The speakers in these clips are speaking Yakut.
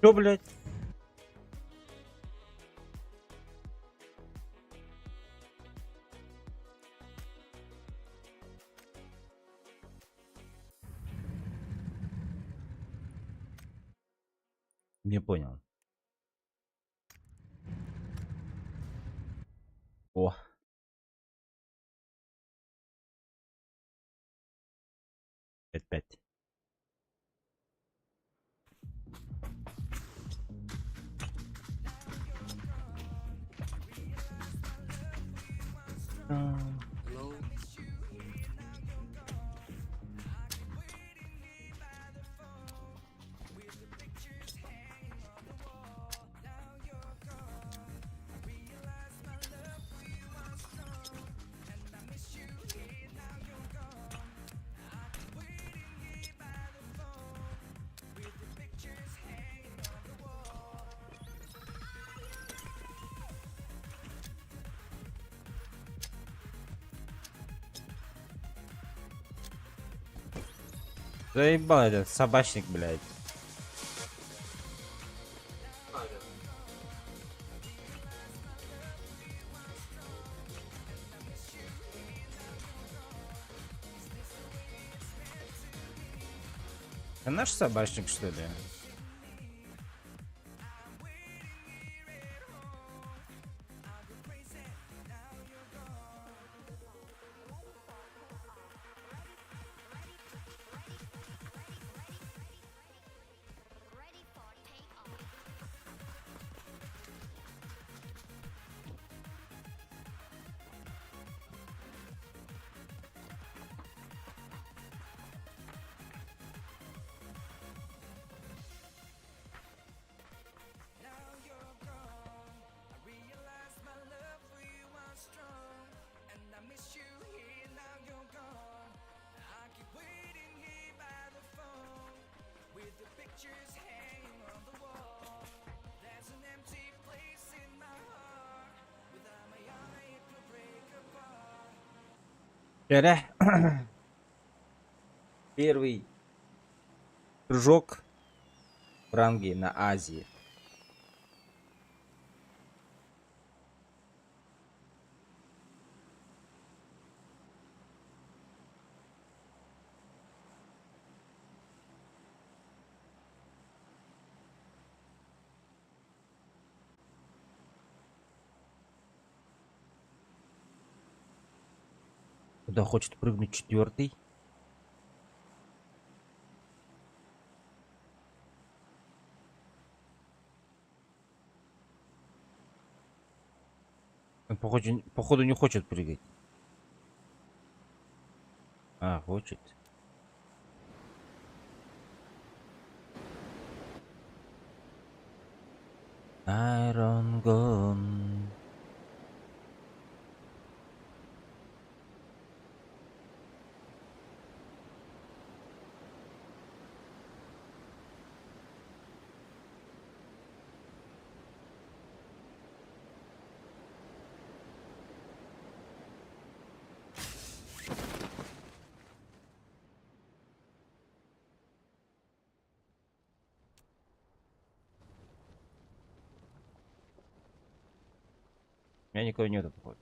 Чё, блядь? Не понял. О. 5-5. Hello. Заебал этот собачник, блядь. Это наш собачник, что ли? Эрэ первый прыжок в ранге на Азии. Куда хочет прыгнуть четвертый? Он, походу, не хочет прыгать. А, хочет. Iron Gun. У меня никого нету, походу.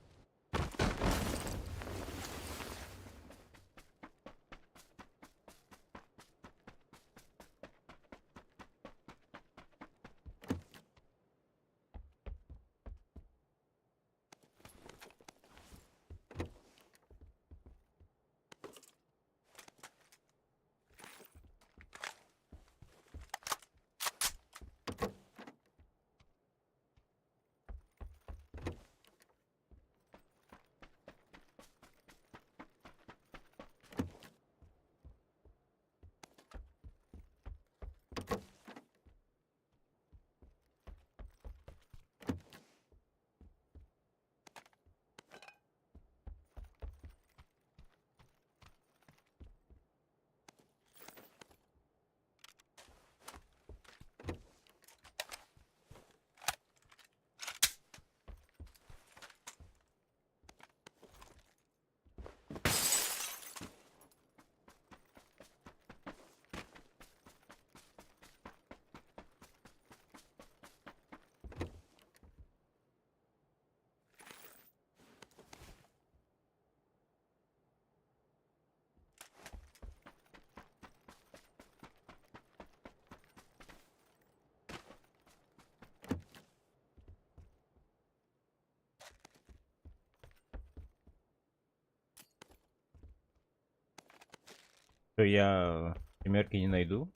Что я семерки не найду?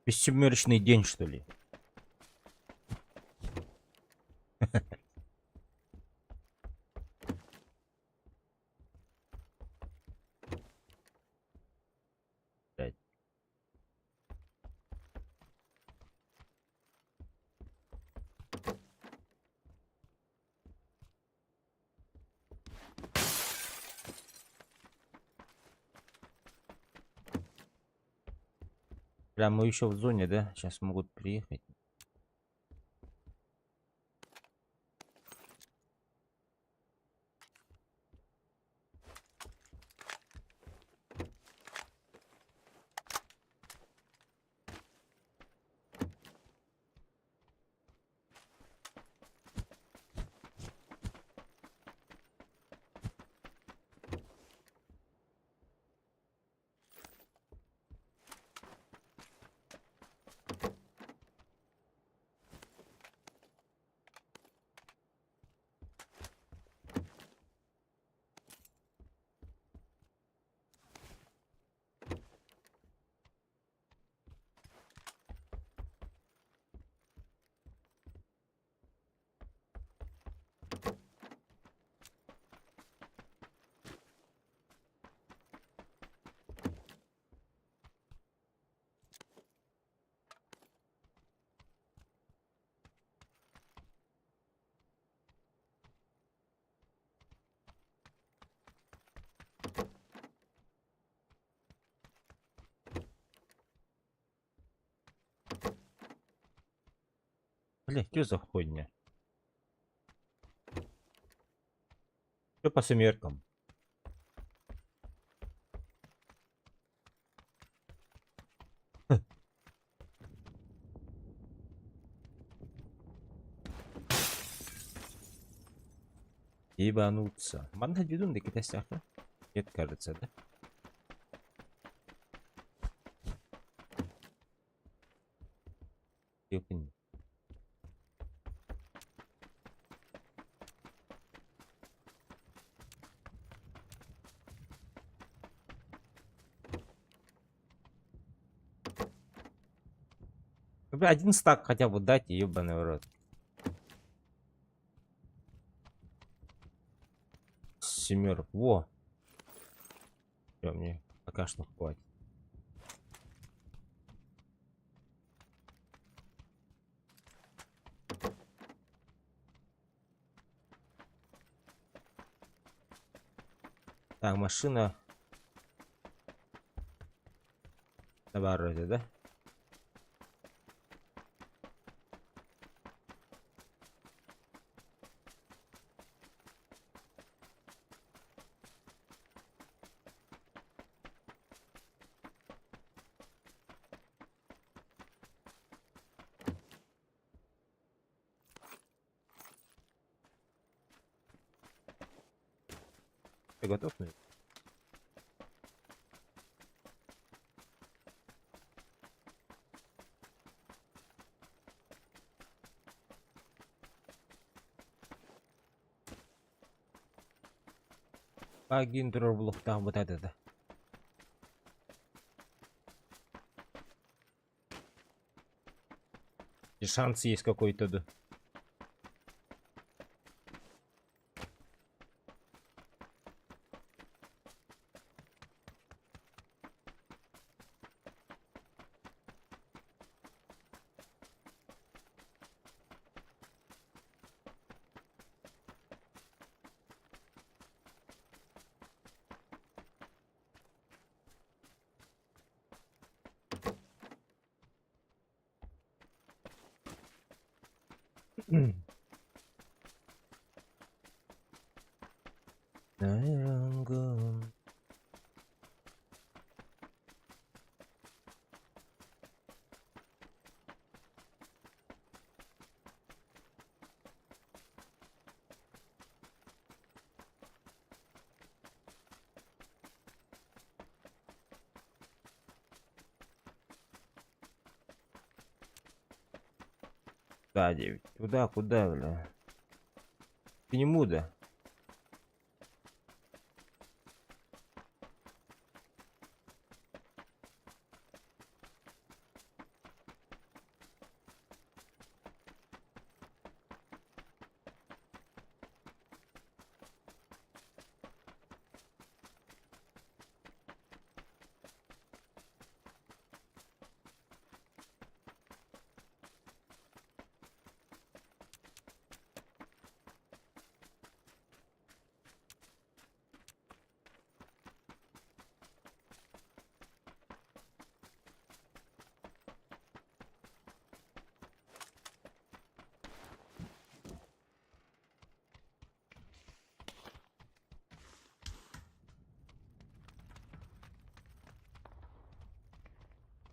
Бессемерочный день, что ли? Блядь. Бля, мы еще в зоне, да? Сейчас могут приехать. Бля, что за хуйня? Что по семеркам? Ебануться. Манна дедун да китасяха. Нет, кажется, да? Ёпань. Бля, один стак хотя бы дайте, ебаный в рот. Семерок. Во. Всё, мне пока что хватит. Так, машина. На вроде, да? Ты готов? Наверное? Агин там вот это, да. И шанс есть какой-то, да. Да, 9. Куда, куда, бля? К нему, да?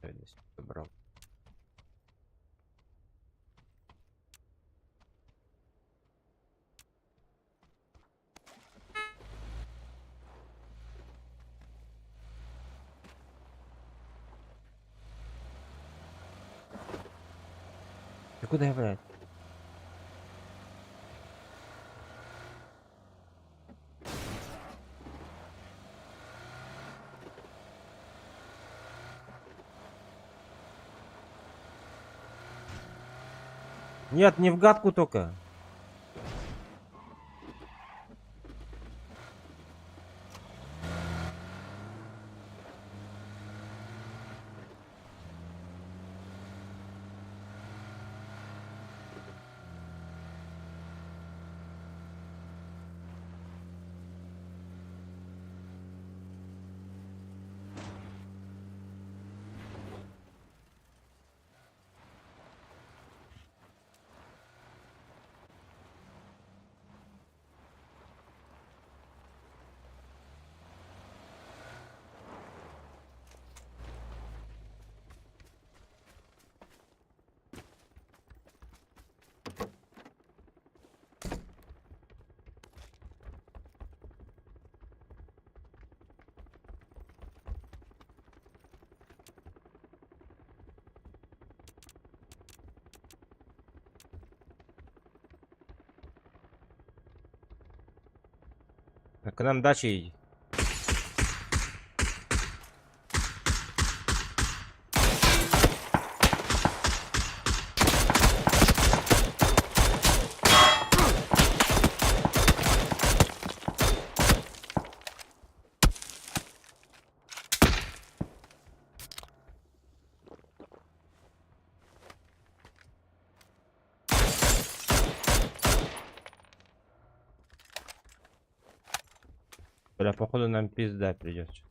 Я здесь собрал. Ты куда, блядь? Нет, не в гадку только. К нам дача едет. Бля, походу нам пизда придется.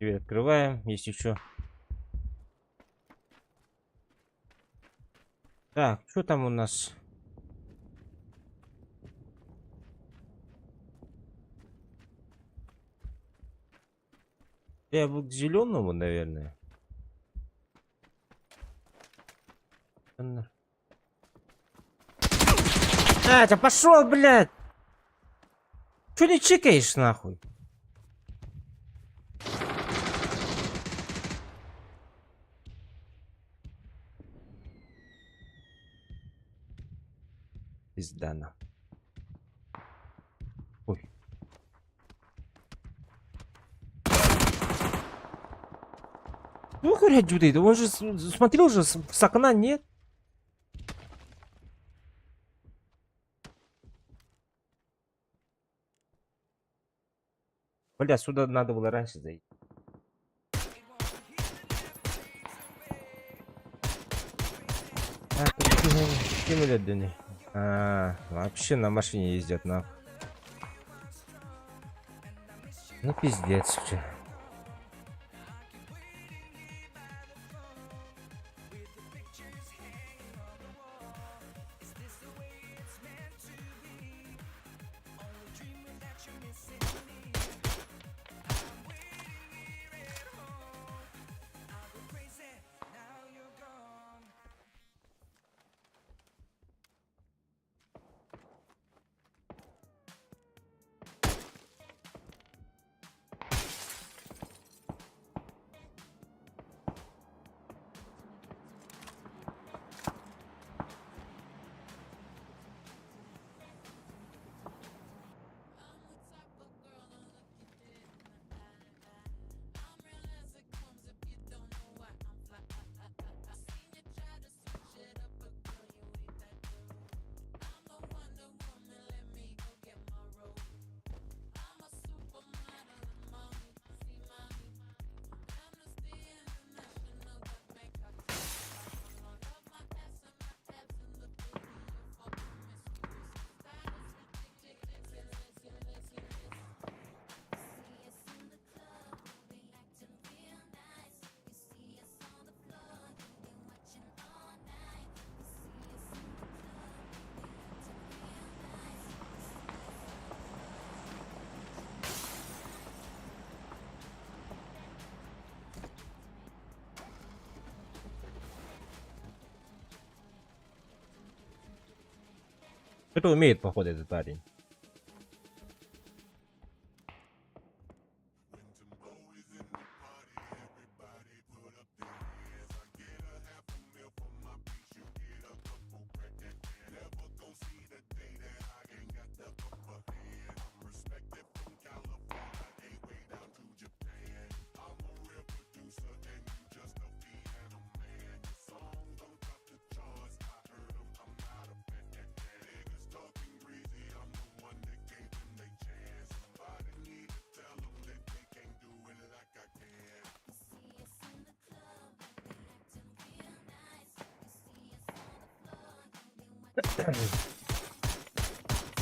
Дверь открываем, есть еще. Так, что там у нас? Я бы к зеленому, наверное. А, да пошел, блядь! Че не чекаешь, нахуй? Пизда на. Ой. Ну, хуя дюдает, он же смотрел же с окна, нет? Бля, сюда надо было раньше зайти. Ким өлөрдүнүй? А, вообще на машине ездят нахуй. Ну пиздец вообще. Это умеет, походу, этот парень.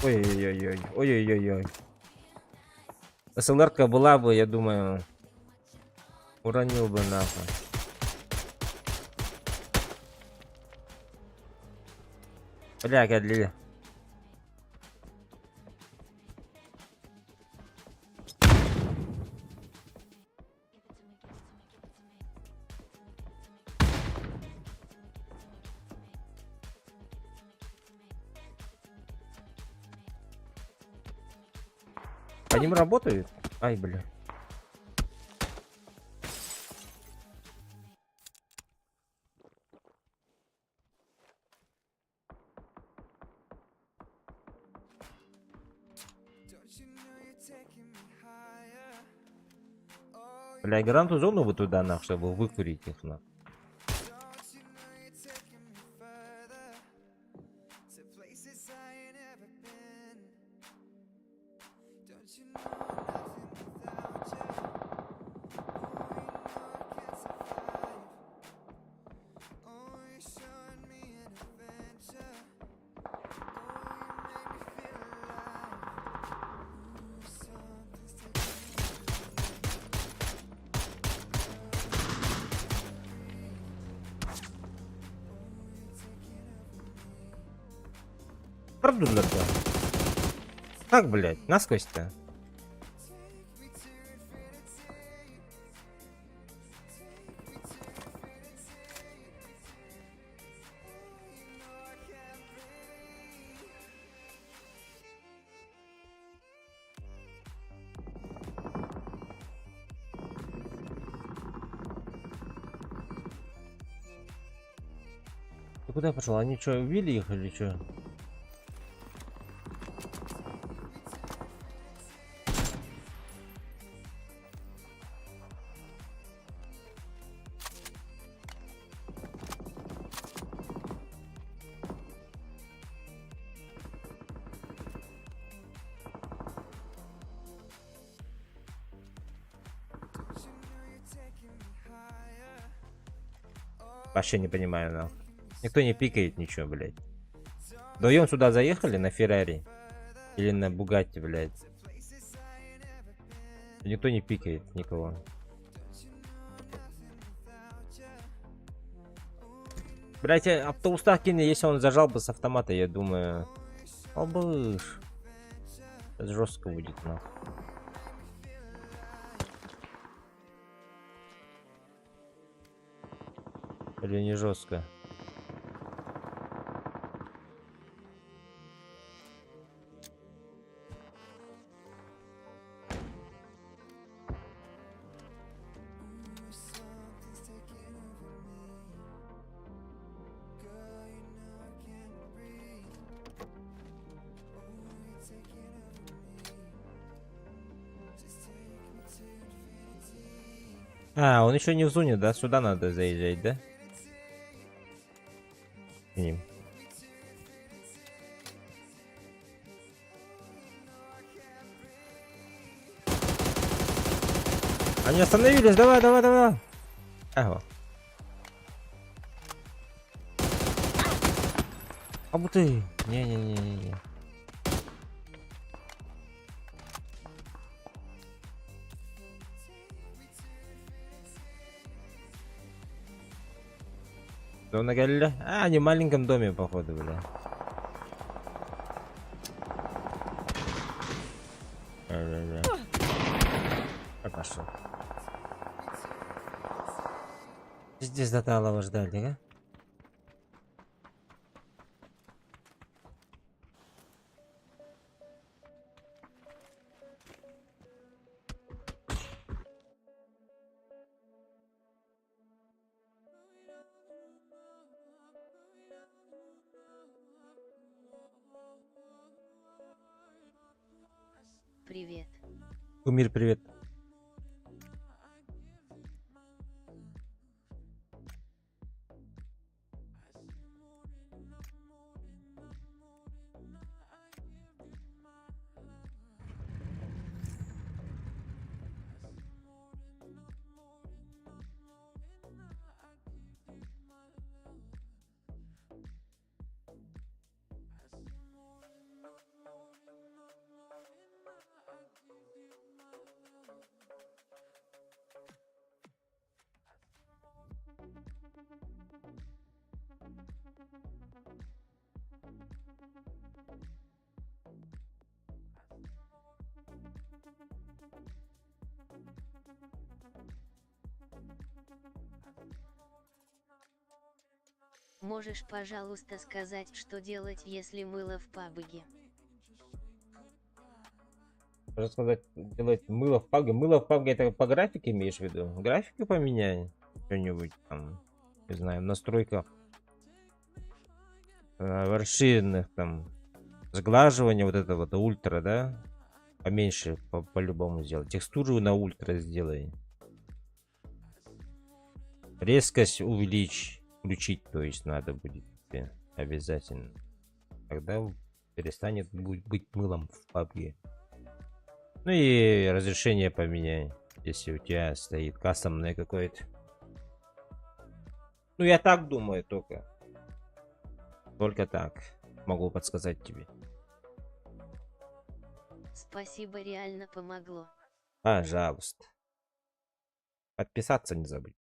Ой-ой-ой-ой, ой-ой-ой-ой. СЛРка была бы, я думаю, уронил бы нахуй. Бля, кэллили. По ним работают? Ай, бля. Бля, гранату зону бы туда, нах, чтобы выкурить их, нах. Правду для Как, блядь, насквозь-то? Ты куда пошел? Они что, убили их или что? Вообще не понимаю, нахуй. Никто не пикает ничего, блядь. Вдвоем сюда заехали на Феррари. Или на Бугатти, блядь. Никто не пикает никого. Блять, автобус если он зажал бы с автомата, я думаю... Обыш. Это жестко будет, нахуй. Или не жестко? А, он еще не в зоне, да? Сюда надо заезжать, да? К ним. Они остановились, давай, давай, давай. Ага. А будто... Не-не-не-не-не. На Галиле? А, они в маленьком доме, походу, бля. А, пошел. Здесь до Талова ждали, да? Привет. Кумир, привет. Можешь, пожалуйста, сказать, что делать, если мыло в пабге? Можно сказать, делать мыло в пабге. Мыло в пабге это по графике имеешь в виду? Графику поменяй. Что-нибудь там, не знаю, в настройках. В расширенных там. Сглаживание вот это вот ультра, да? Поменьше по-любому сделай. Текстуру на ультра сделай. Резкость увеличь, включить, то есть надо будет тебе обязательно. Тогда перестанет быть мылом в PUBG. Ну и разрешение поменяй, если у тебя стоит кастомное какое-то. Ну я так думаю только. Только так могу подсказать тебе. Спасибо, реально помогло. Пожалуйста. Подписаться не забудь.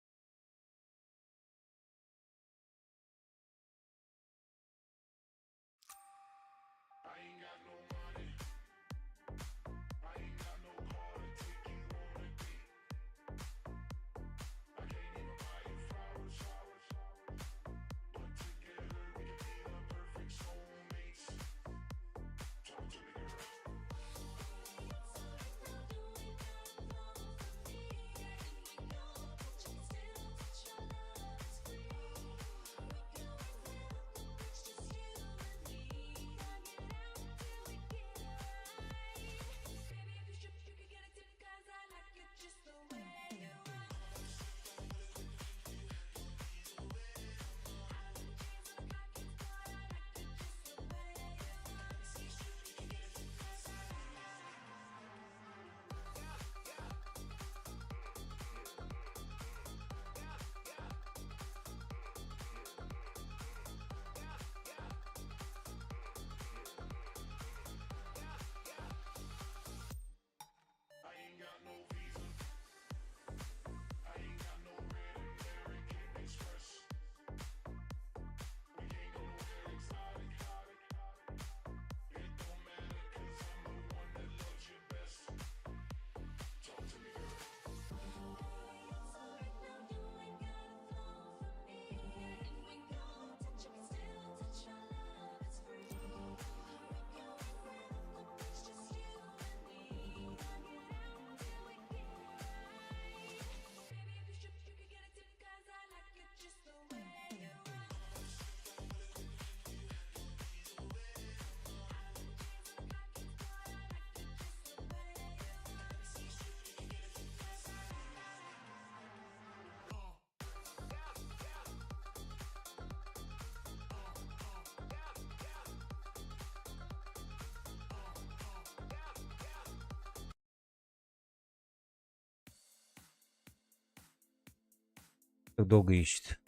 Как долго ищет.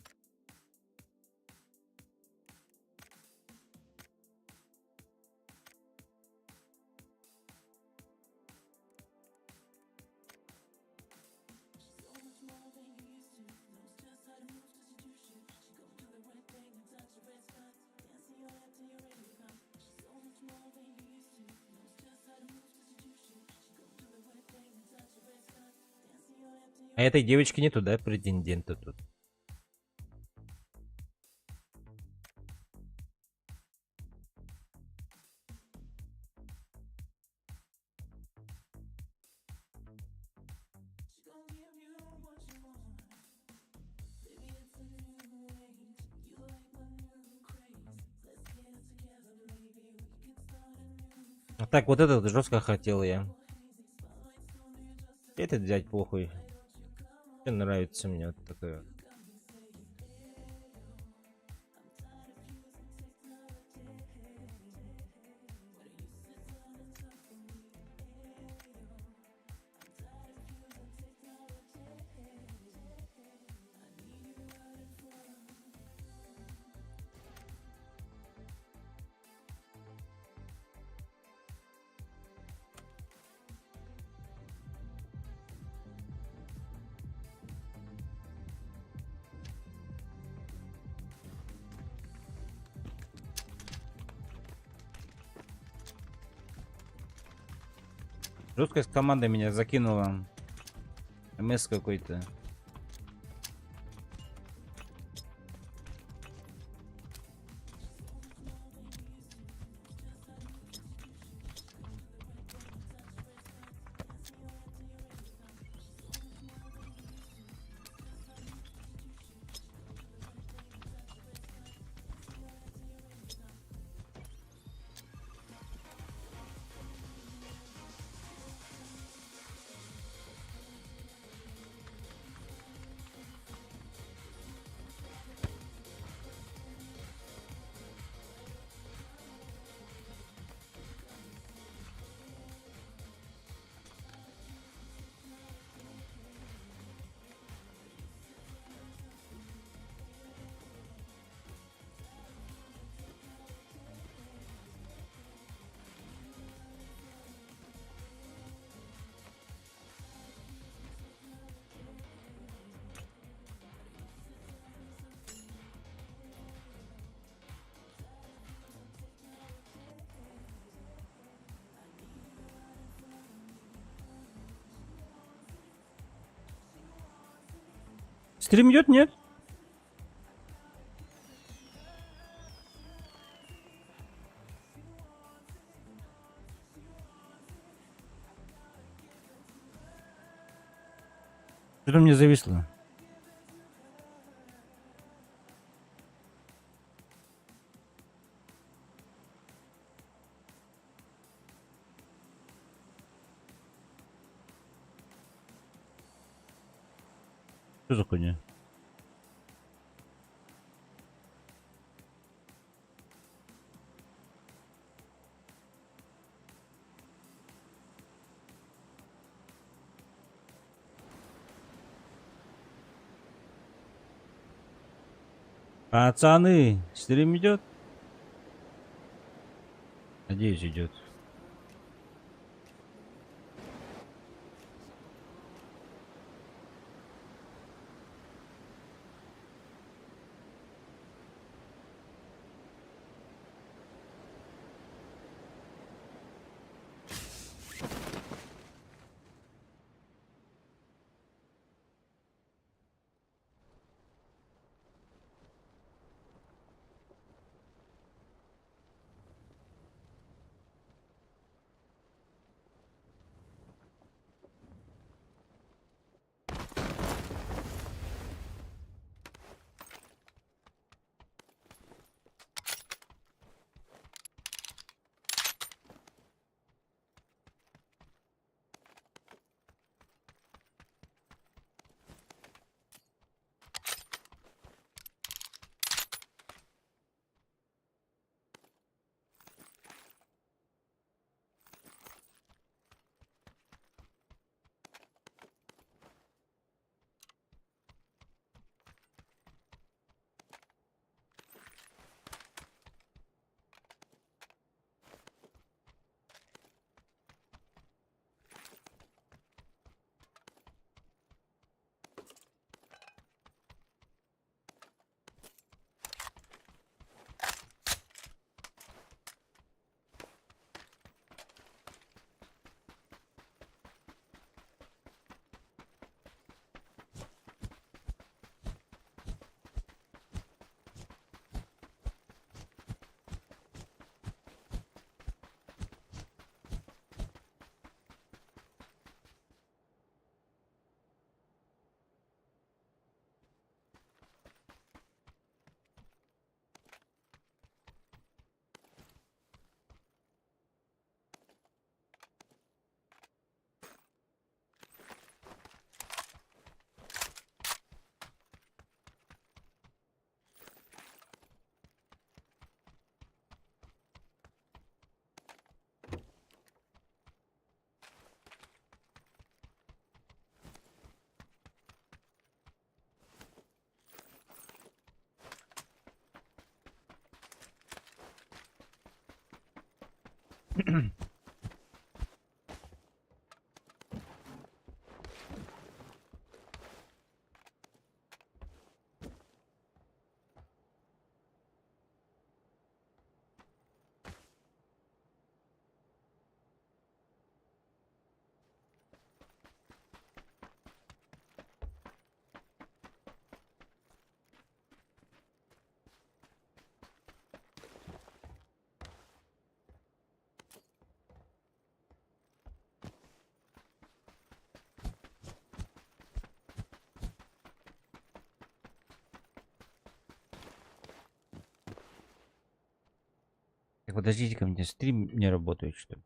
А этой девочки нету, да, претендента тут? А так, вот этот жестко хотел я. Этот взять похуй. Мне нравится мне вот такое. Жесткая команда меня закинула. МС какой-то. Стрим идет, нет? Что-то мне зависло. Что за хуйня? Пацаны, стрим идет? Надеюсь, идет. Так, подождите-ка, у меня стрим не работает, что ли?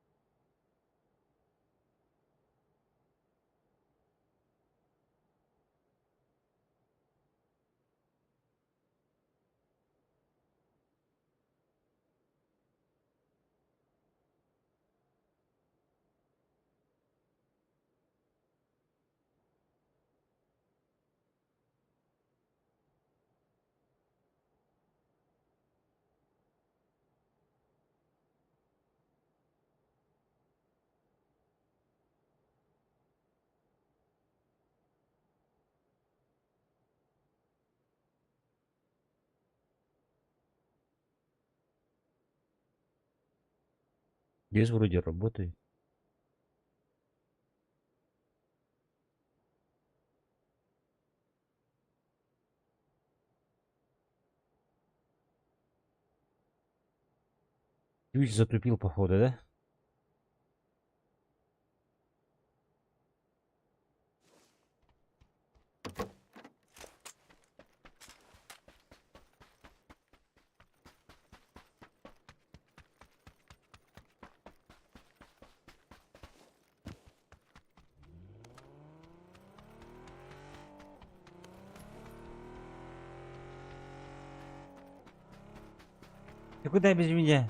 Здесь вроде работает. Twitch затупил, походу, да? Ты куда без меня?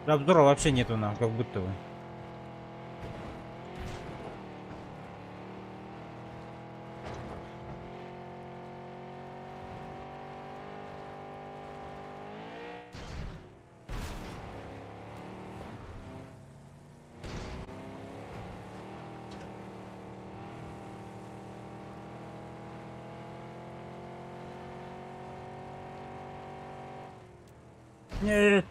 Обзора вообще нету нам, как будто бы. Нет.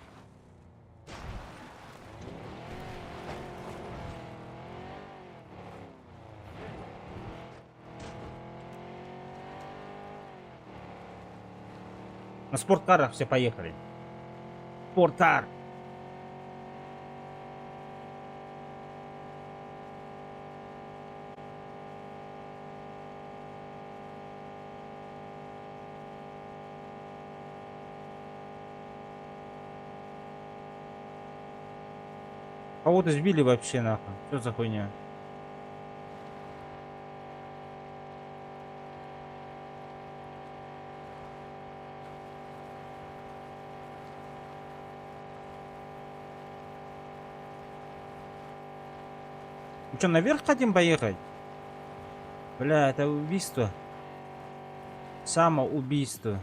На спорткарах все поехали. Спорткар. Кого-то сбили вообще нахуй. Что за хуйня? Мы что, наверх хотим поехать? Бля, это убийство. Самоубийство.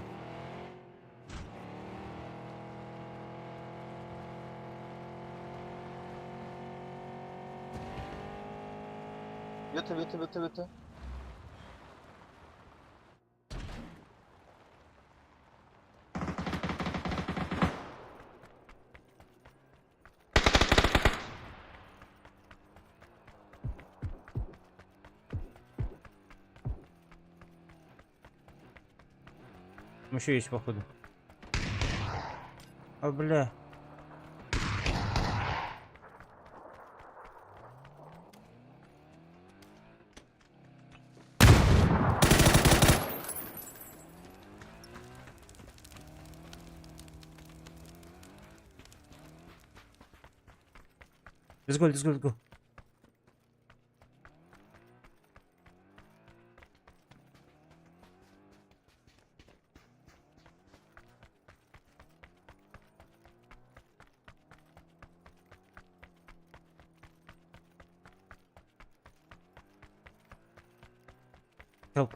Bitte, bitte, bitte, bitte. Там еще есть, походу. А, бля. Let's go, let's go, let's go. Help.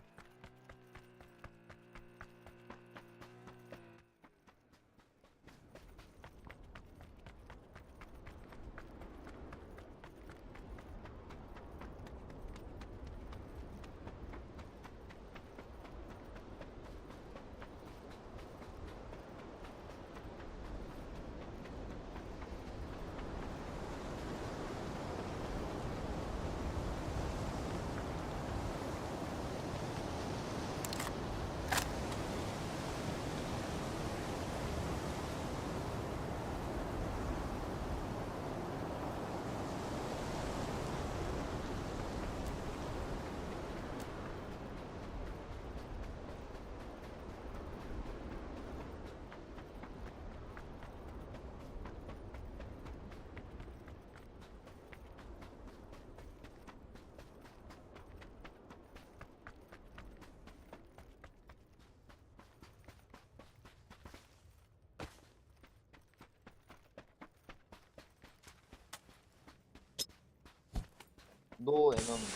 Доо эн ону.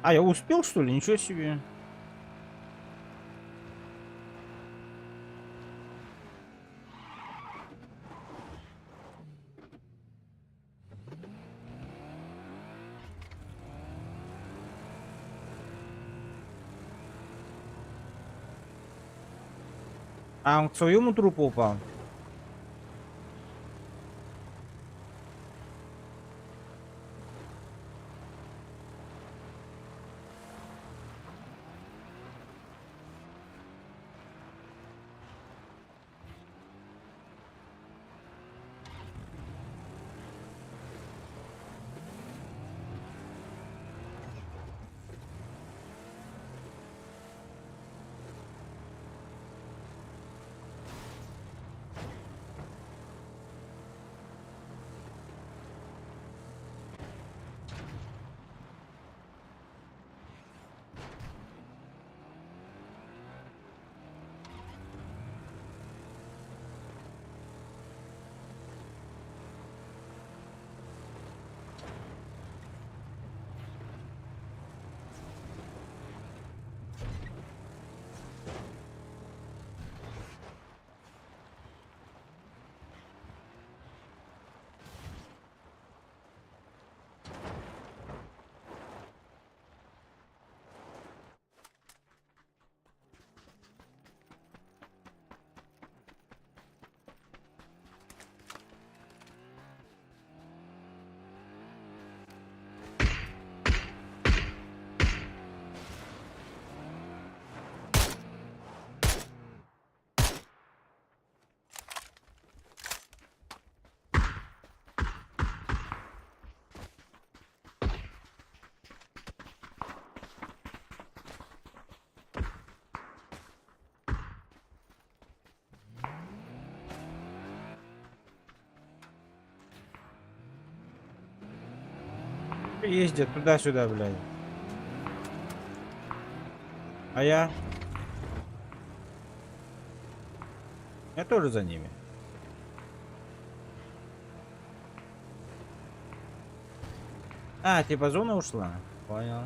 А, я успел, что ли? Ничего себе. А, он к своему трупу упал. Ездят туда-сюда, блядь. А я? Я тоже за ними. А, типа зона ушла? Понял.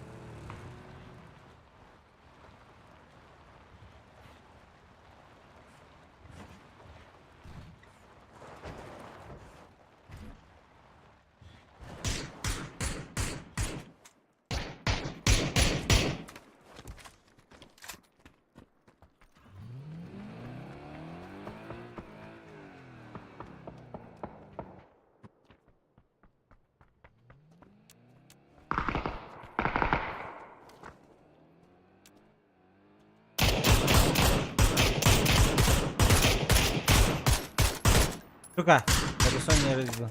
Сука, колесо не разбил.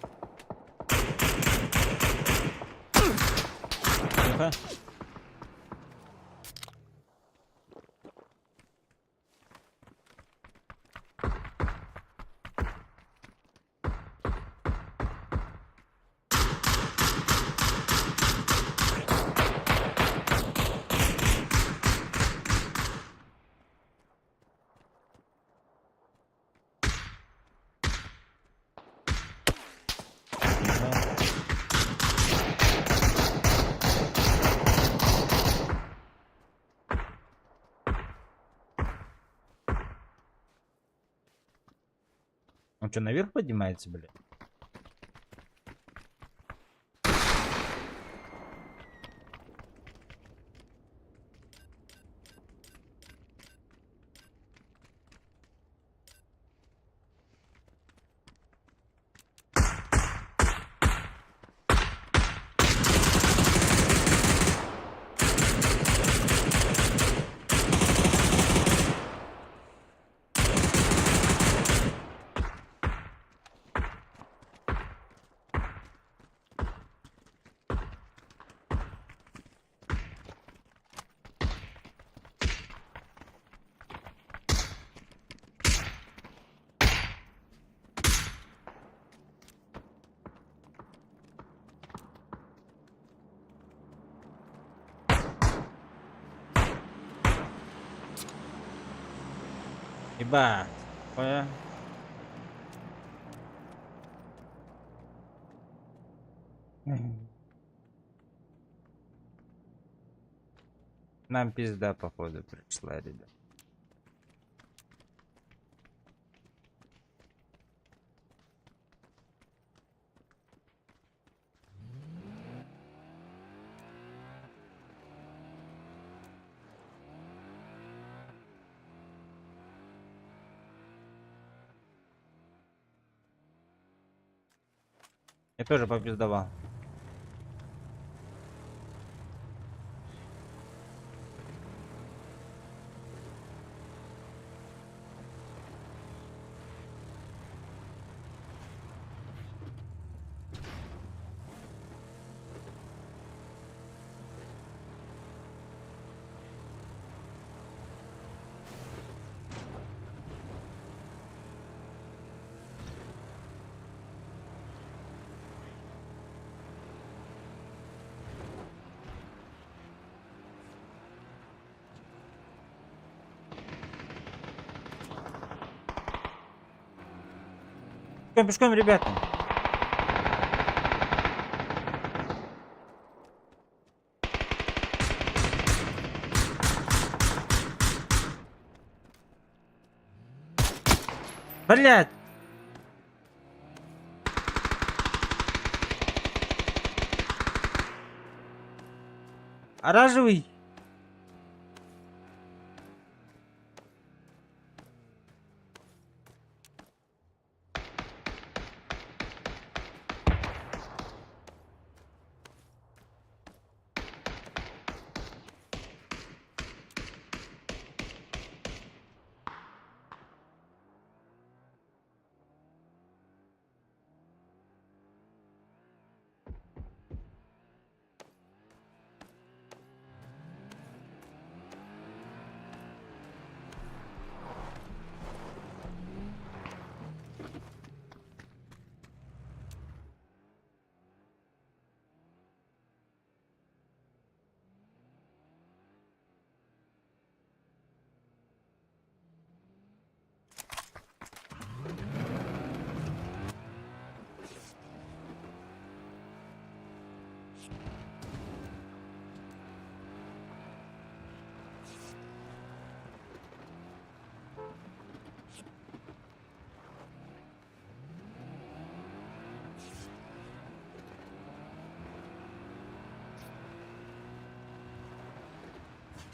Тихо. Тихо. Он что, наверх поднимается, блядь? Ебать. Понял? Нам пизда, походу, пришла, ребят. Я тоже попиздовал. Пешком, пешком, ребята. Блять! Оранжевый!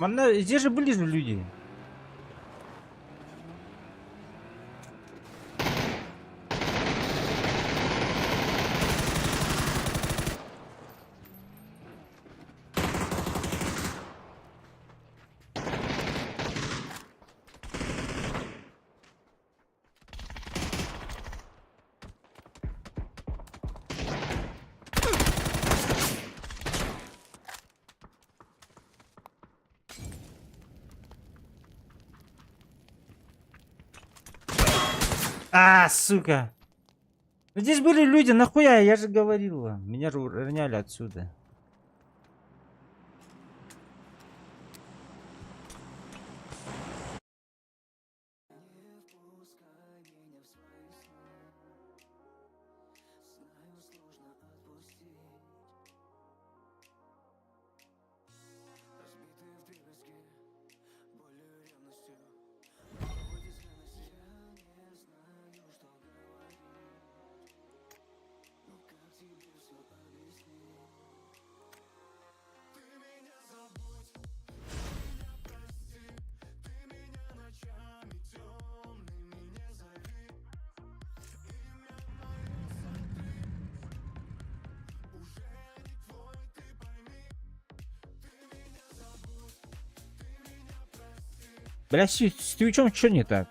Манна, здесь же были же люди. А, сука. Ну здесь были люди, нахуя, я же говорил вам. Меня же уроняли отсюда. Бля, с Твичом что не так?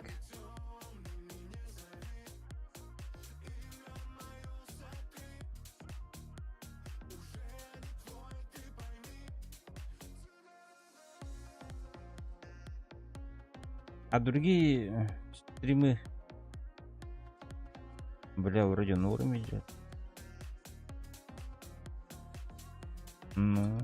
А другие стримы... Бля, вроде норм идет. Ну...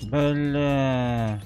Бля.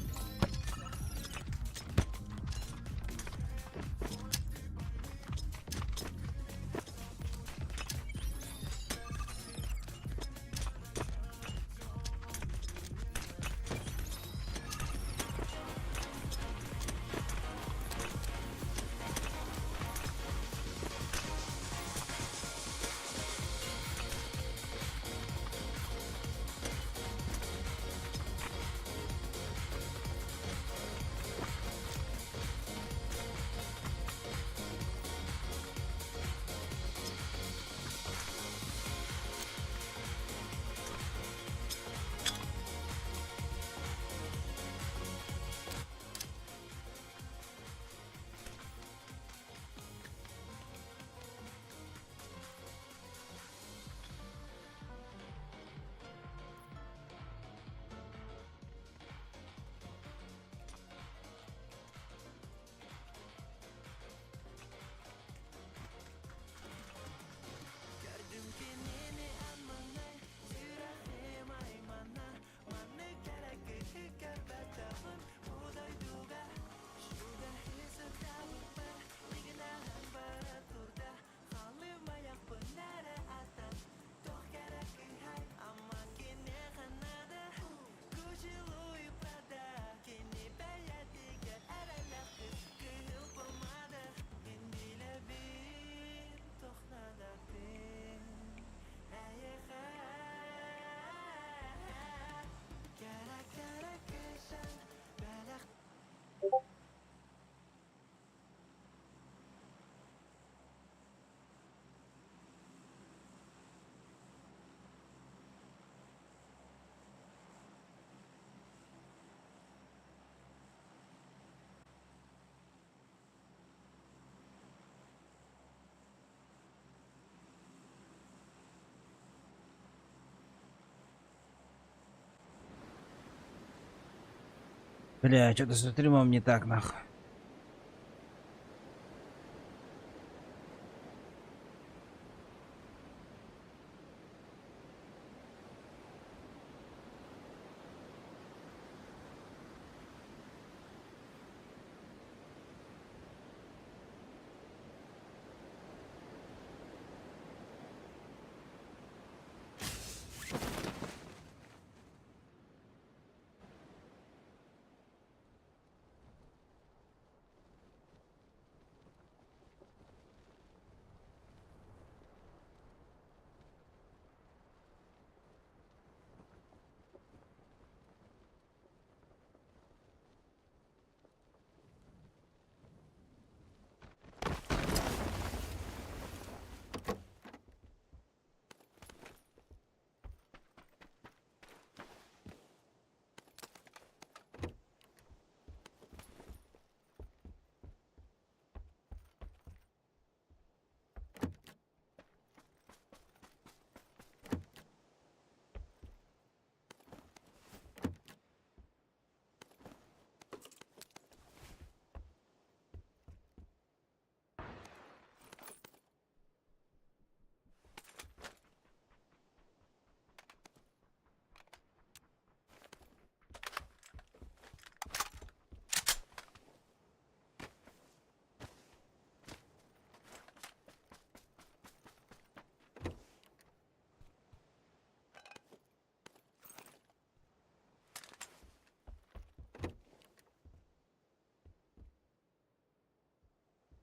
Бля, что-то с стримом не так, нахуй.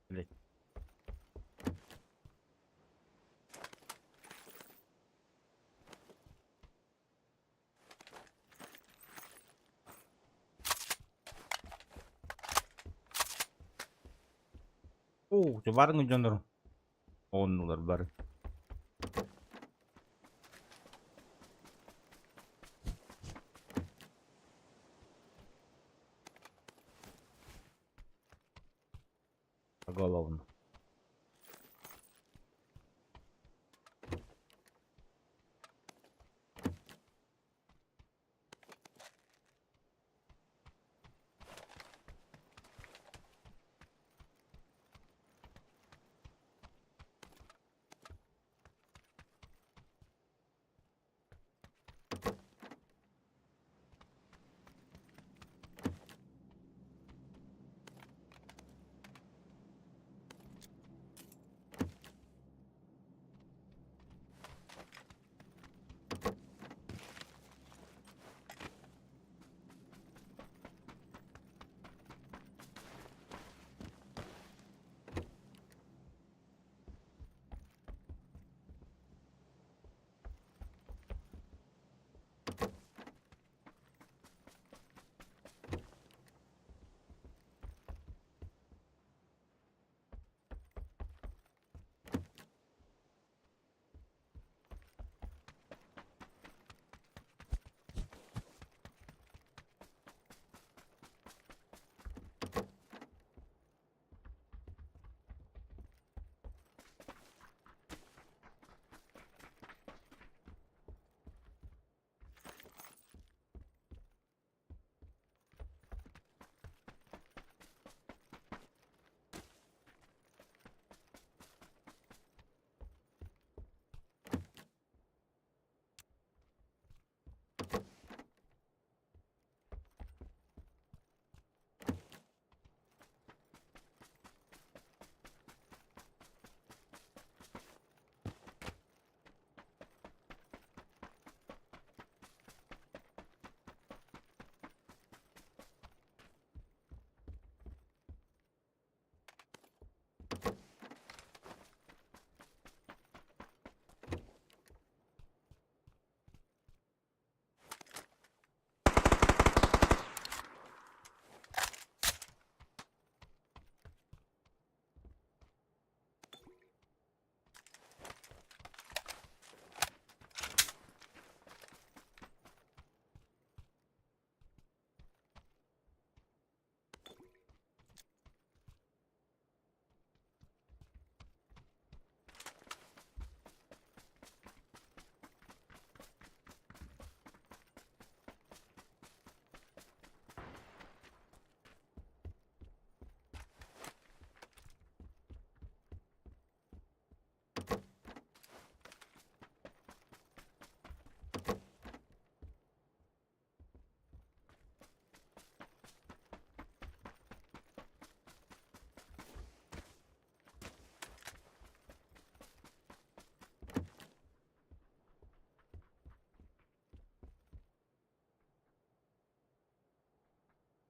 Блять. Оо, барың дьоннор. Оннулар бары. Поголовно.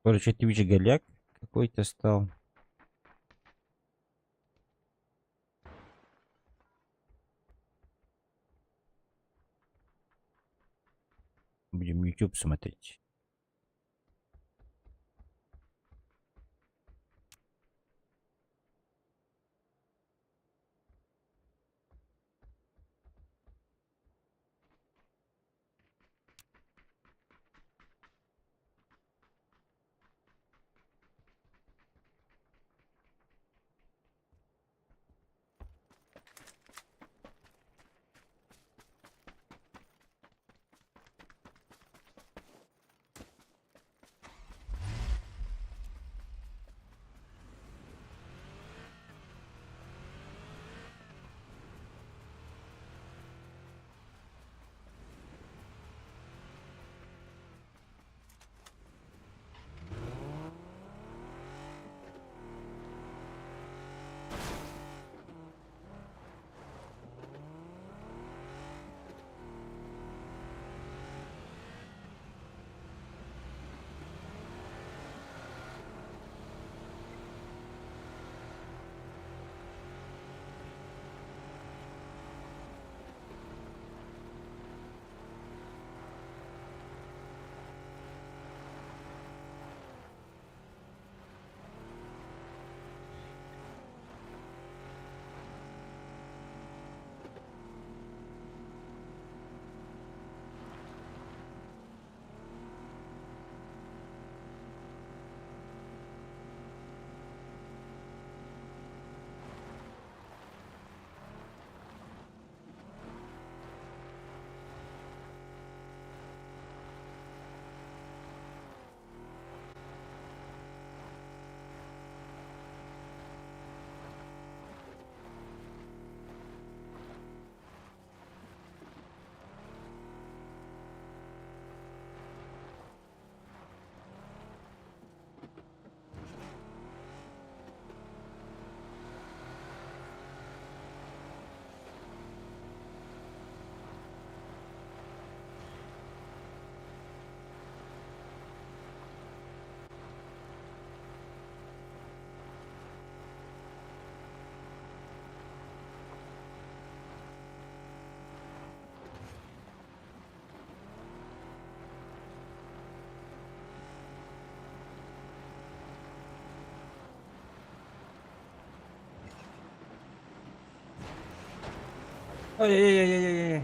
Короче, Twitch голяк какой-то стал. Будем YouTube смотреть. Ай-яй-яй-яй-яй-яй.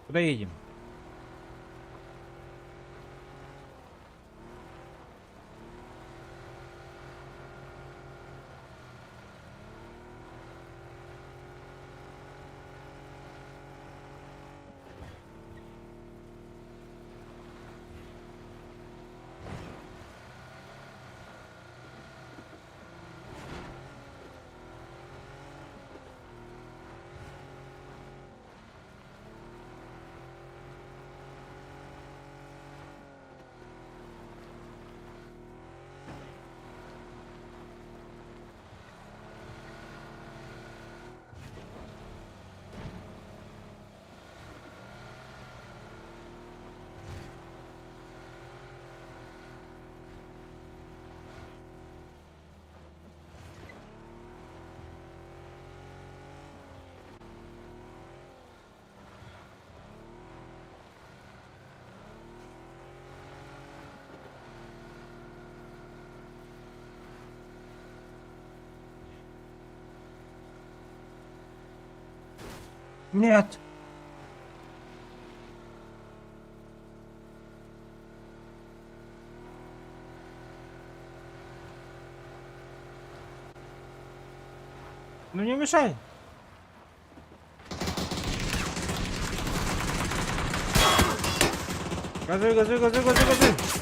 Куда едем? Нет! Ну не мешай! Газуй, газуй, газуй, газуй, газуй!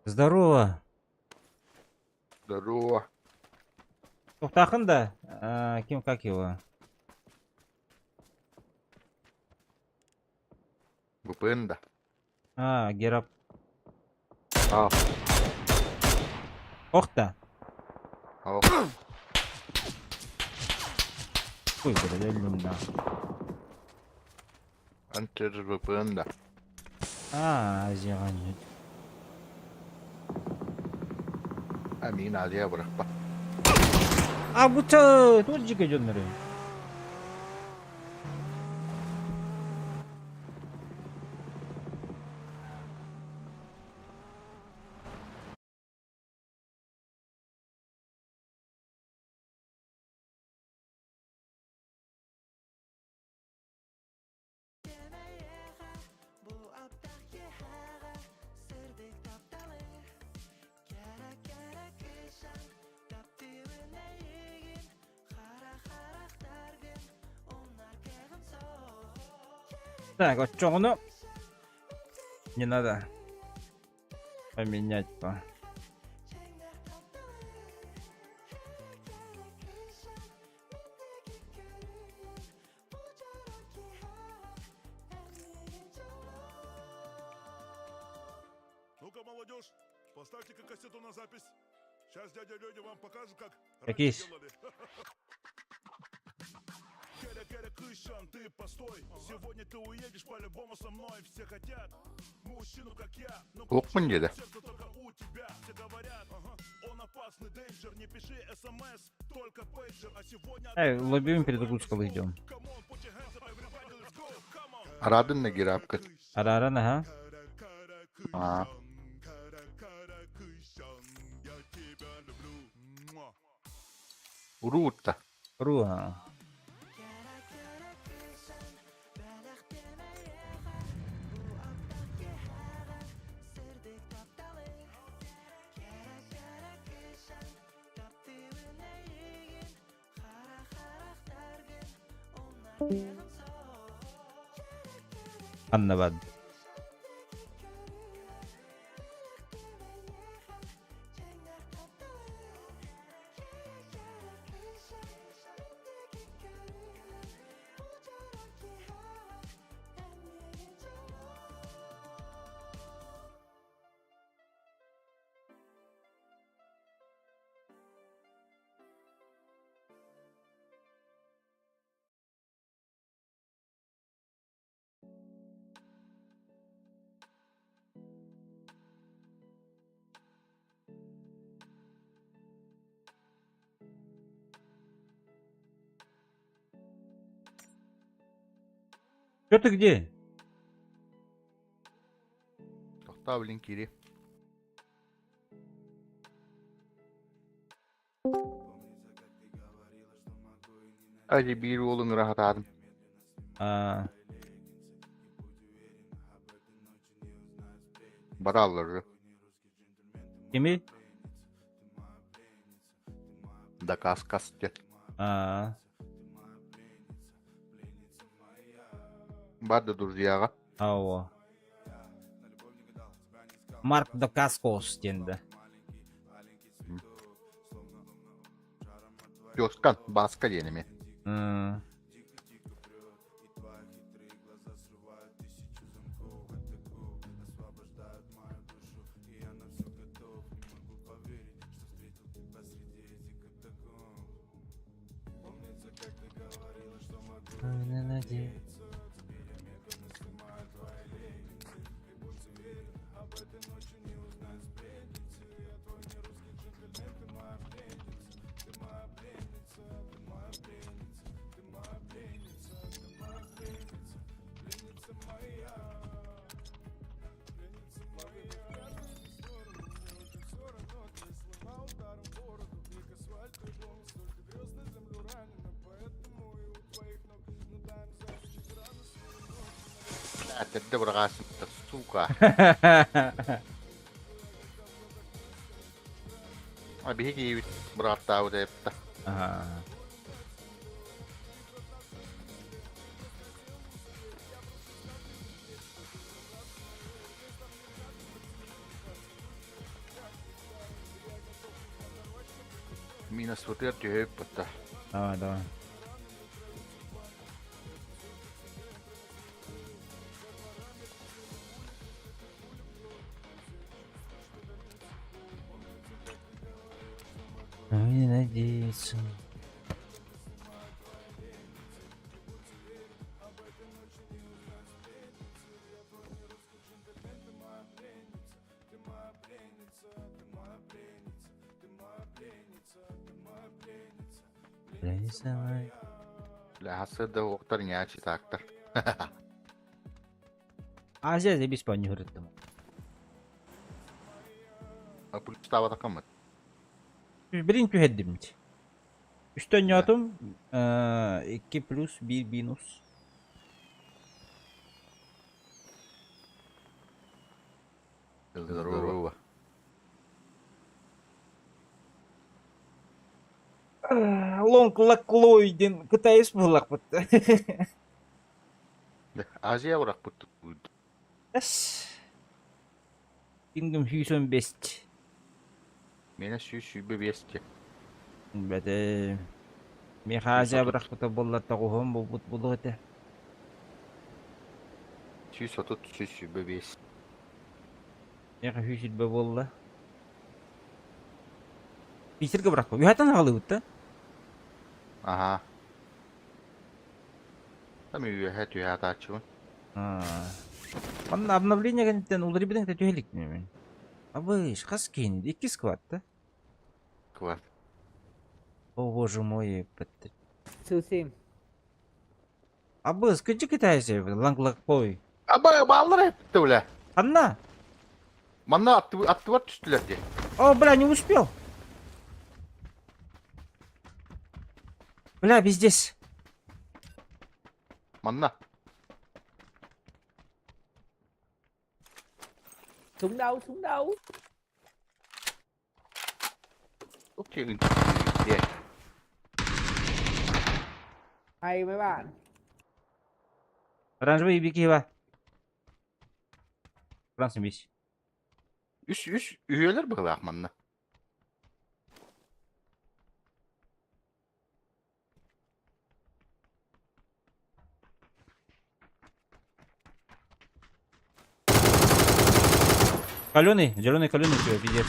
Здорово. Здорово. Туохтааххын да? А, ким как его? ВПН да. А, Герап. А. Ох да. Ох. Ой, бля, да. Антер VPN да. А, Азияҕа нет. А мин Азия бырахпа. А бу туох дьигэ дьоннору? Так, оччоҕуна не надо поменять по. Ну-ка, молодежь, поставьте-ка кассету на запись. Сейчас дядя Леня вам покажет, как Какие? раньше делали. Керя, Керя, Крыщан, ты постой. Сегодня ты уедешь по-любому со мной. Все хотят мужчину, как я. Но Лукман диэдэ. сердце только у тебя. Все говорят, ага, он опасный, danger. Не пиши смс, только пейджер. А сегодня... Эй, лоббим перезагрузка идем. Come on, put your hands up, everybody, let's go. Come on. Арадын да гирапкыт. Араран, ага. Аа. Я тебя люблю. Муа. Уруутта. Руа. Аннабад. Чё ты где? Тохтоо билин кири. Ади биир уолун ыраһатаатым. А, Бараллары. кими? Дакааскас диэн. А, Бар да друзьяҕа. ао. Марк Дакаскос диэн да. Тёскан, Бааска диэн эмиэ. М. Эрдэ быраҕаасыта, сука. А биһиги киһибит бырааттаабыт эбит. Ага. Минуспутугар түһүп бутта. Давай, давай. Не надеяться. Бля, да уоктар ньаачы таактар. Азия забись по не говорит. Пульстава такамыт. Билин түһэрдим. Үстэн ньотум, 2 плюс, 1 минус. Здорово. Лонг лаклойдин кытайыс буллахпыт. Азия бырахпыт. Эс. Кингом Хьюсон бест. Мена сүүс сүүрбэ биэсти. Бэте. Миэхэ Азия бырахпыта буоллар тоҕуһун булбут булуо этэ. 130, 125. Миэхэ 120 буолла. Питергэ бырахпыт. Үһэтэн аҕалыыбыт да? Аха. Там үөһэ түһэ атааччыбын. Манна обновление кэнниттэн уларыйбытын кытта түһэ иликпин мин. Абыш, хас киһини? Икки сквад да? Квад. О боже мой, еппет. Сусим. Абыс, кыдьы китайцы, ланглакпой. Аба, бааллар эппитте бля. Анна! Манна аттыбар түстүлэр дии. О, бля, не успел. Бля, пиздец. Манна. Súng đâu, súng đâu? Окей, дии. Hay mấy bạn. Оранжевый бикива. Франция бис. Үс үс үһүөлэр быһылаах манна. Каленый, зеленый каленый у тебя, пиздец.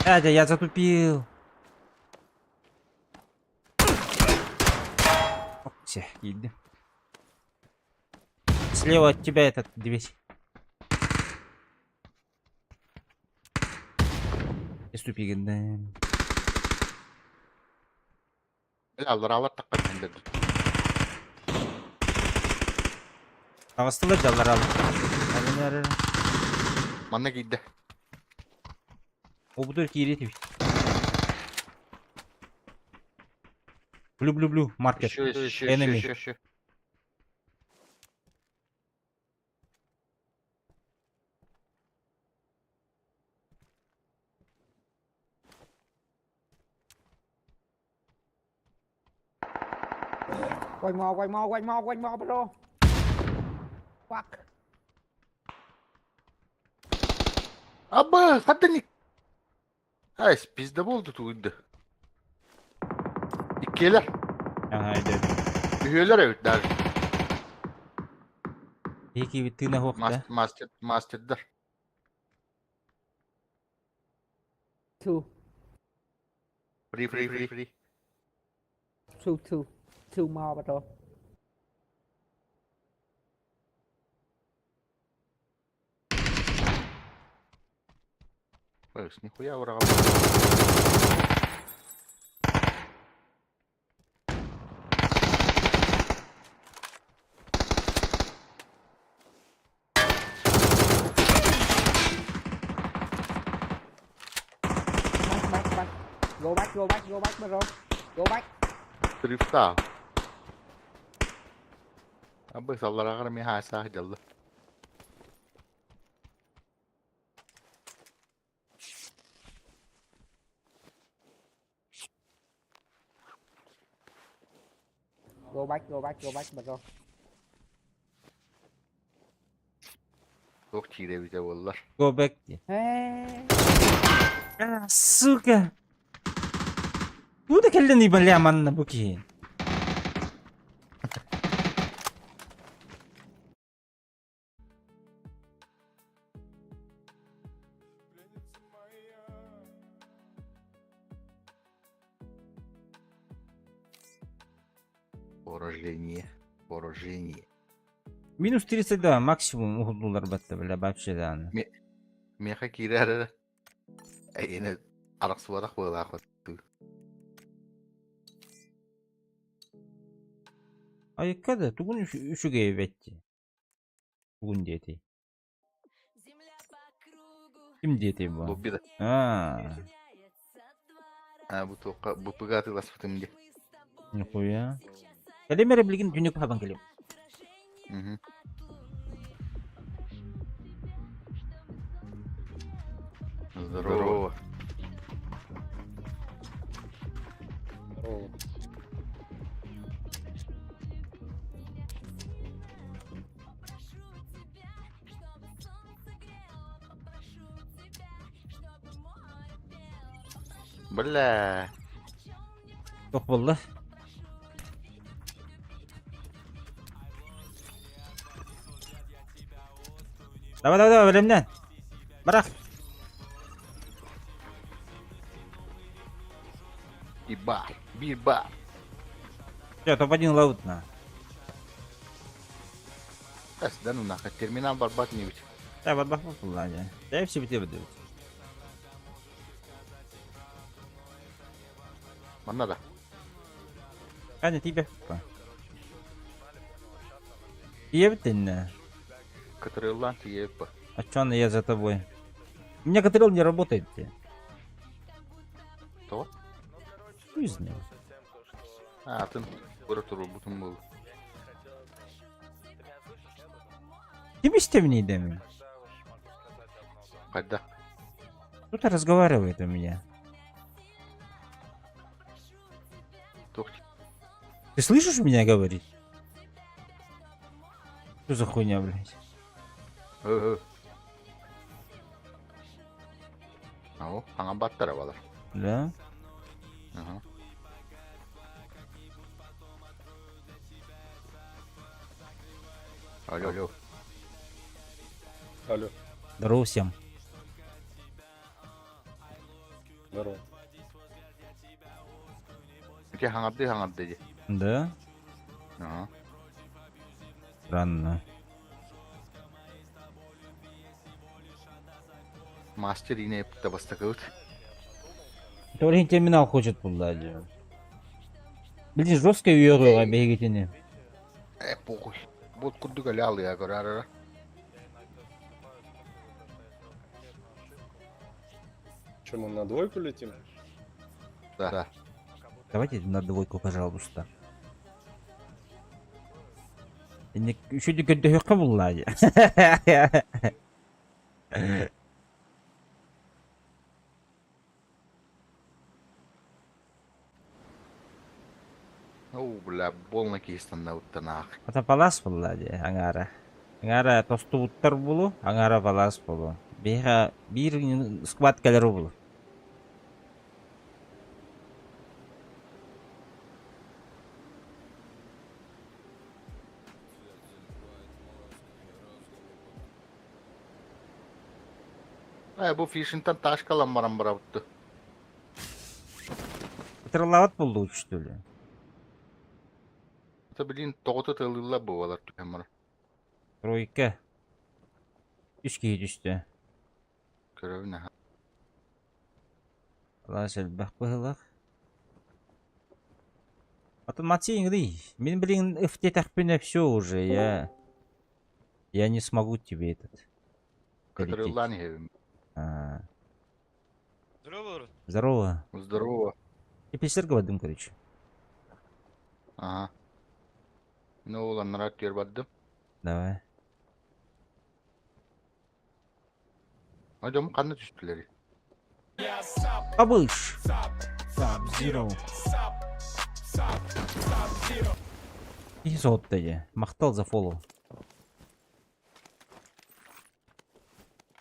А, да я затупил. Все, иди. Слева от тебя этот дверь. Ступи, да. Алларалар таққан хендерді. Ағыстылар жаллар алды. Манна киирдэ. Обудор киирет. Блю, блю, блю, маркер. Еще, еще, Enemy. еще, еще. Quanh mò, quanh mò, quanh mò, quanh mò bro. Fuck. Аба, хаттан Ай, пизда болды тугуйды. Иккиэлэр. Ага, иди. Үһүөлэр эбит даже. Екі тына хоқта. Мастер, мастердар. Two, Free, free, free, free. two, two. Two more bro. Ой, нихуя ураға. Back, back, back. Go back, go back, go back bro. Go back. Drift Абы салларағар ми хааса жалды. Go back, go back, go back bro. Туох киирэ эбитэ буоллар. Go back дии. Ээ. А, сука! Бу да кэллин бля манна бу киһи. Поражение. Поражение. Минус 32 максимум уһуллулар батта бля вообще даҕаны. Миэхэ киирэр эрэ. Эйиэнэ арахсыбатах быалаах Айыкка да тугун үчүгэй эбэтти. Тугун диэтий? Ким диэтий бу? Лобби да. Аа, А бу туохха буппуга атыыласпытым дии. нихуя. Кэлим эрэ билигин түнүк хабан кэлим. Мгм. Здорово. Здорово. Бля. Туох буолла? Давай, давай, давай, бэлэмнэн. Барах. И бар. Бир бар. Все, топ-1 лаутна. Эс, да ну нахуй, терминал барбат не ведь. Да, барбах буолла. Да, все битэ битэ. Манна да. Аня, тебе. Ебтин. Катырыллан тиеппа. А чё она я за тобой? У меня катрил не работает. То? Хуй знает. А, атын бара турбутум был. Ким истемний дэмин? Хайда. Кто-то разговаривает у меня. Туох Ты слышишь меня говорить? Что за хуйня, блядь? Ө-ө. Ау, хаҥан баттара балар. Да? Ага. Алло, алло. Алло, Здорово всем. здорово. Ити хаҥарды хаҥарды дии. Да? Ага. Странно. Мастер ине табастакыбыт. Это терминал хочет булла Блин, жестко үйөрөҕө биһигитини. Э, похуй. Бот курдук эле алыа көрөр. Че, мы на двойку летим? Да. Да. Давайте на двойку, пожалуйста. Еще көрдөһүөххэ булла Оу, бля, болна кистанна уттанаах. Ата палас булла дии аҥаара. Аҥаара тостубуттар булу, аҥаара палас булу. Биһиэхэ биир сквад кэлэр булу. Э, бу фишинтан ташкалан баран барабытты. Ытырыллабат булду что ли? Это, блин, тоҕото тылылла буолар түһэн баран. Тройка. Үс киһи түстэ. Көрөбүн аха. Алаас элбэх быһыылаах. А то Матвей говори, мин блин в все уже, я... Я не смогу тебе этот... долететь. Кытырыллаан иһэбин. А, Здорово, Здорово. Здорово. Я писер говорим, короче. Ага. Ну, уланнара түөр бардым. Давай. Адьом ханна түстүлэри? Побыш! Sub-Zero. И золото Махтал за фоллоу.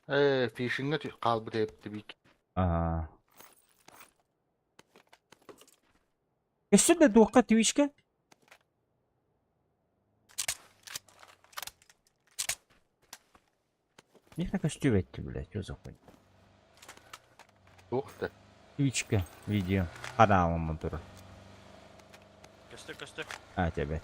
Ээ, фишиҥҥа хаалбыт эбит Аа. Өссө да туохха Твичка? Миэхэ көстүбэт блядь, что за хуйня? Туох да. Твичка видео ханаалым турар. Көстөр, көстөр. А, тебе.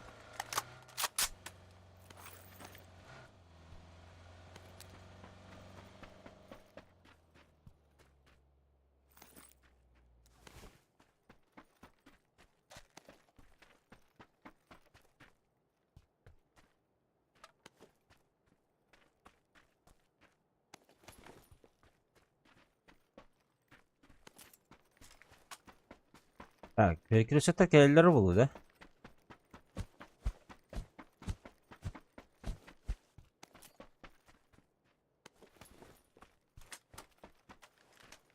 Так, перекресток кэлэллэрэ буолуо да?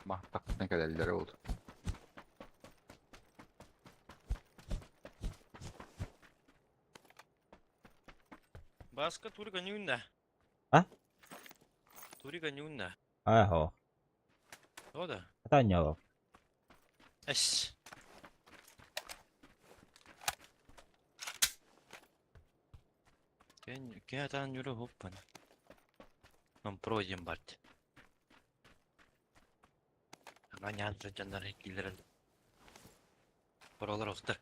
Махтахтына кэлэллэрэ ол. Баска турика ньуунна. А? Турика ньуунна. Аһо. Тоҕо да? Атаанньалов. Эс. Кэ атаан ньуру хуппан. Он пройдем барт. Аҥаан сылдьаннар киилэрин. Пролар охтор.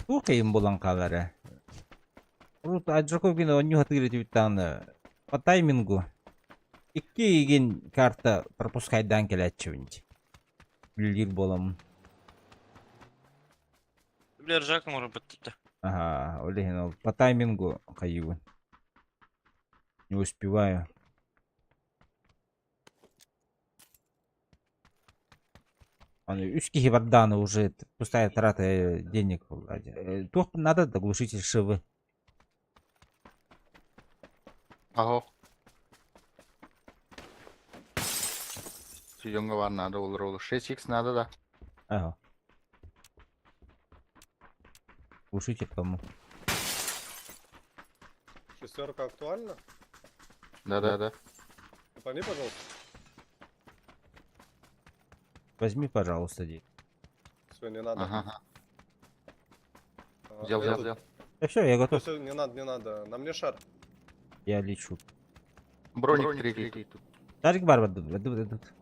Туох кэйим булан хаалара. Урут Аджаков гин оонньуу сатыыр этибит даҕаны по таймингу икки игин карта пропускайдаан кэлээччибин дии. Үлэлиир буоламмын. Бля, ржак оҥорбут да. Аһаа, ол иһин ол по таймингу хайыыбын. Не успеваю. Аны үс киһи бардааны уже пустая трата денег буолла. Туох надо да глушитель шивы. Аһо. Сиденга бар надо olur olur. 6x надо да. Ага. Глушитель кому? Шестерка актуальна? Да, да, да. Напомни, пожалуйста. Возьми, пожалуйста, дед. Все, не надо. Ага. А, Взял, взял, этот, взял. Да все, я готов. Все, не надо, не надо. На мне шар. Я лечу. Броник третий тут. Тарик бар тут, тут, тут.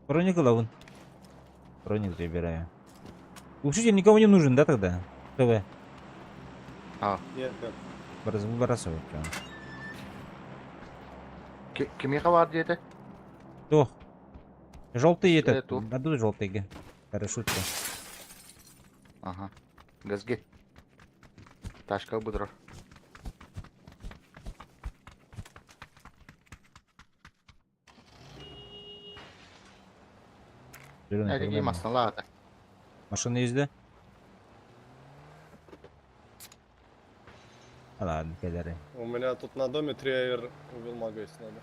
Броник ловын. Броник забираю. Глушитель никому не нужен, да, тогда? ТВ. А. Нет, нет. Выбрасывать прям. Кимиэхэ баар диэтэ? Туох. Желтый этот. Эту. Дадут желтый. Парашютка. Ага. Газги. Ташка быдырар. Зеленый Эдиги погнали. массалаата. Машина есть, да? А ладно, кэлэрэ. У меня тут на доме 3 аир убил мага, если надо.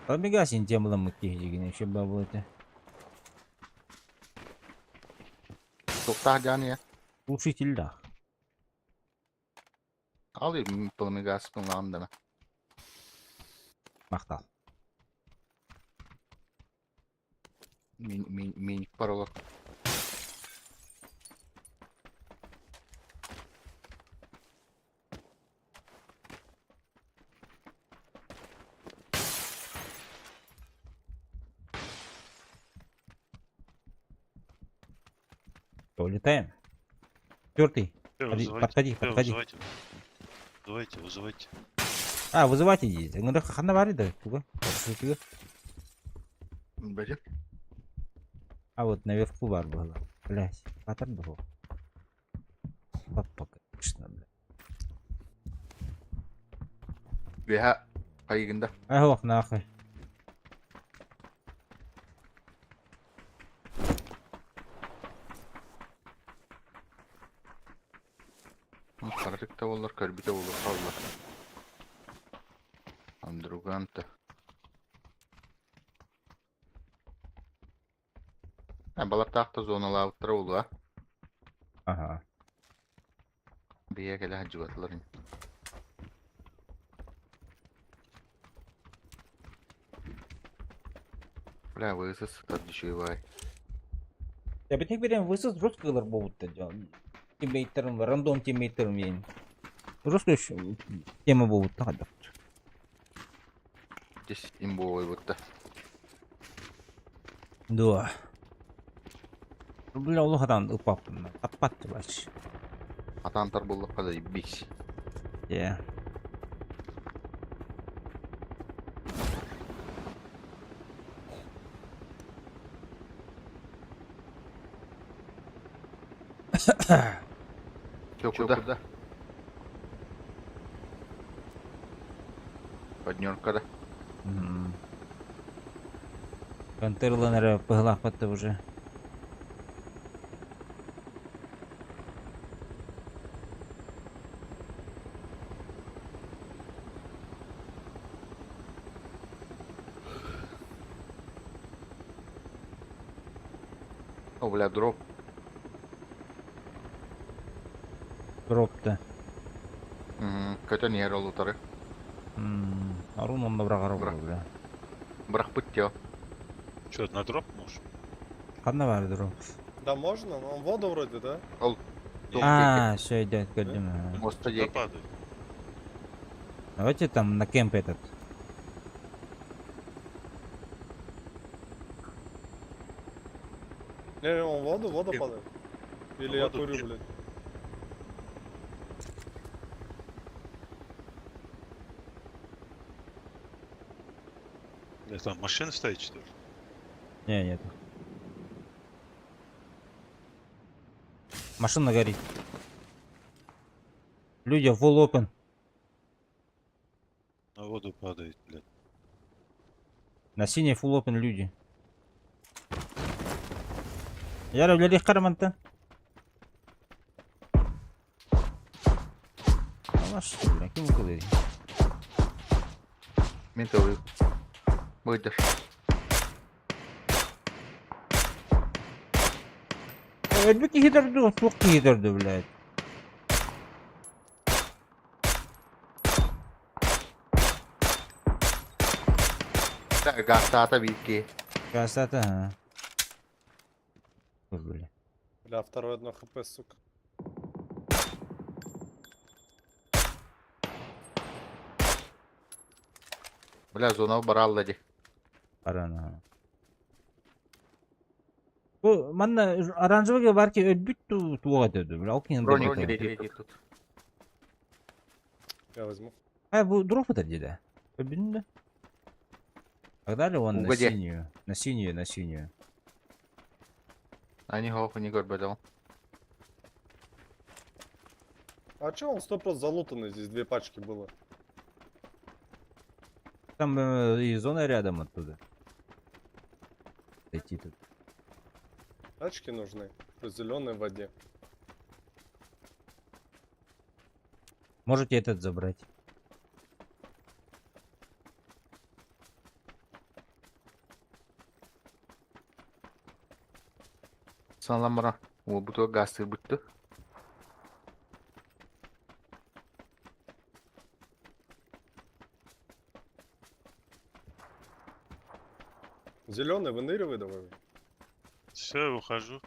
Пробегайся тем киһи еще бабыл это. Туохтаах дьаан ийэ. Глушитель да. Ал пламегас ылаҕын Махтал. Мин мин паролор. Что, улетаем? Четвертый. Подходи, Вызывайте, подходи, подходи. Вызывайте. Вызывайте, вызывайте. А, вызывать идите. Ну, хана бары да, туга. Туга. Бэдэ. А вот наверху бар было. Блять, паттерн был. Папа, конечно, бля. Үөһэ хайыгында. Ах, нахуй. Харатык да буоллар көрбүтэ буолуо хаалла. Андруганта. Балартаах да зоналаабыттара буолуо. Ага. Биһиэхэ кэлэ сылдьыбатылар ини. Бля, высос сытар дешевай. Я битик берем высос жестко ылар буолбуттар дьон. Тиммейттерим, рандом тиммейттерим диэн. Жестко тема буолбуттар хайдах. Здесь имбовый будто. Да. Бля, олох атан ыппаппын. Таппат вообще. Атаантар буллахха заебись. Yeah. Чё, куда? Поднерка, да? Контерлан эрэ быһылаахпат уже. О, бля, дроп. Дропта. Көтөн иһэр ол утары. Арун онно быраҕар Бырах. бля. Бырахпыт тё. Че, на дроп можешь? Ханна баар дроп? Да можно, но он в воду вроде, да? Ол. А, все, идет, көрдүм. Моста Да диэки. падает. Давайте там на кемп этот. Не, не, он в воду, в воду Нет. падает. Или В я воду курю, нет. блядь. Бля, там машина стоит, что ли? Не, нет. Машина горит. Люди, full open. На воду падает, блядь. На синий full open люди. Я үлэлиэх караманта. Алаш, бля, ким укылый? Мин тылы. Выйдешь. Өлбүт киһи дорду, суох киһи дорду, блядь. Так, газтаата биир Красота, а. Ой, бля. Бля, второе одно хп, сука. Бля, зона баралла ди. Арана. Бу манна оранжевый бар ки өлбүт ту туга өтөдү. Бля, ол кийин Броник дроп. диэки тут. Я возьму. А, бу дроп это где, да? Өлбүтүн да? Погнали вон на Угоди. синюю. На синюю, на синюю. Они хох не көрбөдө. А чё он 100% залутанный? Здесь две пачки было. Там и зона рядом оттуда. Дойти тут. Тачки нужны. Зеленой в воде. Можете этот забрать. Санламара. О, буту газ бүттү. Зеленый, выныривай давай. Все, ухожу.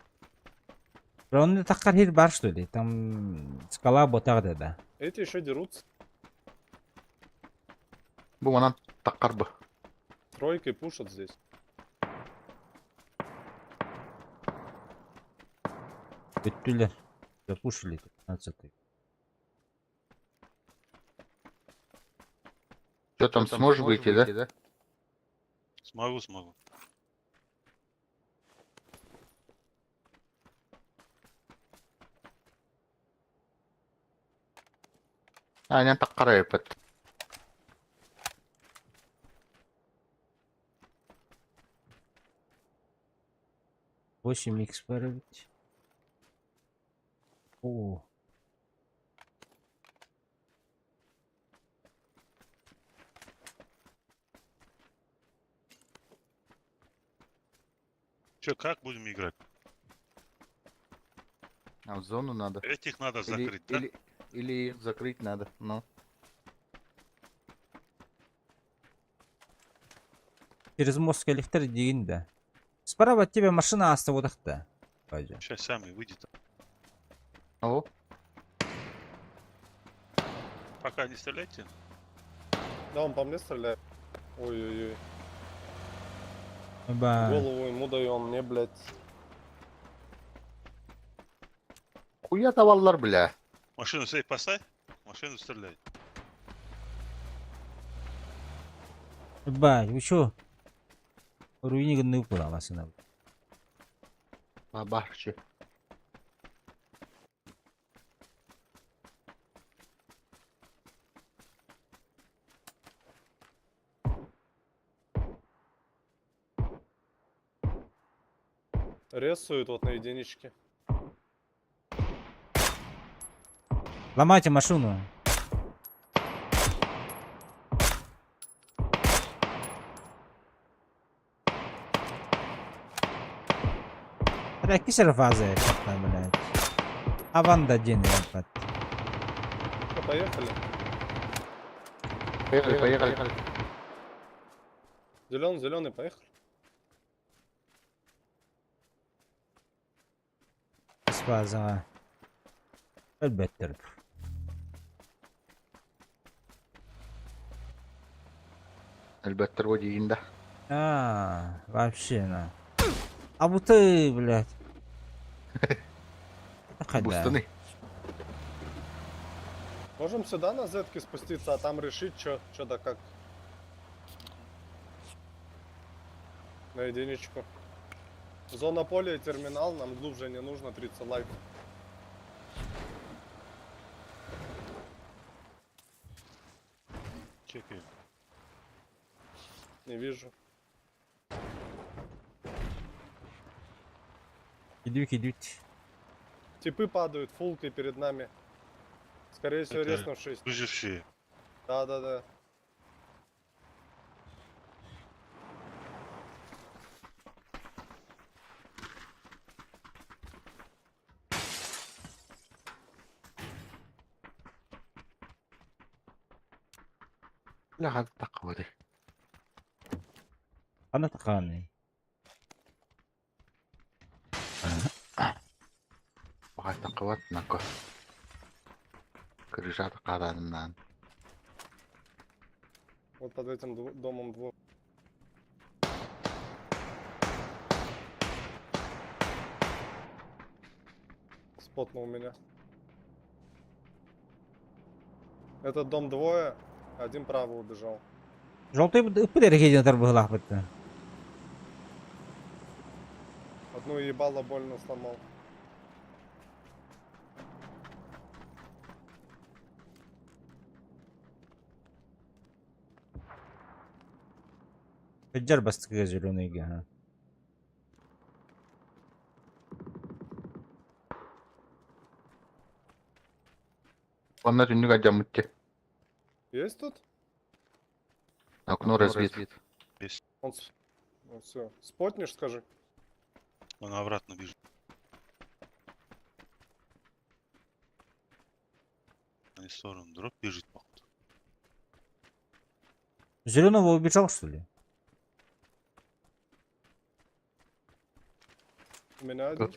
Он не так карьер бар, что ли? Там скала ботар да. Эти еще дерутся. Бу манан таккар бу. Тройкой пушат здесь. Бүттүлэр. Запушили 15. Что там, сможешь выйти, да? Смогу, смогу. А, не таккар эпет. 8 икс ведь. О. Че, как будем играть? А в зону надо. Этих надо Или, закрыть, да? или, или их закрыть надо, но. Через мост кэлихтэр диигин да. Справа от тебя машина ааста Пойдем. Сейчас сами выйдет. О, Пока не стреляйте. Да, он по мне стреляет. Ой-ой-ой. Ба. Голову ему даю, он мне, блядь. хуя tavallar, бля. Машину сейф поставь. Машину стреляй. Ба, вы чё? Руини гынны упала машина. Бабарчы. Рисует вот на единичке. Ломайте машину. Бля, кисер фаза, блядь. Аванда день, ебать. Ну, поехали. Поехали, поехали. Зеленый, зеленый, поехали. Фаза. Elbette. Elbette bu да. А, вообще на. А вот ты, блядь. Бустаны. Можем сюда на зетке спуститься, а там решить, что чё да как. На единичку. Зона поля и терминал, нам глубже не нужно, 30 лайк. Чекаем. Не вижу. Идут, идут. Типы падают фулкой перед нами. Скорее всего, Это резнувшись. Выжившие. Да-да-да. Бля, такой. Она такая. Такой нако. Крыша каранынан. Вот под этим домом двух. Спотнул меня. Этот дом двое, один право убежал. Желтый пыдер тарбыгылах бытты. Одну ебало больно сломал. Ыджар бастыгы зеленый га. Онна түннүк ажамытты. Есть тут? Окно разбит. Есть. Он... Ну, все. Спотнешь, скажи. Он обратно бежит. Они в сторону дроп бежит, походу. Зеленого убежал, что ли? У меня один.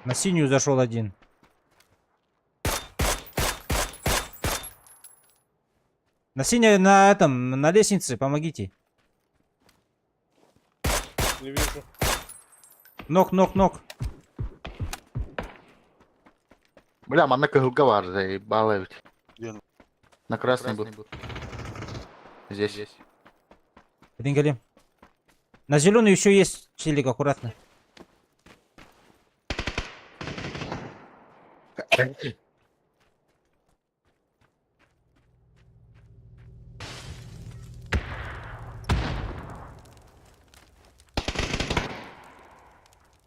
На синюю зашел один. На синюю, на этом, на лестнице, помогите. Не вижу. Ног, ног, ног. Бля, манна кыһылга бар, заебало ведь. Где он? На красный был. Здесь. Один голем. На зеленый еще есть челик, аккуратно.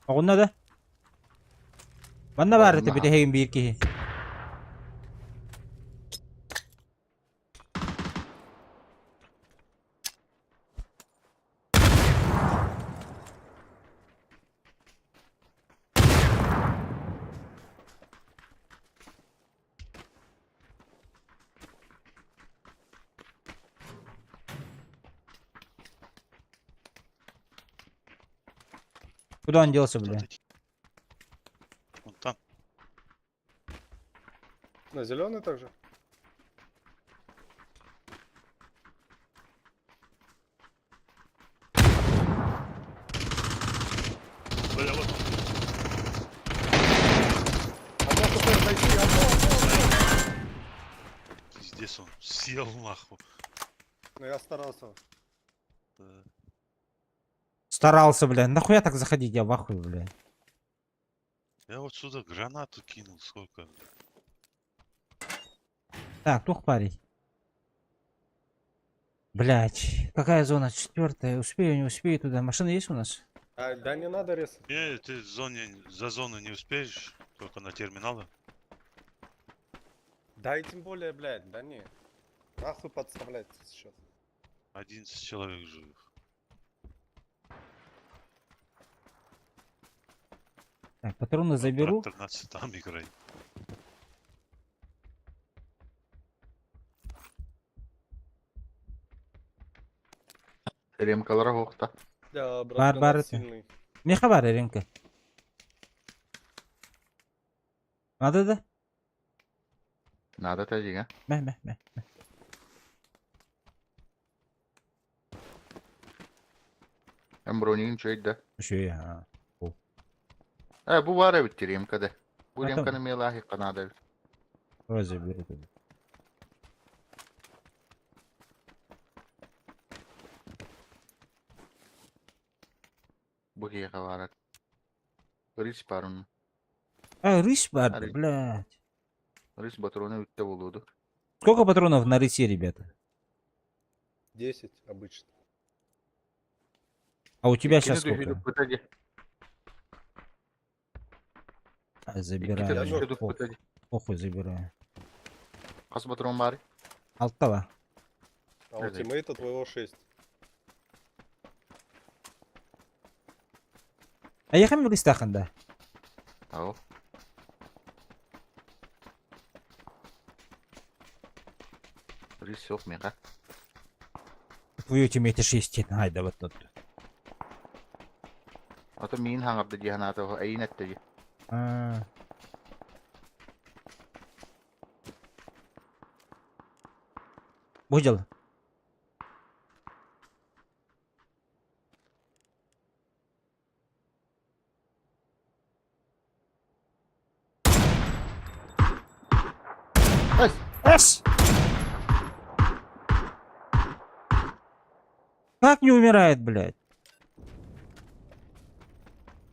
Оҕунна да? Манна баар этэ Оҕунна. бүтэһигин биир киһи. Куда он делся, Куда бля? ты? Вон там. На зеленый также? Бля, вот он. Одно хп, зайти, одно, одно, одно. Пиздец он. Сел нахуй. Ну я старался. Да. Старался, бля. Нахуя так заходить, я в ахуе, бля. Я вот сюда гранату кинул, сколько. бля. Так, тух парень. Блять, какая зона? Четвертая. Успею, не успею туда. Машина есть у нас? А, да не надо резать. Не, ты в зоне, за зону не успеешь, только на терминалы. Да и тем более, блядь, да не. Нахуй подставлять сейчас. 11 человек живых. Так, патроны заберу. Брат 13 там играй. Ремкалара хохта. Да, брат, Бар- гранат бар это. сильный. Меха бар, Ренка. Надо, да? Надо тажига. Мә, мә, мә. Эм бронигин чөйдө. Еще я. Э, бу бар эбит ремкада. Бу А там- ремканы мелахи канада. Давай заберу тогда. Бу киһиэхэ баар. Рис барун. А, рысь бар, Рысь. блядь. Рис патроны үттэ болуду. Сколько патронов на рысе, ребята? 10 обычно. А у тебя сейчас сколько? А, забираю. Я Похуй, похуй забираю. Хас патрон бар. Алтава. А у Это- тиммейта твоего 6. А я хамил да? Ау. Рис суох миэхэ. Твою тиммейта 6, ай, да вот тут. Ото миин хаҥарда дии санаата эйин этте дии. А. Будь дела. Эс! Эс! Как не умирает, блядь?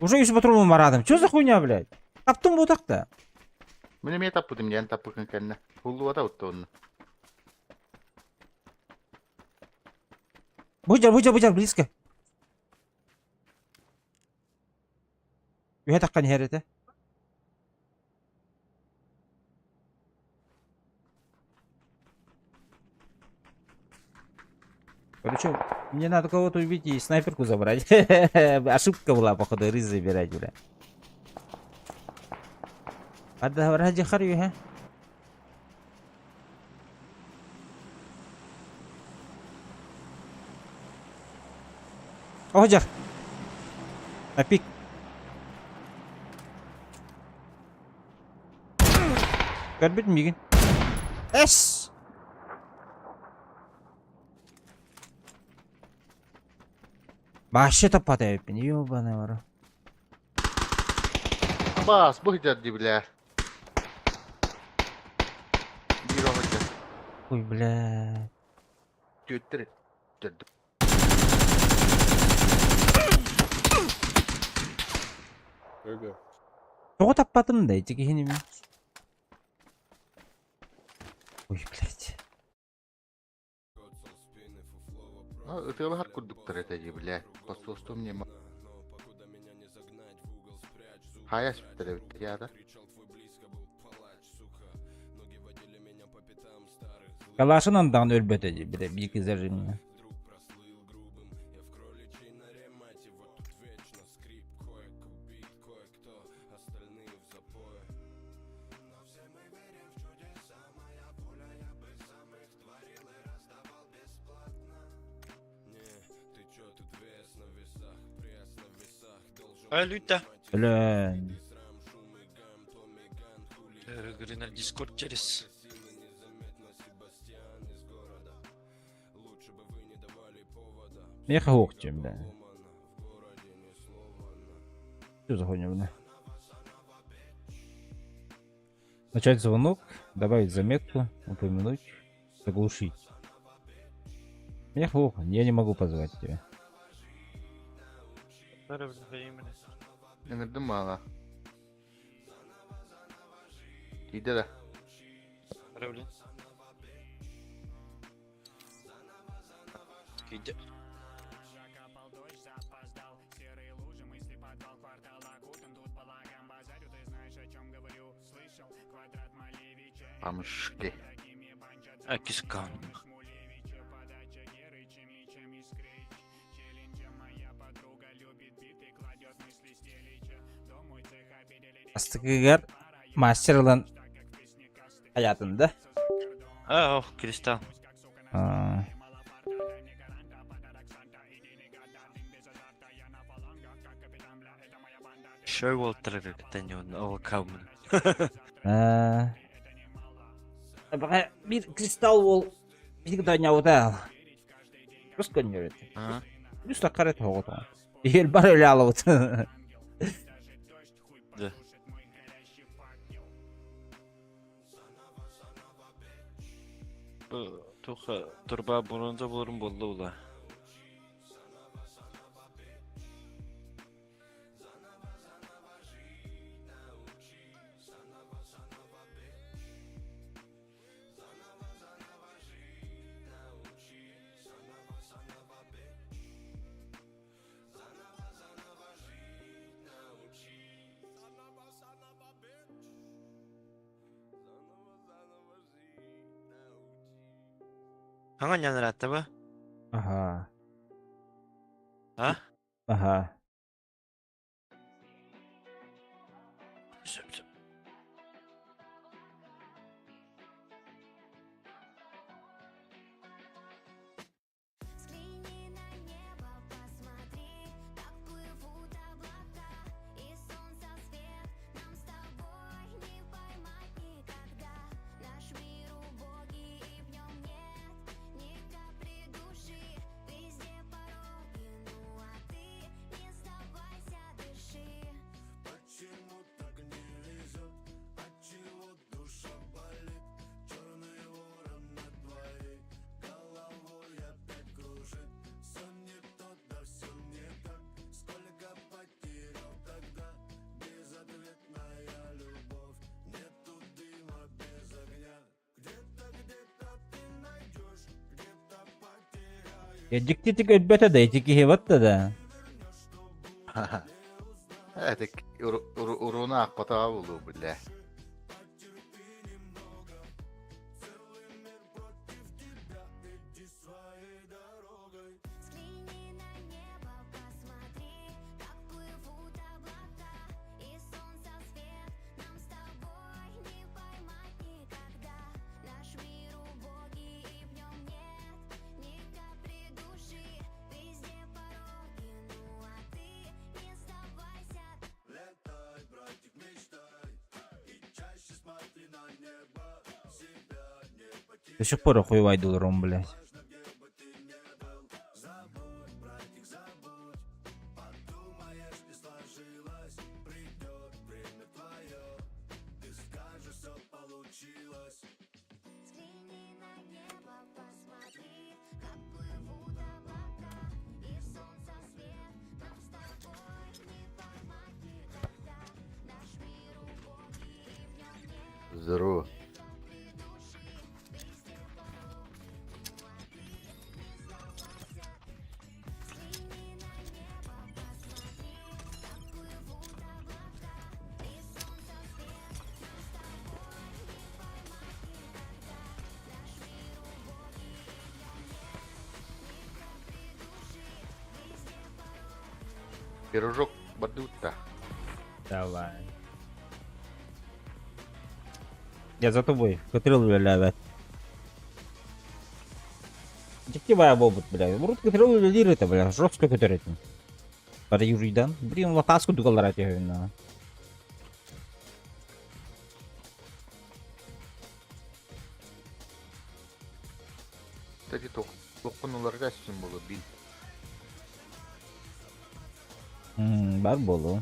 Уже из патроном марадом. Чё за хуйня, блядь? Таптым вот так-то. Мин эмиэ таппытым диэн таппыкын кэннэ. Хуллубата уттуонна. Будь будь будь близко. Үһэ таққан хәрете. Короче, мне надо кого-то убить и снайперку забрать. Ошибка была, походу, рыз забирать, бля. Ради харю, ха? Ожар. Апик. Көрбүт мигин. Эс! Вообще таппата эппин, ёбаный вара. Бас, бу хитэр дии бля. Биир оҕо Ой, бля. Түөттэр. Төрдү. Ага. Тоҕо таппатым да, эти киһини мин. Ой, блядь. Ытыалаһар курдуктар этэ дии бля. Посуостум нема. Хайа сүттэр эбит яда. Калашын андаҕын өлбөтө дии, бля, биир зажимна. Өлүүтэ. Өлөөн. Гринер Дискорд через. Миэхэ суох диэн, бля. Что за хуйня, бля? Начать звонок, добавить заметку, упомянуть, заглушить. Мне плохо, я не могу позвать тебя. Ыҥырдым маала. Тиийдэ да. Киирдэ. Камышки. Акискан. Астыкыгар мастер ылан хайаатын да? А, ох, кристалл. А, Шой уолтары кытта ол каумын. А. Баҕа биир кристалл уол биир донньообута. Кус көннөрүт. Үс таккар эт оҕото. Иһил бар өлө алабыт. Да. Бу туха турба бронза болорун болла була. Хаҥа ньаныраатта ба? Ага. А? Ага. Сөп сөп. Дьиктитик өлбөтө да ити киһи батта да. Это уруна аахпатаҕа буолуо биллэ. До сих пор охуевай долларом, блядь. Здорово. Пирожок бардутта. Давай. Я за тобой. Көтүрэл үлэлээбэт. Дьикти баайа буолбут, бля. Урут көтүрэл үлэлиир этэ, бля. Жестко көтөр этим. Бары Юрийдан. Блин, латаас курдук аллара түһүннэ. Кстати, тоххун уларга символу бил. Бар буолуо.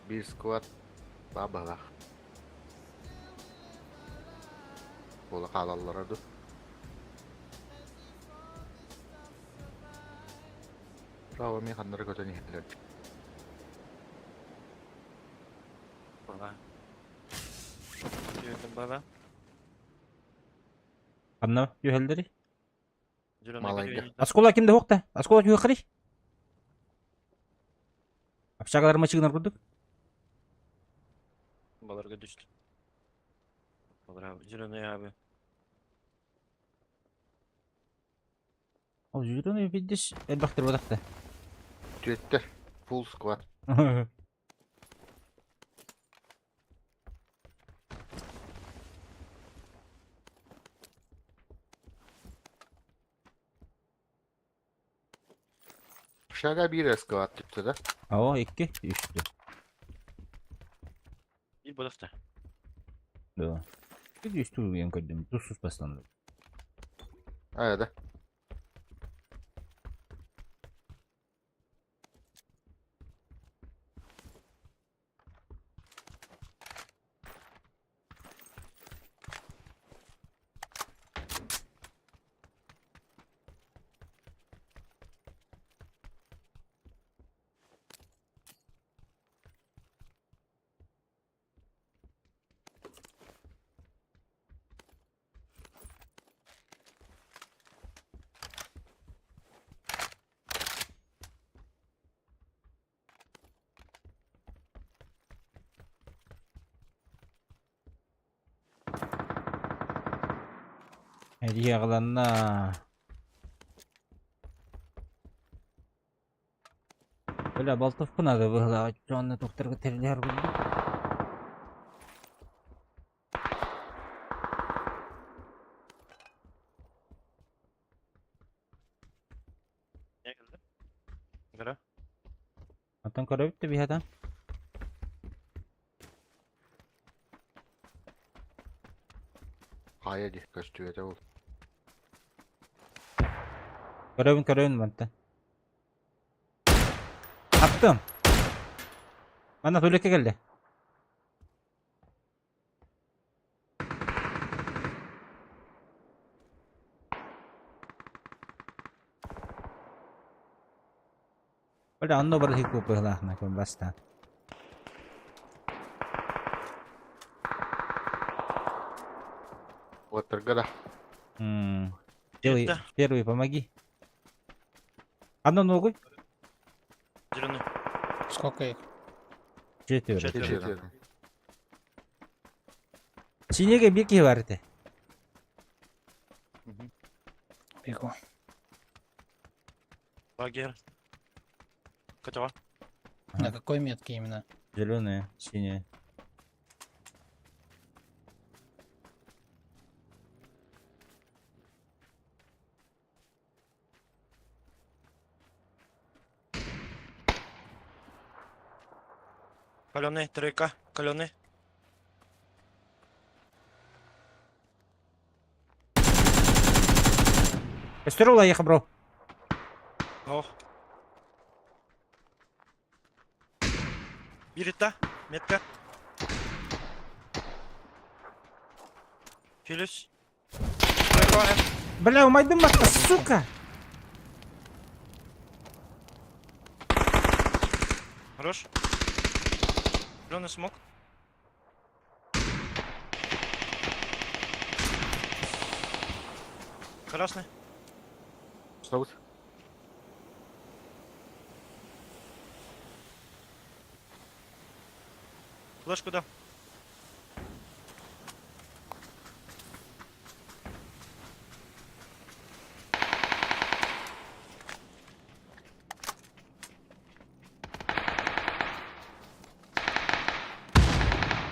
Биир сквад баабалаах. Буола хаалаллара дуу? Право эмиэ ханнара көтөн иһэллэр. Бала. Түөртүн бала. Ханна түһэллэрий? Малайга. Оскола ким да суох да? Оскола түһүөххэрий? Общагалар мачыгынар курдук. Баларга түстү. Балар зеленый абы. Ол зеленый видишь, элбэхтэр бодахта. Түөттэр. Full squad. Шага биир сквад түптэ да? О, икки, үстү. Bir бодахта. Да. Bir үстү uyuyan көрдüm. Тус бастан. Аа да. Эриэҕэлэннэ. Бля, болтовку надо было, уонна тухтарга тэрилэр курдук. Не келди? Гара. Оттон көрөбүт да биһиэтэ. Хайа дии көстүбэтэ ол. Көрөбүн көрөбүн мантан. Аттым. Манна тулекке кэллэ. Бля, онно бар хикку быһылаахна көн бастаан. Уоттарга да. М, Первый, первый помоги. Одну ногу. Зеленый. Сколько их? Четверо. Четверо. Синеге биир киһи бар этэ. Бегу. Лагерь. Котова. На какой метке именно? Зеленая, синяя. Каленый, тройка, каленый. Костер ехал, бро. Ох. Бирита, метка. Филюс. Бля, умайдым матка, сука! Хорош. Зеленый смог. Красный. Саут. Флешку дам.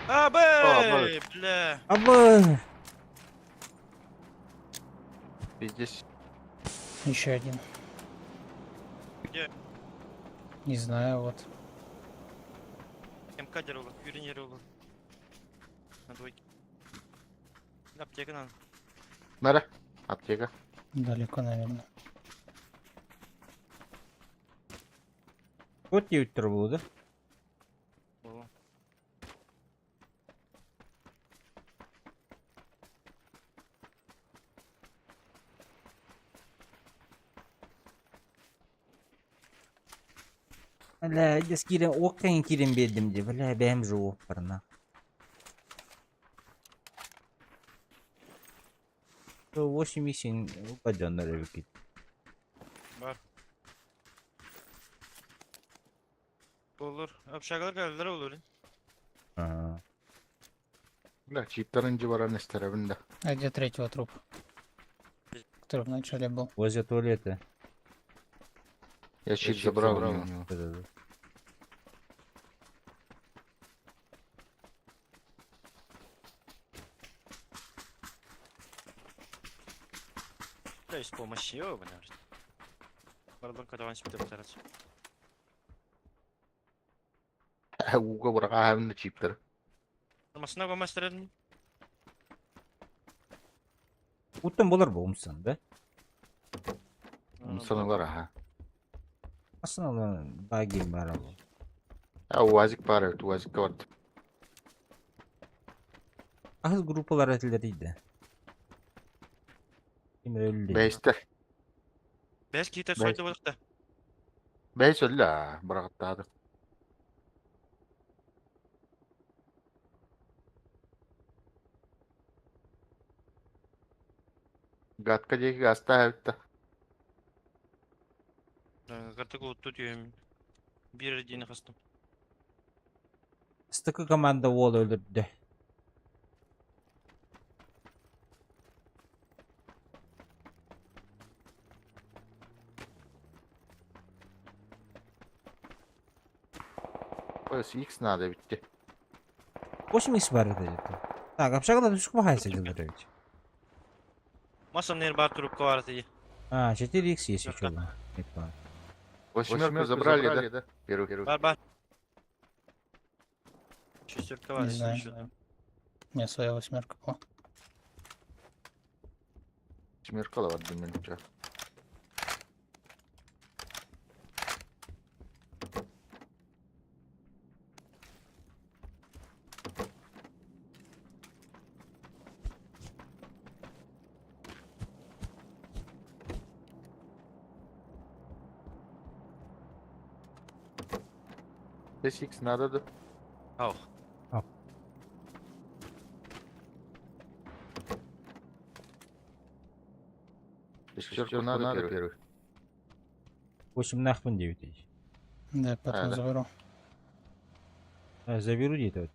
Абэй, бля. Абы! Пиздец. Еще один. Где? Не знаю, вот. МК деревла, Юрий деревла. На двойке. Аптека надо. Нара. Аптека. Далеко, наверное. Вот тебе было, да? Было. Бля, дес кирен, оккан кирен бердим де, бля, бәм жуып барна. 8 исин упаден ревикит. Бар. Olur. Общагалар geldiler olur. Ага. Да, чиптарын баран истеребин да. А где третьего труп? Который в начале был. Возле туалета. Я чип забрал у него. Да-да-да. Да, с помощью, ёбаный в рот. Бардон, когда он себе повторять. Уга быраҕа чиптер. Масына бамастырын. Уттан болар бу умсан, да? Умсаналар аха. Асына баги бар ол. А уазик бар эбит, уазикка бард. Ахыз группалар этилер дейdi. Ким өлдү? Бэйстер. Бәс кейтер сойды болықты. Бэйс өллө аа, бырагыттаады. Гатка диэки гаста эбит да. Картык ұтты түйем. Bir дейін қастым. Стыкы команда ол өлдүрдү. Ой, X надо битти. 8 бар edi. Так, общагада түшүк бахайсы жылдырып. Масам нер бар трубка бар дейді. А, 4х есть еще. Да. Восьмерку забрали, да? Первый. Бар бар. Шестерка бар. Не знаю. У меня своя восьмерка была. Восьмерка да бар мен ча. Здесь X надо, да? Ау. Шестерку надо первый. 8 нахмын 9 тысяч. Да, потом А, да. заберу. А, заберу где-то.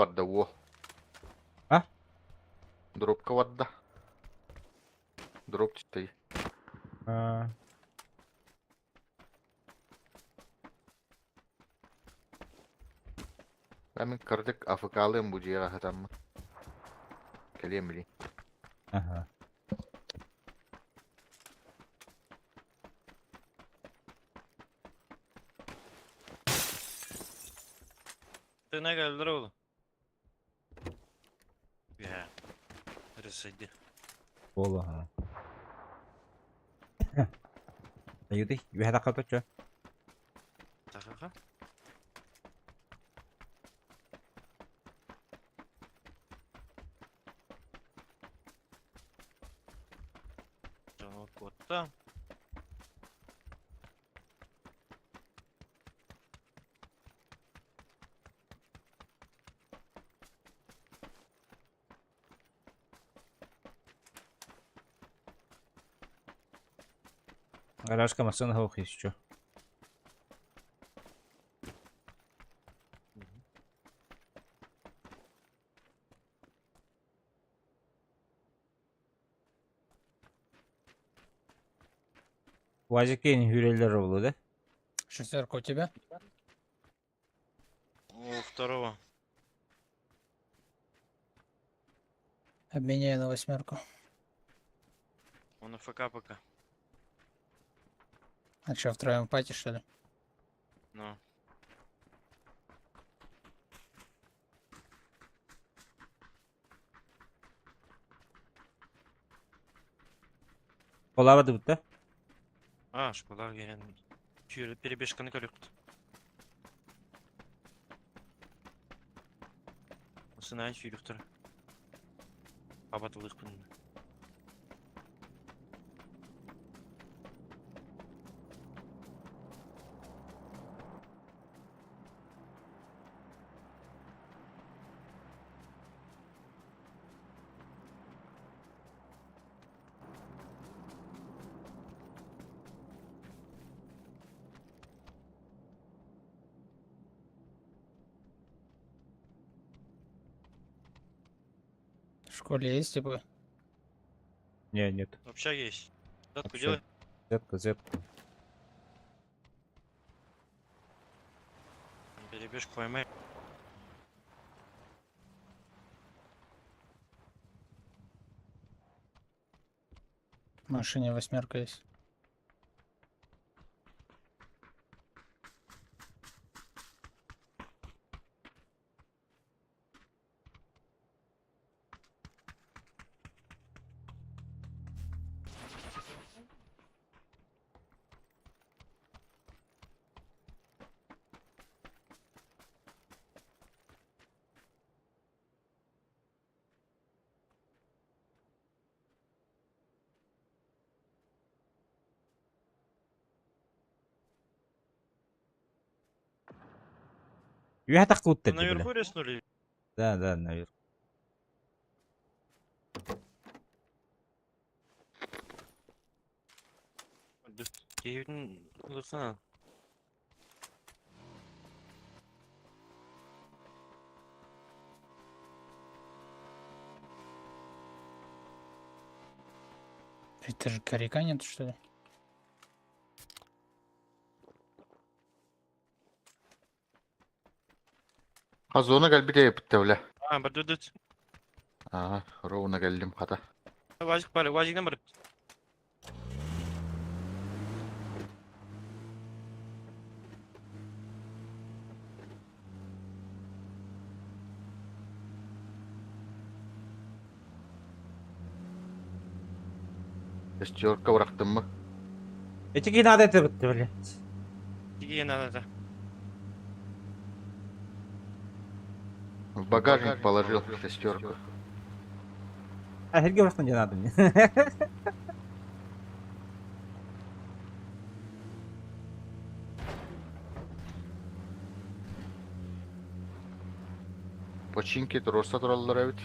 Барда уо. А? Дробка барда. Дроп читай. А... Мин кырдык АФК-лыым бу дьиэҕэ сытаммын. Кэлиэм билин. Ага. Тына geldiler oğlum. Ya. Рысайды. Буолла. Аюды, үһэ тахха чө. Тахаха. Дьоно куотта. Гаражка машина хоох еще. Вазикейн хүреллер oldu да? Шестерка у тебя? У второго. Обменяю на восьмерку. Он АФК пока. А что, втроем пати, что ли? Ну. Kolava да? А, школа келен. Чүйрі перебежканы көрөкт. Осынайын сүйріктір. Абатылықпын. В школе есть, типа? Не, нет. Общага есть. Датку Общага. делай. Зетка, зетка. Перебежку поймай. В машине восьмерка есть. Үһэ тахха Наверху реснули? Да, да, наверху. Кейбин улысына. Это же коряка нет, что ли? А зона кэлбит эбит бля. А, бардыдыт. Ага, ровно кэллим хата. Вазик бар, вазиктен бар. Шестерка бырахтым мы. Эти надо это блядь. Тиге надо да. В багажник положил шестерку. А Хельге просто не надо мне. Починки туруорса тураллар эбит.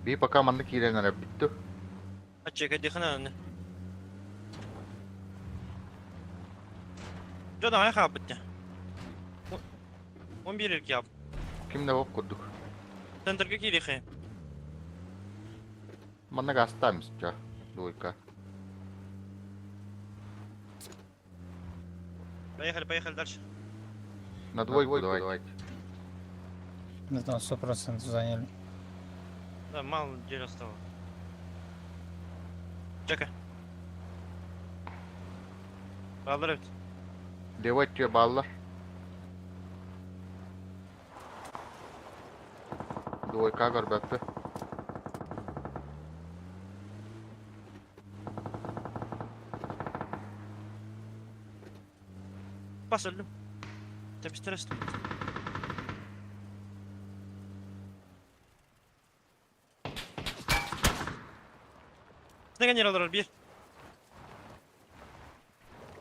Би пока манна киирэн эрэрбит дуу? Аччыка дихана. Дьон аҕай хаалбыт дьэ. 11 эрки аап. Ким да ок курдук. Центрга киириэхэ. Манна газтаамыс ча, двойка. Поехали, поехали дальше. На двойку давайте. Да там 100% заняли. Да, мало дерева стало. Чека. Баллар эбит. Левой өттүгэр бааллар. Двойка көрбөппү. Бас өлдүм. Тэбистэр эстим. Неген олорор бир.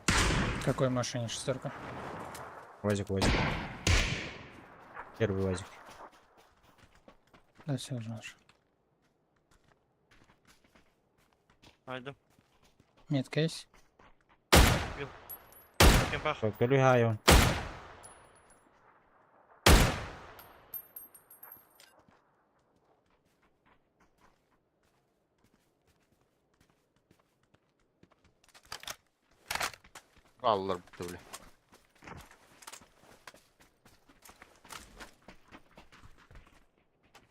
В какой машине шестерка? Вазик, вазик. Первый вазик. Да, все уже наш. Айдым. Метка есть? Кемпах. Көрү Аллар бутта бile.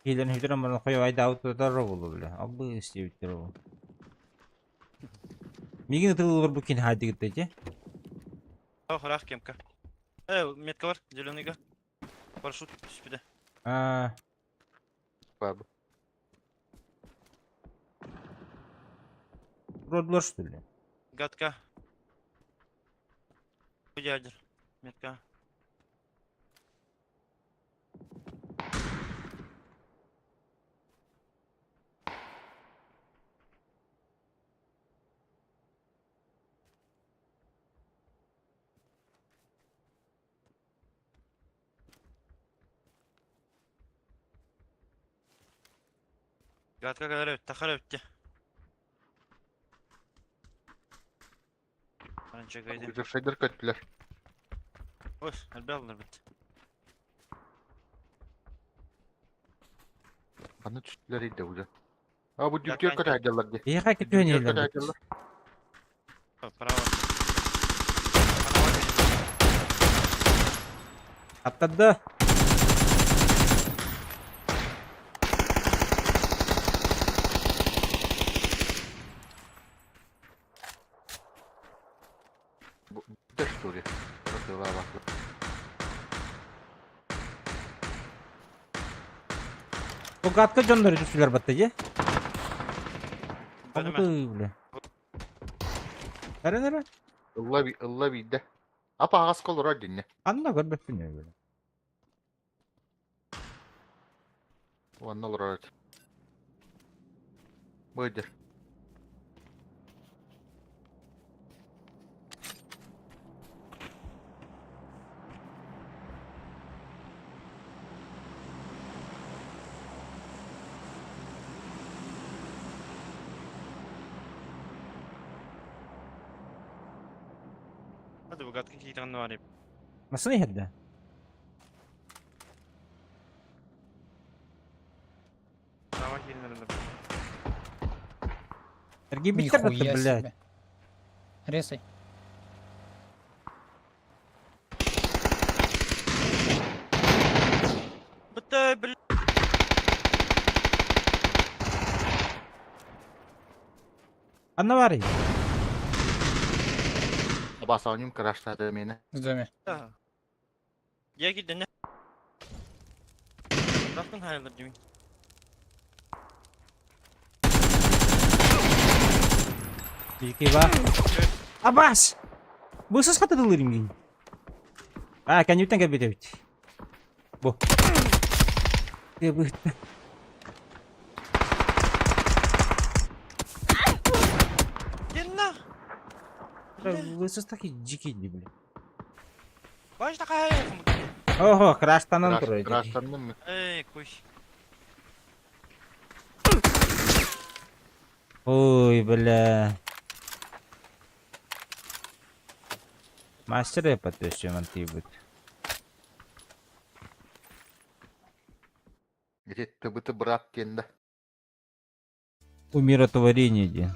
Киилэн хүтэрэн баран хойо айдаабыт тутар буолу биле. Абы истиэбиттэр ол. Мигин ытылылар бу кин хаадигытта же. Ох, рах кемка. Э, метка бар, зеленыйга. Парашют түспүдэ. Аа, Бабы. Родлар что ли? Гадка. Ядер. Метка. Гадка kadar öttü, takar öttü. Анча гайды. Удержайдар көттүлэр. Ой, элбэ алынар бит. Аны түстүлэр иде уже. А бу дүртүөр көтө айдаллар ди. Эйха Дүртүөр кетүөн көтө айдаллар. Право. Аттады. Бүтэр что ли? Противоваха. Бу гадка дьоннор түсүлэр батта же. Бөлүмэ. Абы биле. Эре эре. Ылла би ылла биидэ. Апа ағас колорор динне. Анна көрбөппүн биле. Уанна олорор. Быдыр. Hadi bu гадка кийтен var. Масыны хедде. Право киирнер. Эргибиттер батта, Нихуя блядь. себе. Резай. Бытай, блядь. Анна бар. Басауним краштады мени. В доме. Я киирден. Рахтын хайылыр деймин. Бики ба. Абас! Бысыз хатадылыр мин. А, кәнүтен кәбет бит. Бу. Бу. Денна. Бысыз таки дикий, блядь. Ого, крастанан турар. Крастанным. Эй, куй. Ой, бля. Мастер подписываем антибут. Ити тыбыты брат диэн да. Умиротворение диэн.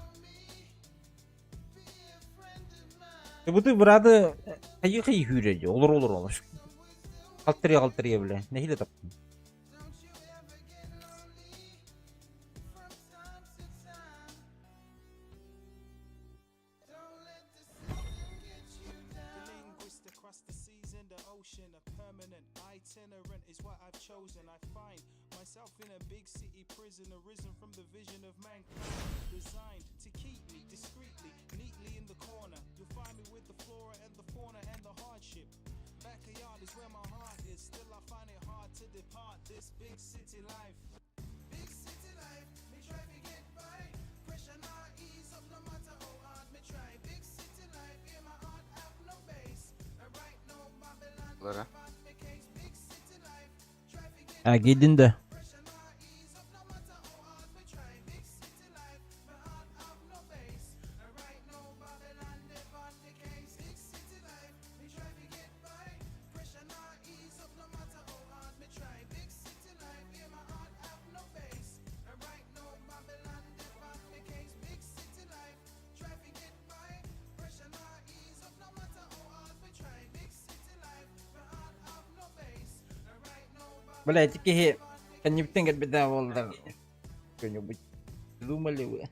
Тыбыты браты хайы-хайы күүрэ дии, олор-олор олор. Халтырыйа-халтырыйа бля, нэһиилэ таптым. Лара. А, киирдин да? Бля, эти киһи кэннибиттэн кэлбитэ буоллар что-нибудь думали вы?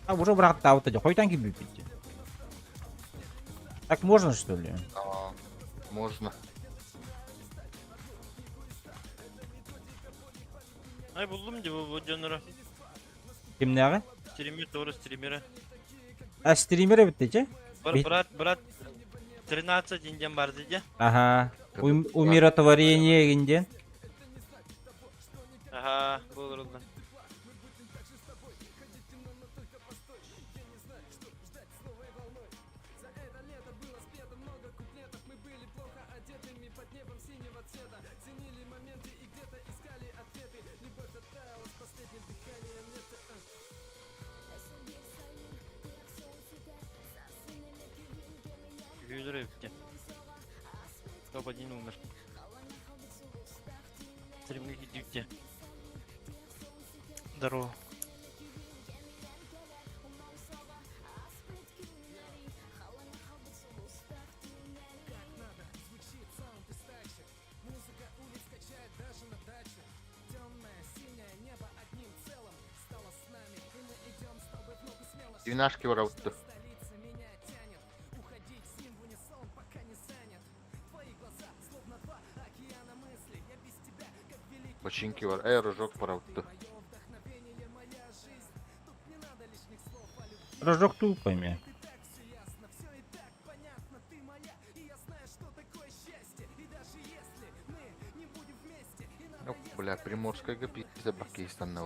А уже бырахтаабыта дьэ, хойутаан киирбиппит дии. Так можно что ли? А, можно. Ай буллум дии бу дьоннору. Кимнээҕи? Стример тоже стримеры. А стример эбит дии? Брат, брат, 13 индиан бар дии. Ага. Умиротворение индиан. Ага, буолар Күүлэр эбиттэ. Топ-1 умер. Стримҥэ киирдибит Здорово. Двенашки воровты. Починки var. Эй, рожок воровты. Рожок тупами. Ну, бля, Приморская пизда Пакистан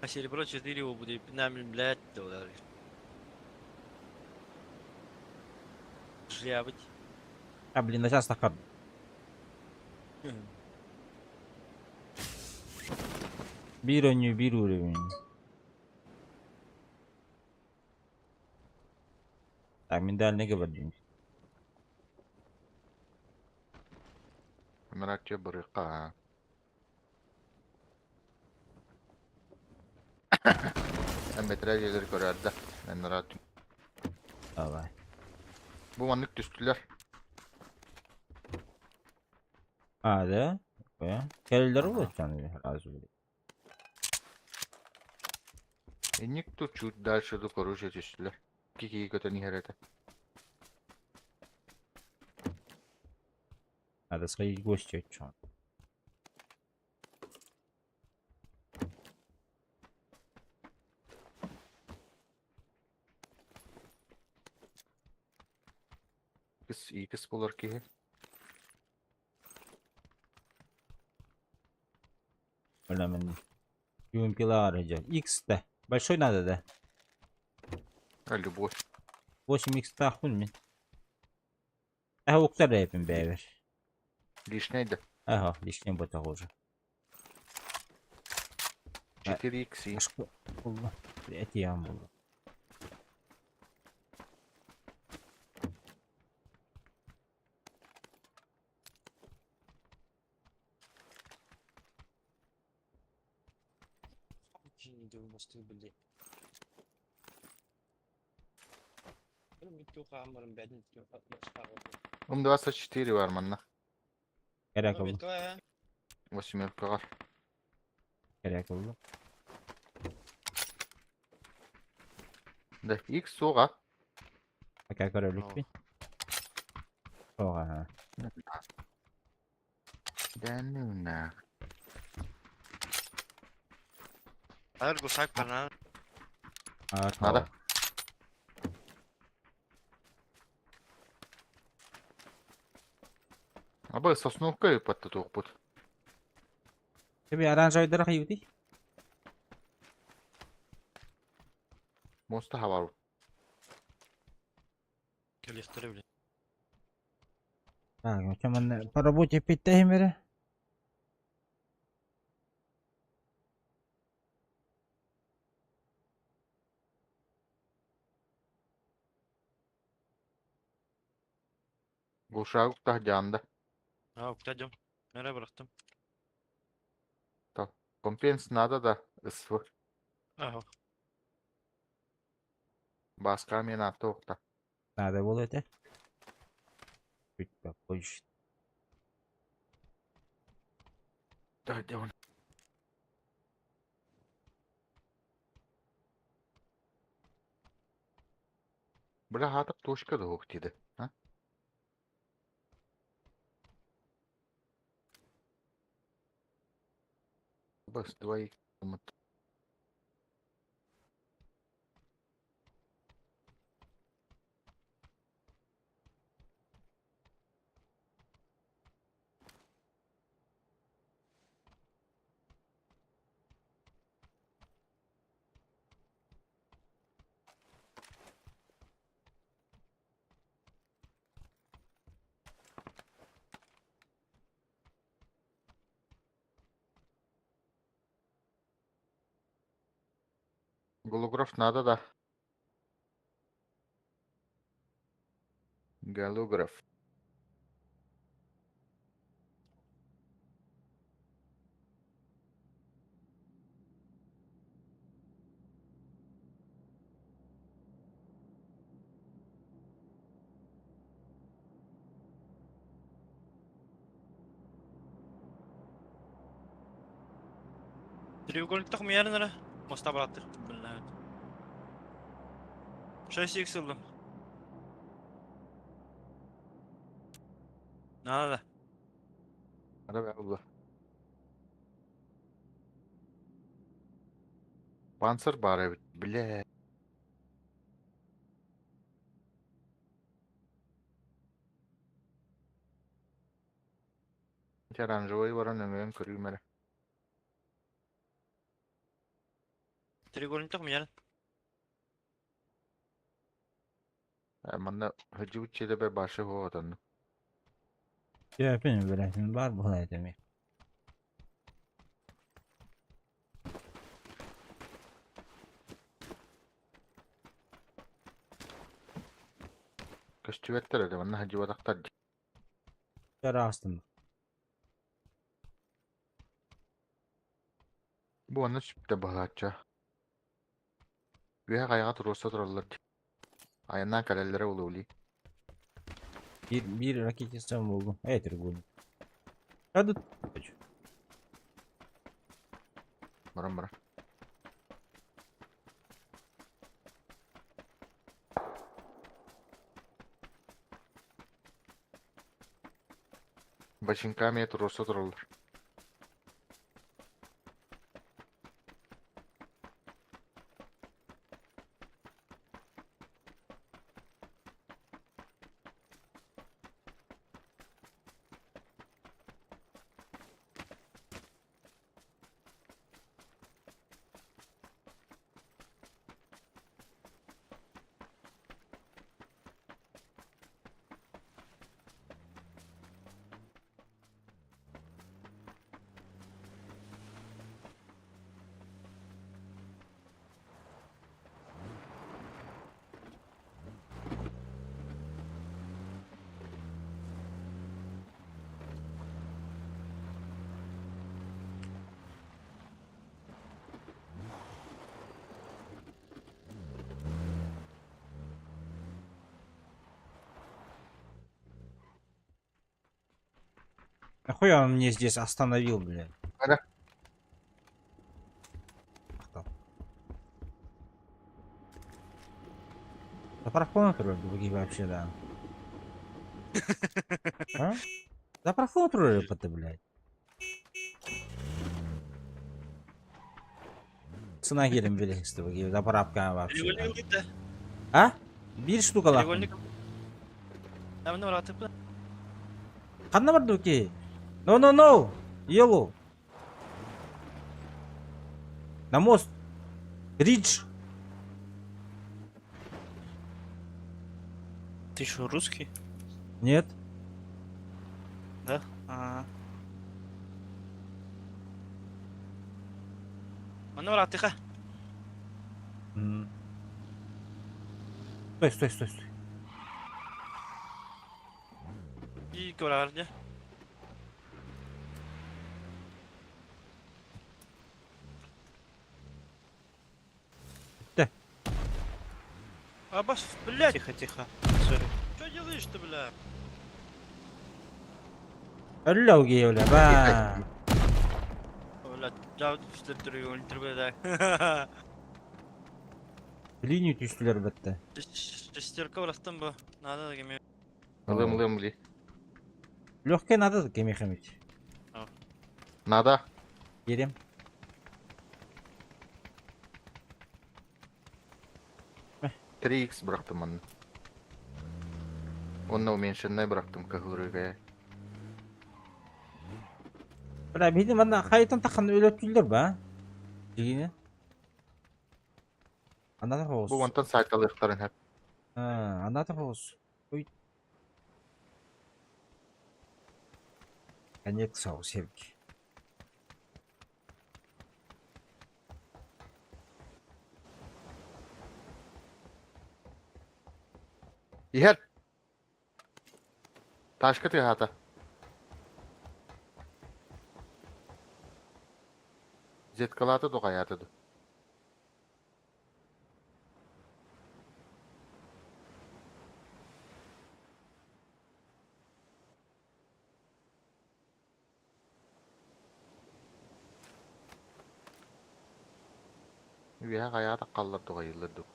А серебро 4 его будет, нам, блядь, доллары. Шляпать. А, блин, сейчас так. Биир өнүү биир уровень. Так, миндальный говорим. Мраче барыка. Метрәҗәләр көрәрдә. Мен рад. Давай. Бу маннык түстүләр. А, да? Кэллэр буолчан разу. Инник ту чуть дальше ду короче түстүлэр. Кики көтөн иһэр этэ. Надо сходить в гости, чё. Икс икс буолар киһи. Бля, мен Юмпилар идет. X-то. Большой надо, да? А любовь. 8x тахпын мен. Ага, уктар эпин бэбер. Лишний да. Ага, лишний будет уже. 4x. Булла. Этиям булла. Ум 24 бар манна. Керек oldu. Восьмеркаҕар. Керек oldu. Да, X суоҕа. Пока көрөлүкпүн. Оға. Да ну на. Hayır гусак bana. Надо. Аба сосновка ыппатта туохпут. Тебе оранжевый хайбытый? Моста хабар. Келихтери бile. Так, ну по работе питтехимере. Глушак тахдянда. Ha uktacım. Nereye bıraktım? Компенс надо да. СВ. Aha. Баска мен атоқта. Надо было это. Чуть попозже. Тахдян. Бля, хатып точка да диді. А? Бас, 2 Голограф надо, да. Голограф. Треугольник takım yerine Моста bıraktık. Billahi. 6x ыллым. Надо. Надо было. Панцир бар эбит, бля. Оранжевый баран өңөн көрүүмөрө. Треугольник takım yerine. Манна хыдьыбыт чилебе башы хоотонну. Köpün bilesin var bu demek. Көстүбэттер эле манна хыдьыбатахтар Жарастым. Бу онно сүптэ баһаачча. Үөһэ хайаҕа туруорса тураллар дии. Айаннаан кэлэллэрэ улуули. Bir raketistен buldum. Evet треугольник. Hadi. Баран баран. Бачыҥка эмиэ туруорса тураллар. Нахуя он мне здесь остановил, блядь? Ара. Заправка другие вообще, да. А? Заправка ты, блядь. Цена гелем билиһистиб заправка вообще. А? Биир штукалаах. Ханна барды ки? No, no, no! Yellow. На мост. Ридж. Ты что, русский? Нет. Да? А. Манна бараатыха. Стой, стой, стой, стой. И көрөр дьэ. Бүттэ. Абас, блядь. Тихо, тихо. Сори. Что делаешь-то, бля? Өллө ол бля. Ба. Бля, да. Линию түстүлэр бэтте. Шестерка барастан бу. Надо кеме. Ылым ылым ли. Легкая надо кемехемить. Надо. Едем. 3х бырахтым манна. Онно уменьшенный бырахтым кыһылырыга. Бля, видим, манна хайтан тахан өлөттүллэр ба. Дигине. Анната Бу хоҕус. мантан сайталыахтарын сөп. Анната хоҕус. Ой. Конец соус севки. Иһэр. Ташка тыаһаата. Зеткалаата ду хайаата ду. Үөһэ хайаата халлар дуҕайыллар ду.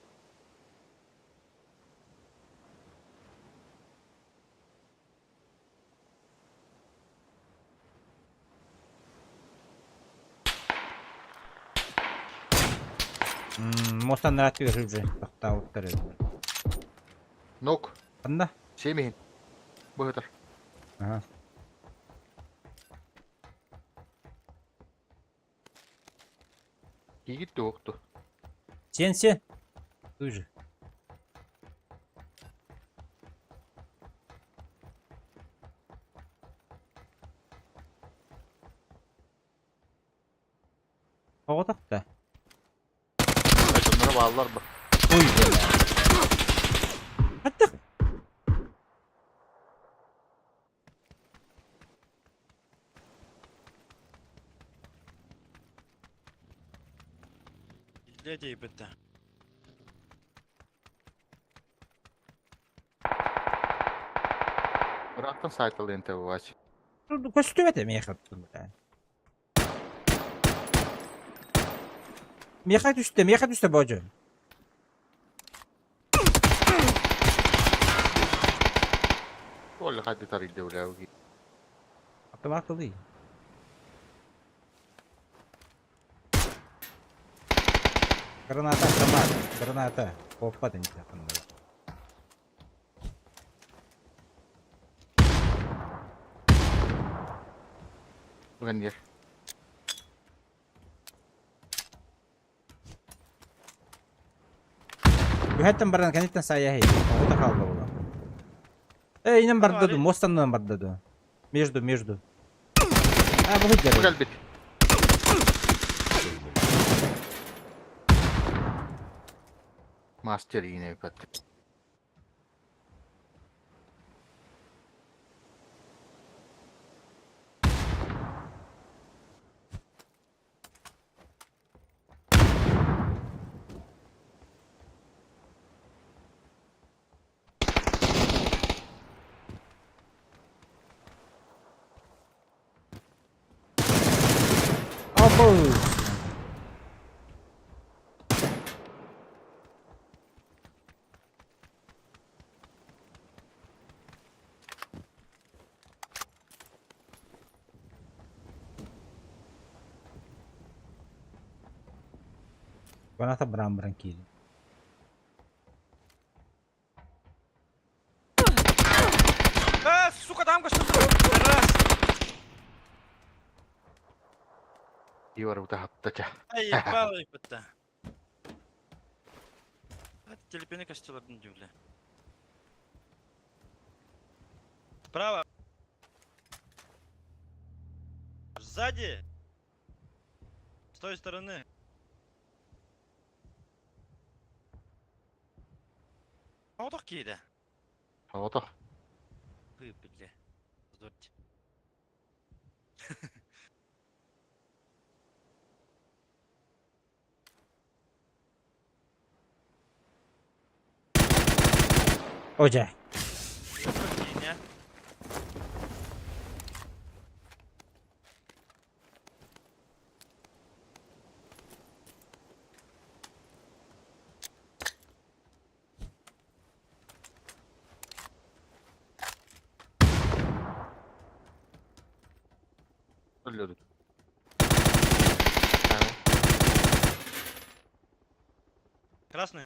Мостан наратыгар уже тохтообуттар эбит. Нок. Ханна? Сиэмиһин. Быһытар. Ага. Киигит туохту. Сен сен. Туй же. Тоҕо да? Дьонноро бааллар ба. Ой, бля. Хаттах. Иллэ диэбитэ. Ыраахтан сайталыан тэбэбач. Көстүбэт миэхэ бля. Миэхэ түстэ, миэхэ түстэ боодьу. Ол хадды тарыйда бля. Автомат ылый. Граната, автомат, граната. Куоппат интэ ханна да. Бүгін ер. Үһэттэн баран кэнниттэн саайа иһий. Оҕото хаалла була. Эй, инэн барда ду, мост аннынан барда ду. Между, между. А, бу Бу кэлбит. Мастер иинэ бат. Опа! Граната баран баран киирдим. А, сука, дамка, что за... Раз. Иор утаһапта ча. Ай, ебало, ебата. Телепени костелордун дии, Справа. Сзади. С той стороны. Оҕотох киирэ. Оҕотох. Ы, бля. Позвольте. О дьэ. Өллөрүт. Красный.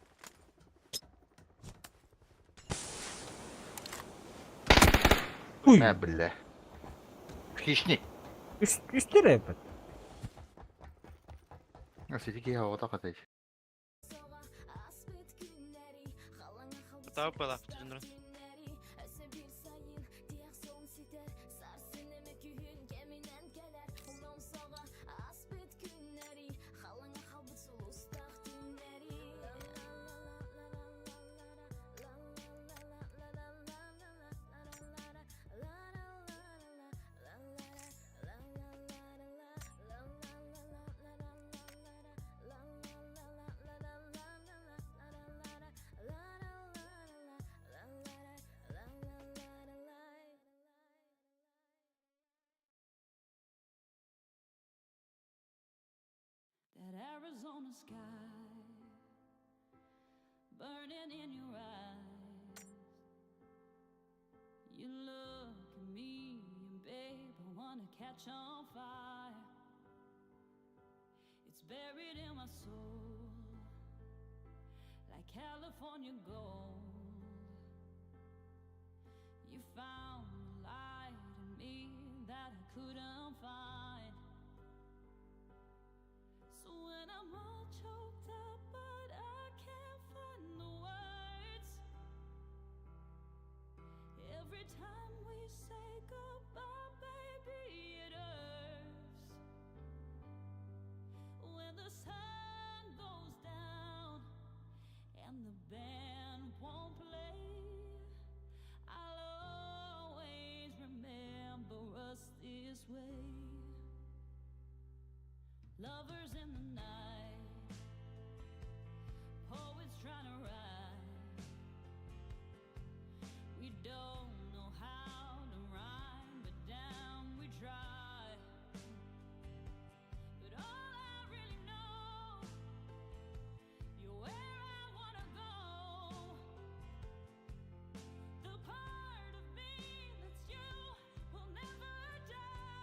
Уй! Мэ бля. Хищник. Үс үстэр эбит. Сити киһи оҕотох этэ. That Arizona sky burning in your eyes. You look at me and babe, I wanna catch on fire. It's buried in my soul like California gold. You found the light in me that I couldn't find. So when I'm all choked up, but I can't find the words. Every time we say goodbye, baby, it hurts. When the sun goes down and the band won't play, I'll always remember us this way. Lovers in the night, poets trying to write. We don't know how to rhyme, but damn, we try. But all I really know, you're where I wanna go. The part of me that's you will never die.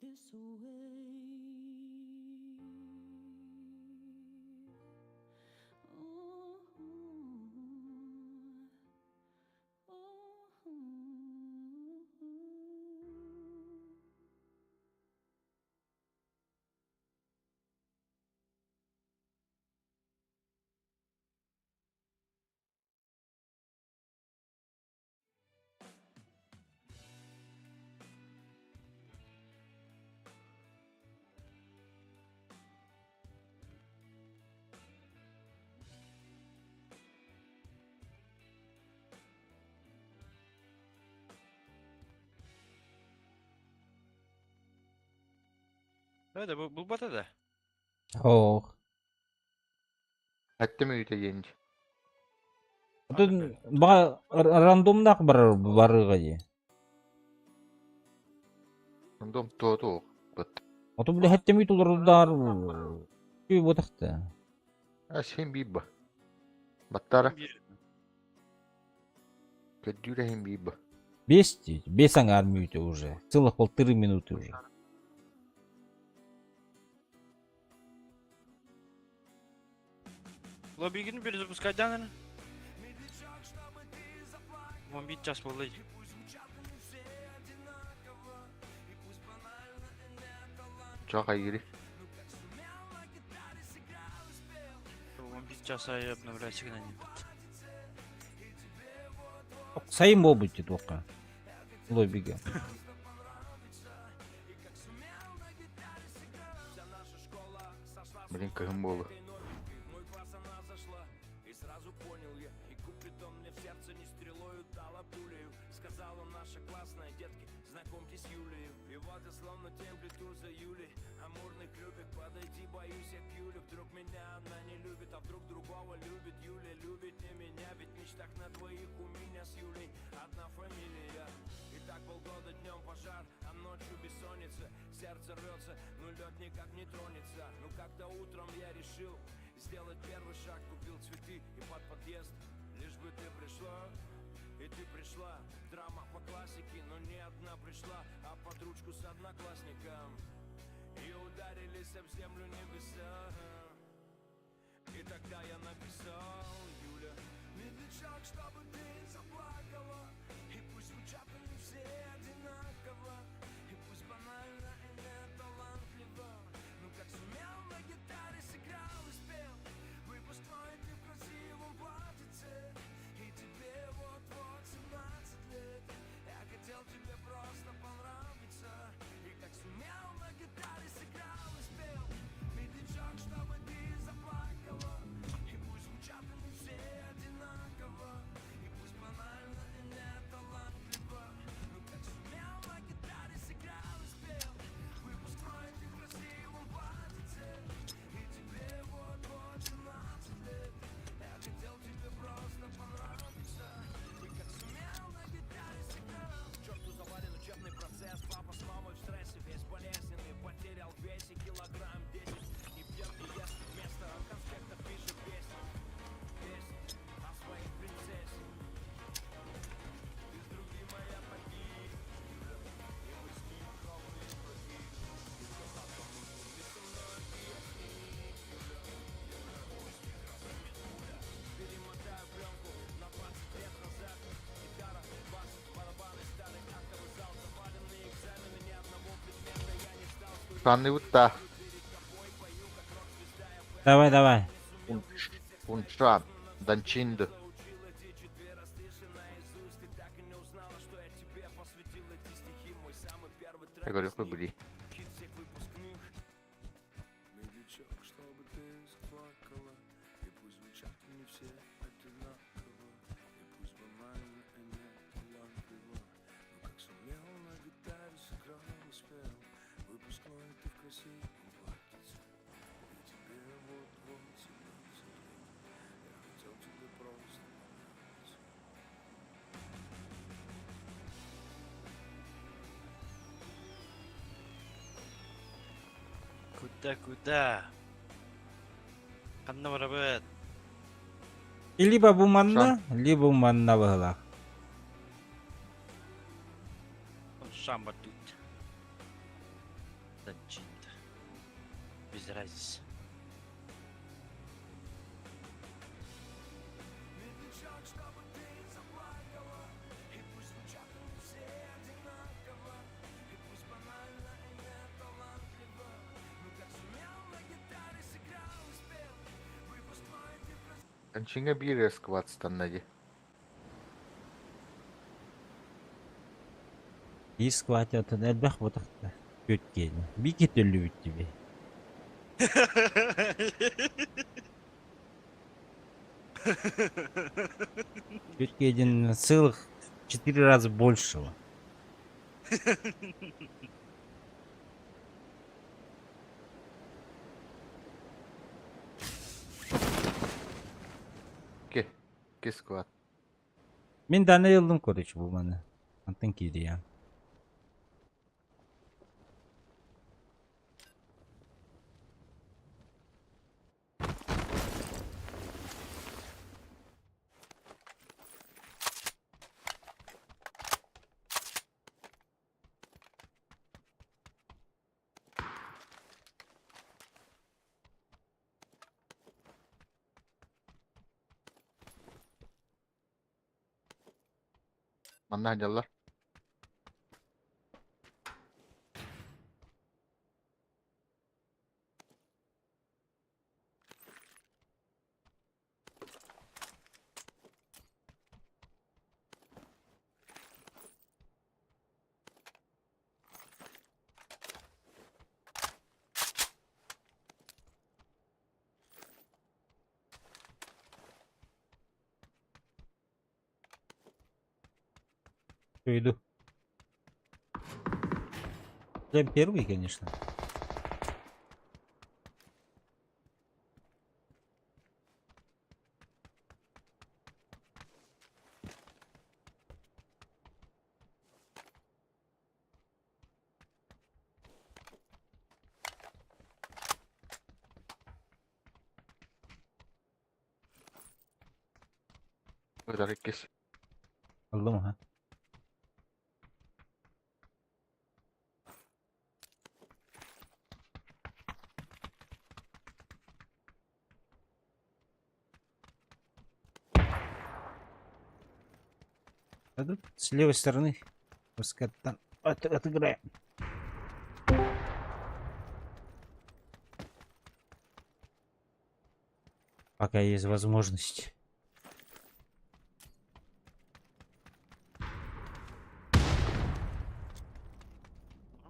this way. Да, бу булбата да. Ох. Эттим үйте енч. Отun баҕа рандомнаах барар барыга дии. Рандом туоту быт. Оту бile хэттеми тулардар күй ботахта. А сен бибба. Баттара. Көддүүрэ хин бибба. Бес бес аңар мүйтө уже. Целых полторы минуты уже. Лоббигин перезапускать, да, наверное? Вон бит час болды. Чаqa ири. Вон бит час ай обновляйся гына Сайын болбут деді оққа. Лоббиге. Блин, кыһын буолу. Санныбыт да. Давай, давай. Унчан. Данчинды. Я говорю, хуй бли. Куда, куда? Ханна барабыт. И либо бу манна, либо манна быһылаах. Шамба тут. Танчинта. Без разницы. Кончиҥҥа биир эрэ сквадстанна дии. Биир сквадтан элбэх ботахта. Түөрт киэнэ. Биир киһи төллүбүт дии. Түөрт киһи целых четыре раза большего. Ки, ки склад. Мин данный ыллым короче бу маны. Антон киириям. Манна сылдьаллар. Всё, иду. Я первый, конечно. Ытар иккис. Ыллым аха. А тут с левой стороны пускай там от, отыграем. Пока есть возможность.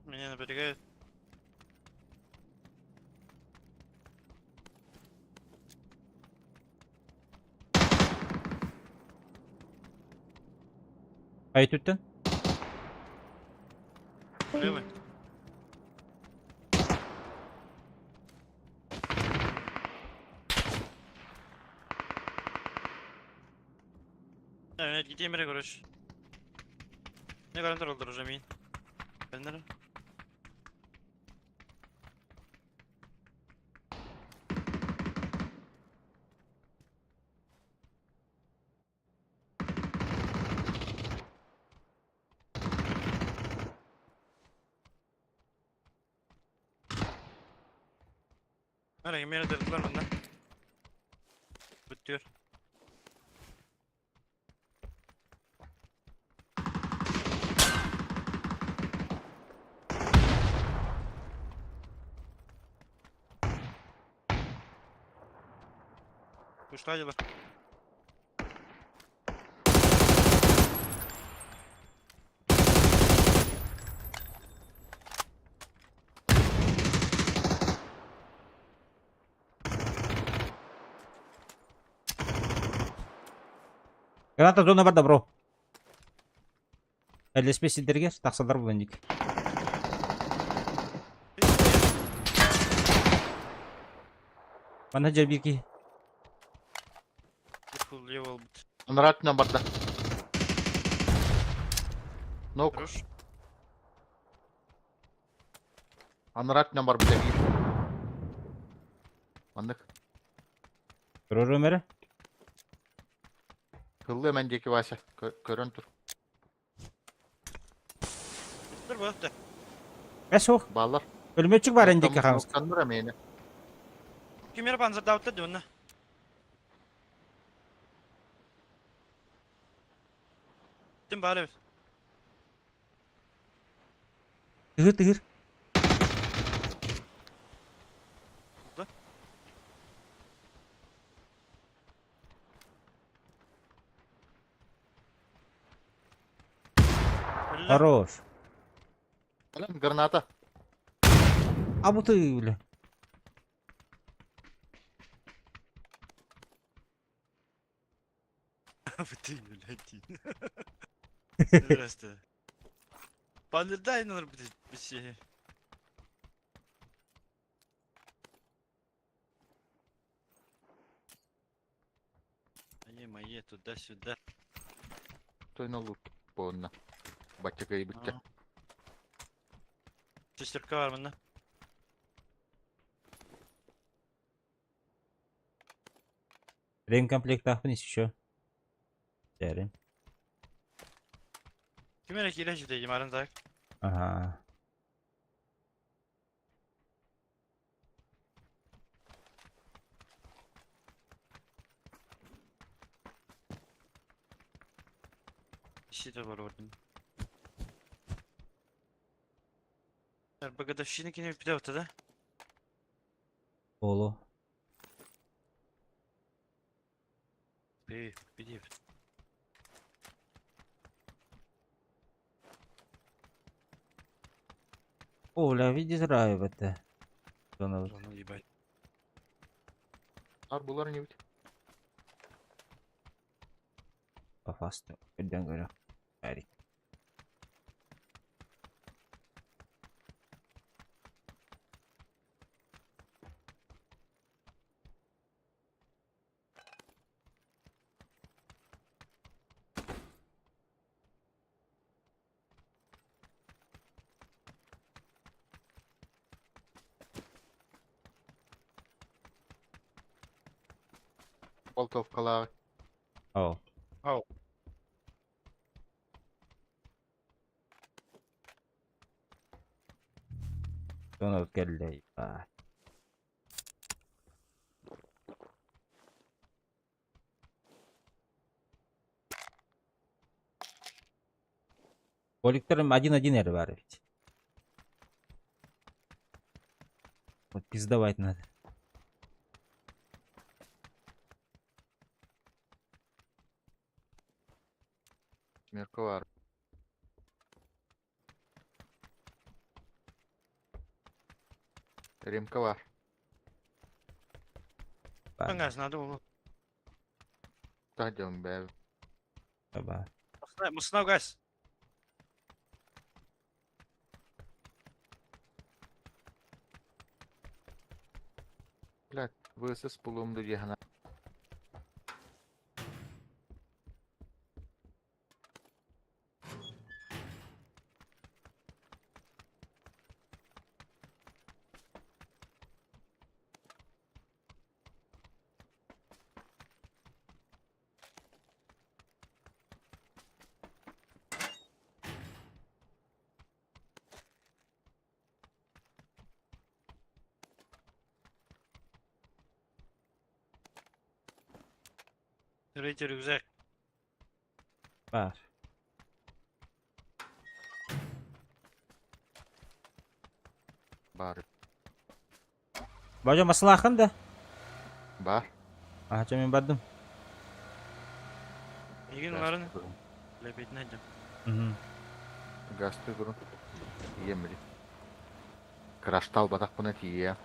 Меня напрягает. А тут-то? Левый. Evet gideyim bire короче. Ne garanti oldu hocam iyi. Ben nereye? Nereye yemeğe dediler benden. Bitiyor. Kuşlar Граната зона бар добро. Әлеспе сидергер, тақсалар булан дик. Мана жер Анараа барда. Нок. Хорош. Анараа барбыта биир. Маннык. Көрөр өмірі. Хыллы мен диэки Вася. Көрөн тур. Dur bu da. Әс оқ. Баалар. Пулеметчик бар эндикке хаамыс. Каннура мені. Кимер панзердаабыттар дии онно. Ким баар эбит? Тыгыр тыгыр. Да? Хорош. Граната. А бу ты, бля. Ты, блядь. Здрасте. Панердай, наверное, блядь, Мои, мои, туда-сюда. Той на лук понна. Батяка и битте. Шестерка бар мында. Ремкомплект еще. Дәрин. Ким эрэ киирэ ситэ марын так. Ага. Ситэ бар орден. РБГ-годовщина кине пидавта, да? Оло. Пи, пиди. Оля, видишь, рай в это. Ну, ебать. Ар булар не бит. Попасты. Көрдөн көрө. Ярик. Болтовкалар. О. Ау. Соны кэллэ. Коллекторым один-один эр бар ведь. Вот пиздовать надо. Смерка бар. Ремка бар. Аңас надо ол. Стадион бәл. Таба. Муснау газ. Блядь, ВСС булуымды дияна. Рейте рюкзак. Бар. Бар. Бажа маслахын да? Бар. Ага, мен бардым. Егин барын. Лепетин айдым. Угу. Гасты турун. Емли. Краштал батақ бұна тие.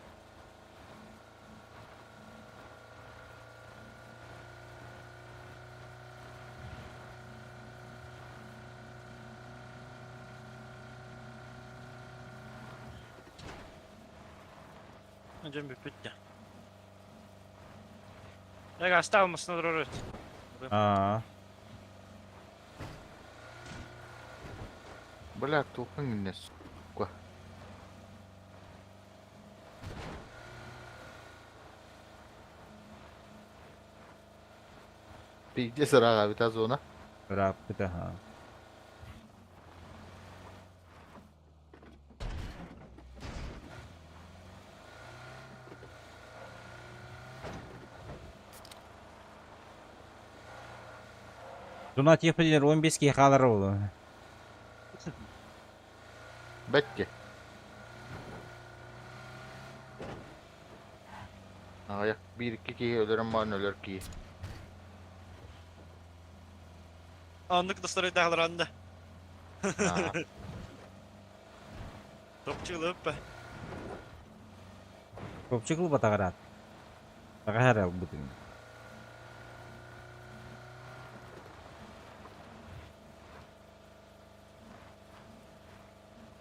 Жөн бүппүт Я оставил машину рот. А. Бля, тухын иннес. Ку. Пиздец рага бита зона. Рап это ха. Дунат ехпитигэр 15 киһи хаалара буолуо. Бэкки. Аҕыйах биир-икки киһи өлөрөн баран өлөр киһи. Оннук да сарайдаахлар анда. Топчу ылыппа. Топчу ылбатаҕыраат. Таҕаһа эрэ ылбытын.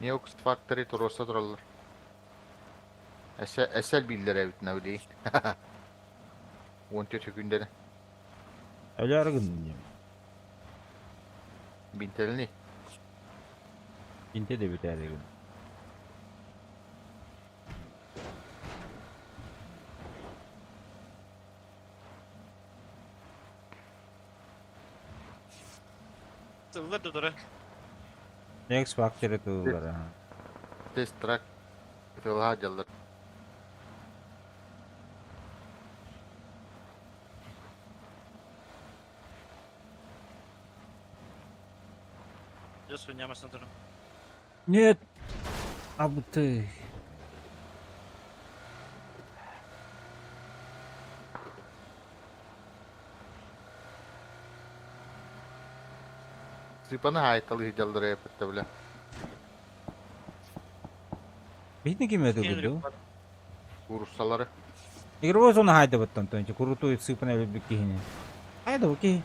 Neox Factory туруорса тураллар. Эсэ эсэл бииллэр эбит на билигин. 14 күндэрэ. Өлөөрү гыннын диэн. Бинтэлини. Бинте де бүтээри гын. Тыллар да тура. Next Factory тыллара. Тест трак тыллаha дьаллар. Дьэ суняма туран. Нет! А ты. Сыпаны хаайталыы сылдьаллар эппиттэ бile. Биһитин ким өтөгүдү? Кууруссалары. Игровой зона хайдабыттан тончу курутуй сыпана өлбүт киһини. Хайда бу киһи?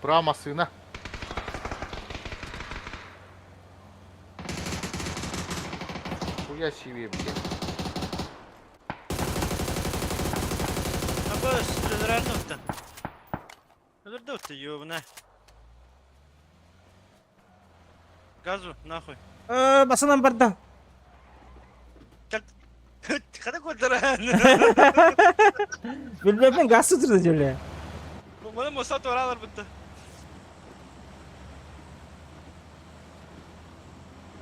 Тура массыына. Хуя себе, блядь. Абыс, өлөрөн оттан. Өлөрдө отты, ёбана. Газу, нахуй. Э, басынан барда. Хана көрдөрөн. Билбэппин газ сытырды дьөлө. Маны моста туоралар бытты.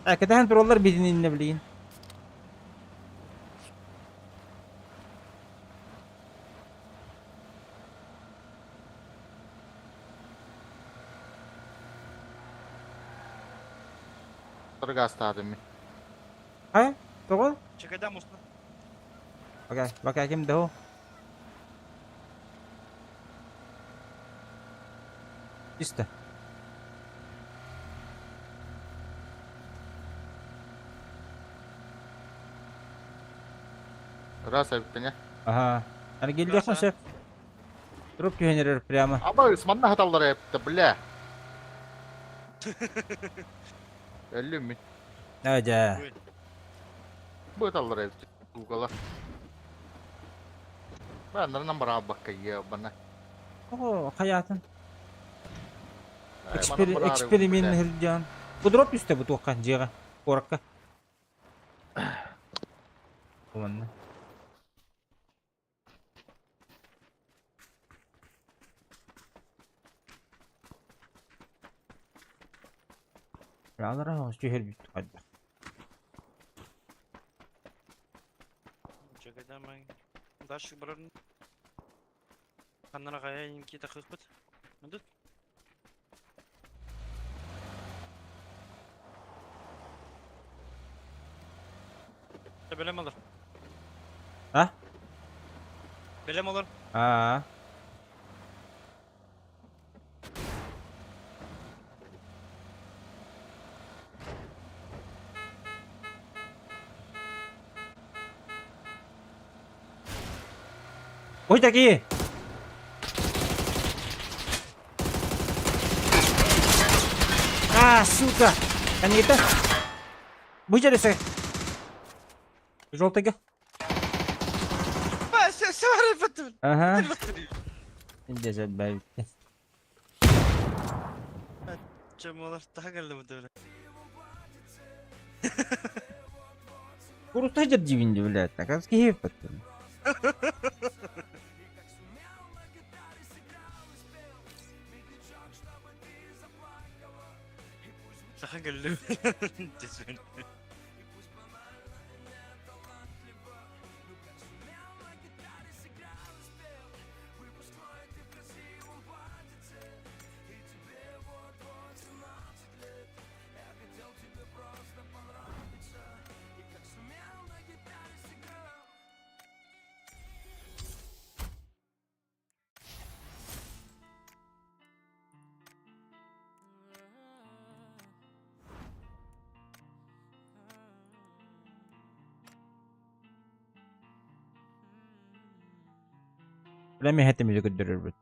Э, кэтэһэн тураллар бидининне билигин. Гаастаатым мин. Хайа? Тоҕо? Чекайда муста. Окей, пока ким да Чисто. Раз эбиттиҥэ. Ага. Аны келдиэххин сөп. Труп түһэн эрэр прямо. Аба ысманна хаталлар эбиттэ, бля. Өллүм мин. Ээ дьэ. Быталлар эбит. Тугала. Бааннарынан бараабакка ебана. О, хайаатын. Эксперимент сылдьан. Бу дроп түстэ бу туохха дьиэҕэ, куоракка. Манна. Алара түһэрбит хайдах. Дальше барар. Ханнара хайа инки тахыппыт. Мындыт. Бэлэм олор. А? Бэлэм олор. Аа. Ой, такие! А, сука! Анита! Выделился! Желтый. Ага. Десять бай. Курутта дьэр блядь, так а скиһиппэттэн. Саха кэллим. Бля миэхэ тимири көрдөрөрбүт.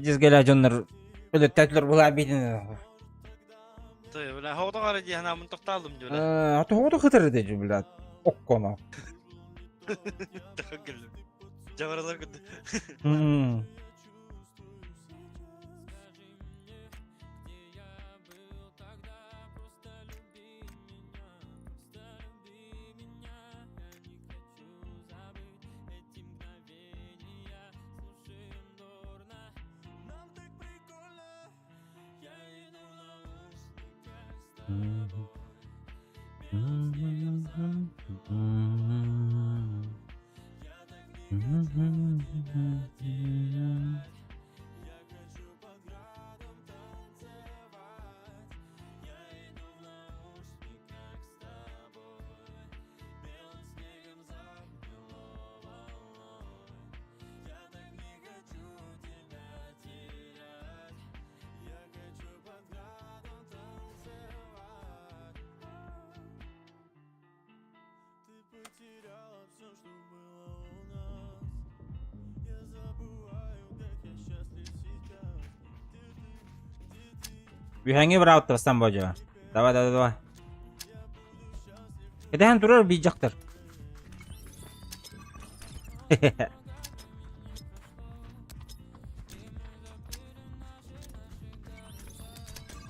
Видишь, гэлээ дьоннор өлөттөөтүлэр булаа биитин. Ты, бля, хоҕото хара дии санаамын тохтаалым дии, бля. Э, тоҕото хытыр дии, бля. Окконо. Жабаралар курдук. Үһэҥи быраабыттар Самбодьо. Давай, давай, давай. Кэтэһэн турар биир дьахтар.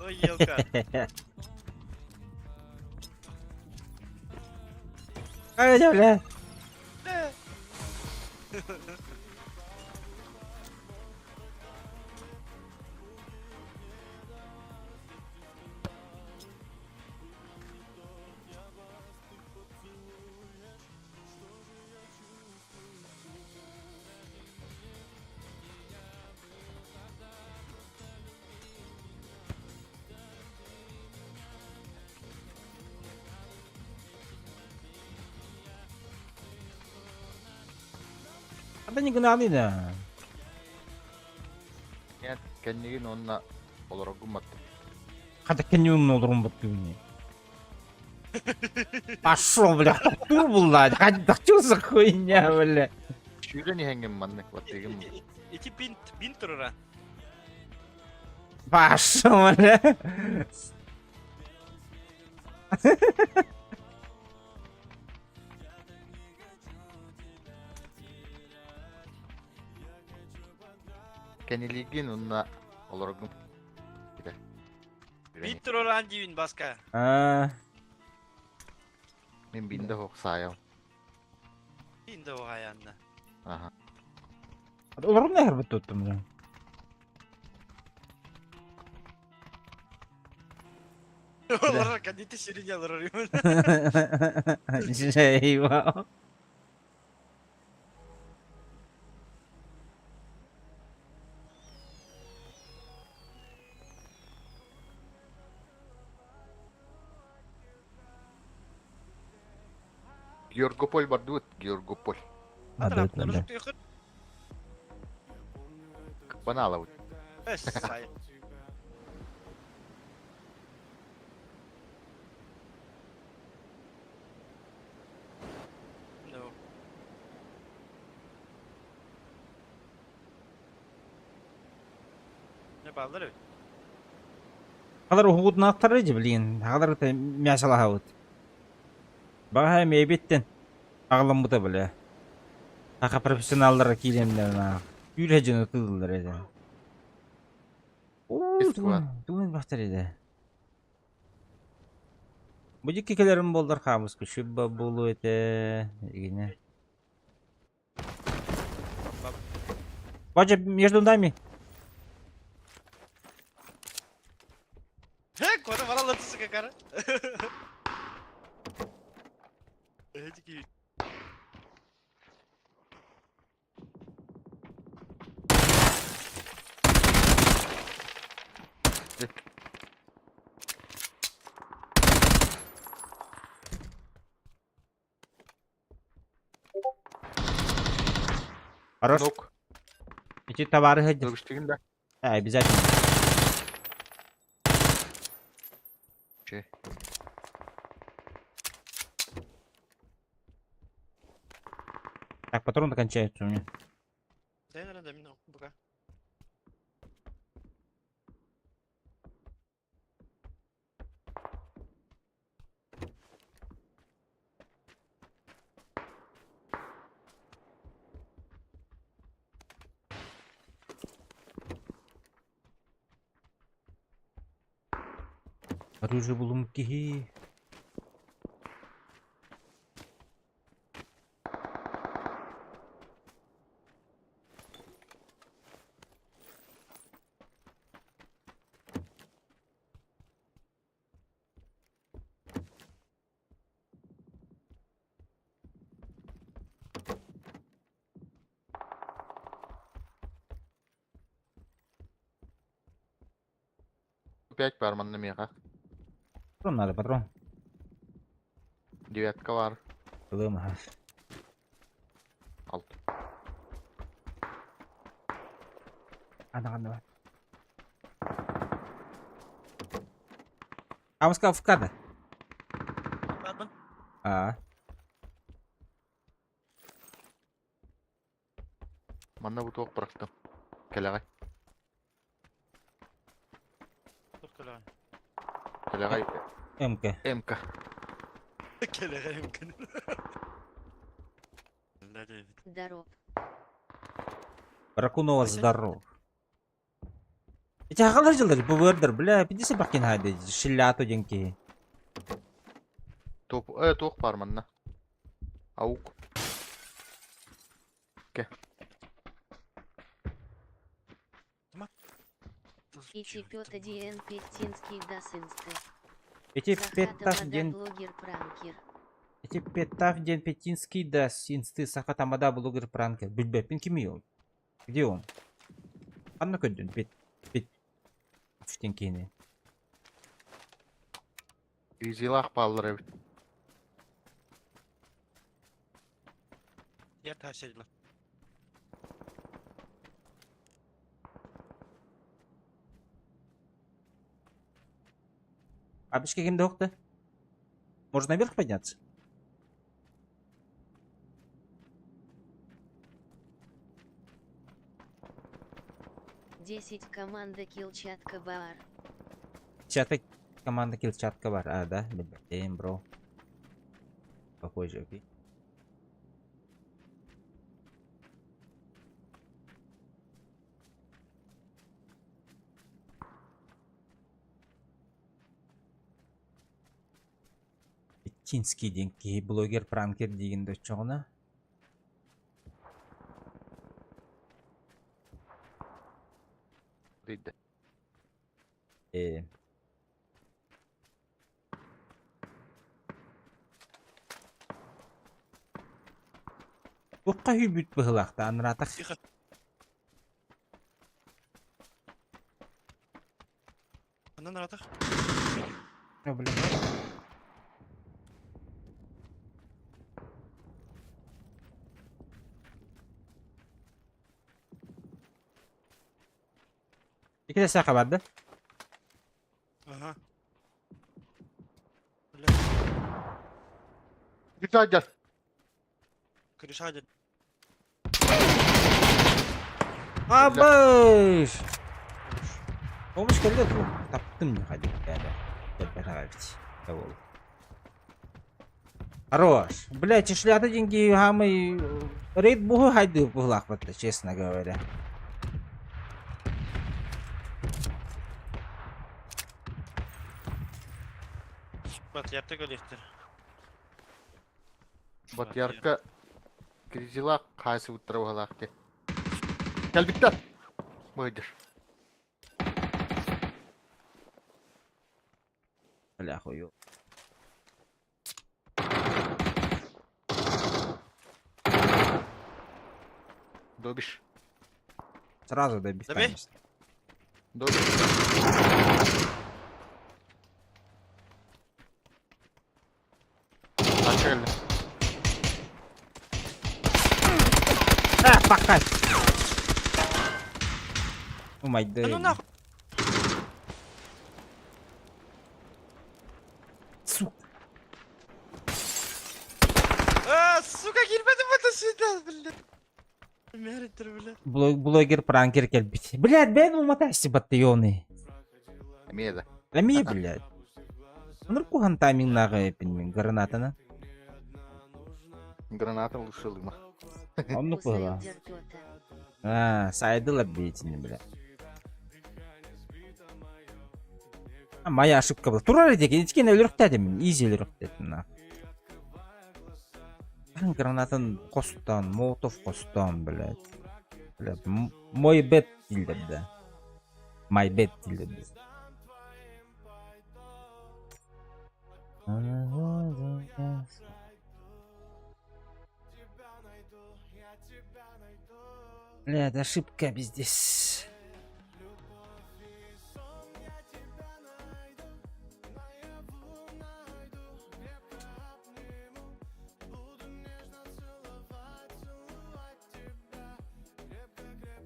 Ой, елка. Ай, бля. Хата не гынаны да. Нет, кэннигин уонна олороргун баттым. Хата кэннигин олорун баттым. Пошел, бля, тур булла. Хайдах за хуйня, бля. Сүүрэн иһэҥҥин маннык баттыгын. Ити бинт, бинт турара. Пошел, бля. Кэнилиигин уонна олороргун Бинт тураран диибин баска. Аа. Мин бинде хоқ саайам. Бинде оҕайанна. Аха. Олорун эһэрбит туттум. Олорор кадите сирине олорор юм. Eyvah. Георгополь бардыбыт, Георгополь. Надо бля. Баналабыт. No. Не бааллар эбит. Халар уһугутнаахтар дии блин. Хагалар мясалаһабыт. Баҕаһа эмиэбиттэн аҕаламмыта бля. Аха профессионаллара киирэннэр Күүрэ дьону тыыллар этэ. Тугун бахтар этэ. Бу дьикки кэлэрим буоллар хаамыска шүбба буолуо этэ. Игине. Бача между нами. Куда баралар түсіге кара? Хорош. Нук. Эти товары ходят. Дөгүстүгүн да. А, обязательно. Че. Так, патроны кончаются у меня. Дай, наверное, дай мне, пока. Оружие булум киһи. Пять бар манна миэхэ. Патрон надо, патрон. Девятка бар. Ылым, аха. Алт. Ана, ана. А он сказал в кадр. Ладно. А, Манна бу туох бырахтым. Кэлэҕэй. Туох кэлэҕэй? Кэлэҕэй МК. МК. Кэлэҕэй МК. Здоров. Ракунова здоров. Эти хагалар дьыллар ПВРдер, бля, 50 бакин хайды, шиллято диэн киһи. Туох э туох баар манна? Аук. Кэ. Ити Петр Диэн Петтинский дасынсты. Эти Саха Петтав тамада диэн блогер пранкер. Эти Петтав диэн Петтинский да синсты Саха тамада блогер пранкер. Билбэппин кимий ол? Где он? Ханна көрдүн Пет Пет диэн киһини. Визилаах бааллар эбит. Я тасила. А бишке ким да Можно наверх подняться? 10 команда Килчатка Бар. Чата команда Килчатка бар. А, да? Блин, бро. Попозже, окей. Петтинский диэн киһи блогер пранкер диигин да оччоҕуна Рейдэ. Э. Туохха үүйбүт быһыылаахта анараатах Тихо. Анан аратах. О, блин. Икки саха бар да? Ага. Бля, Гитадя. Кришадин. Абыш! Помощь кэллэ дуо? Таптым не ходить, да. Кэлбэтэҕэ эбит. Хорош. Блять, шлята деньги хамый рейд бугу хайды буглахпатта, честно говоря. Батьярта кэлиэхтэр. Батьярка Кризила хаайсыбыттара быһалаах дии. Кэлбиттэр. Быйдыр. Бля, хую. Добишь. Сразу добить, Добей. конечно. Добишь. Начали. А! Пока. Умайды. Да ну нахуй. Сука. А, сука, киирбэтим это сюда, блядь. Мэритер, блядь. Блогер пранкер кэлбит. Блядь, бэйэн уматааччы баттыйоны. Эмиэ да. Эмиэ, блядь. Онор куһан таймингнааҕы эпин мин гранатаны. Граната лучше лыма. Оннук быһыла. Аа, сайдылар бэйэтини, блядь. Моя ошибка была. Турар диэки, итикэн өлөрөхтөөтүм мин, изи өлөрөхтөөтүм на. Гранатын хостоон, молотов хостоон, блядь. Блядь, мой бет дииллэр да. My bed дииллэр да. Блядь, ошибка пиздец.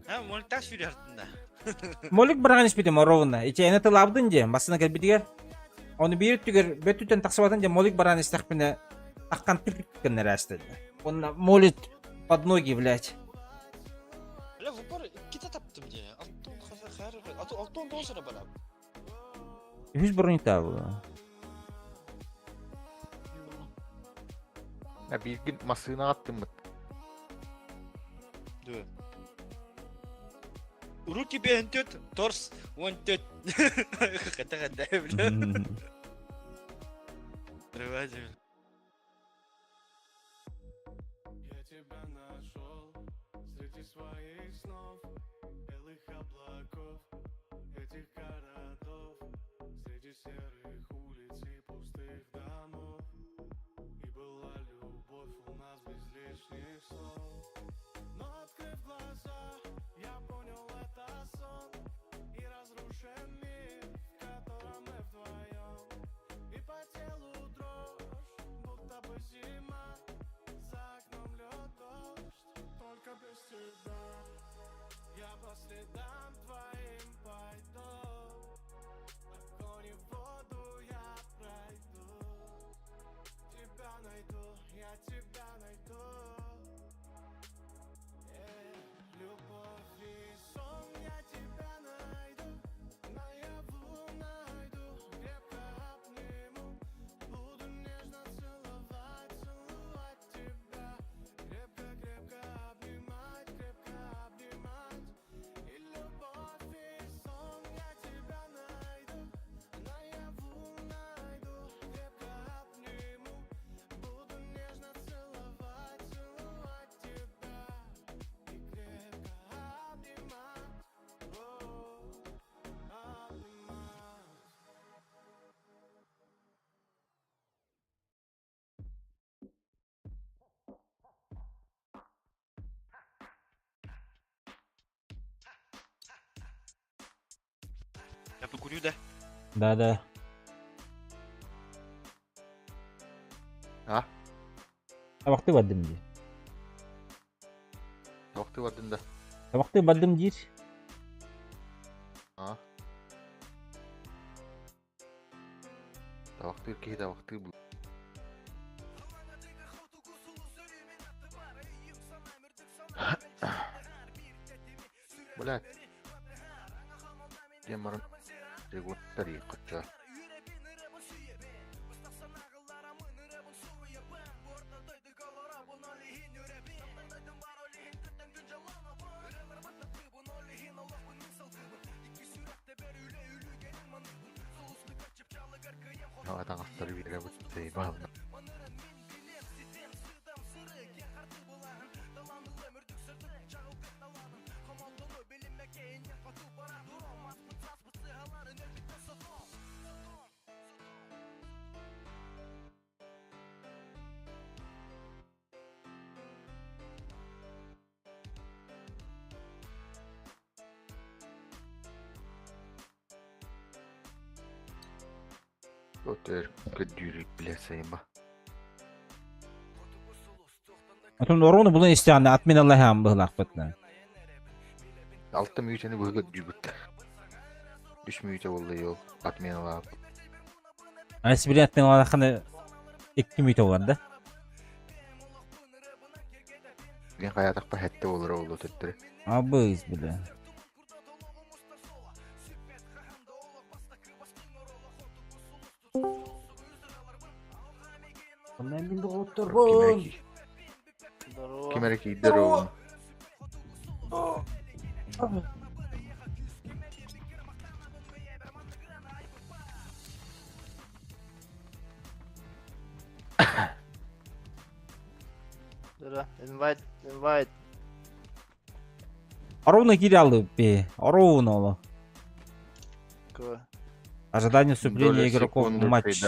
А, молитах сүүрэртин да. Молик быраҕан испитим ровно. Ичээнэ тылаабытын дии, массыына кэлбитигэр. Ону биир өттүгэр бөттүттэн тахсыбатын дии, молик баран истэхпинэ, аххан түркүннэрээстэ. Онно молит под ноги, блядь. Бля, в упор иккитэ таптым дии. Алтон хара алтон тоҕус эрэ барап. Үһүс бронета була. А бииргин массыынаҕа аттыммыт. Дуо. Руки бэһин торс 14. Хата хата, бля. Рывать, Я покурю, да? Да-да. А? Табахты бардым дии. Табахты бардым да. Табахты бардым диир. А? Табахтыыр киһи табахтыы бу. Блядь. Диэн баран регулятор хочо. Таҥастары биэрэбит заебал. Өтөр көрдүүрүй бля сайма. Отон орону булан истэҕинэ отменалаһаан быһылаахпытына. Алта мүнүүтэни быһа көрдүүбүт. Үс мүнүүтэ буолла йол отменалаабыт. А если билен отменалааххына 2 мүнүүтэ болар да? Билин хайаатахпа хэттэ болара болуо төттөрү. Абыс бля. Мин доҕотторбун. Ким эрэ киирдэр оҕону. Invite, invite. Ровно киирэ бе. Ровно оло. Ожидание вступления игроков в матч.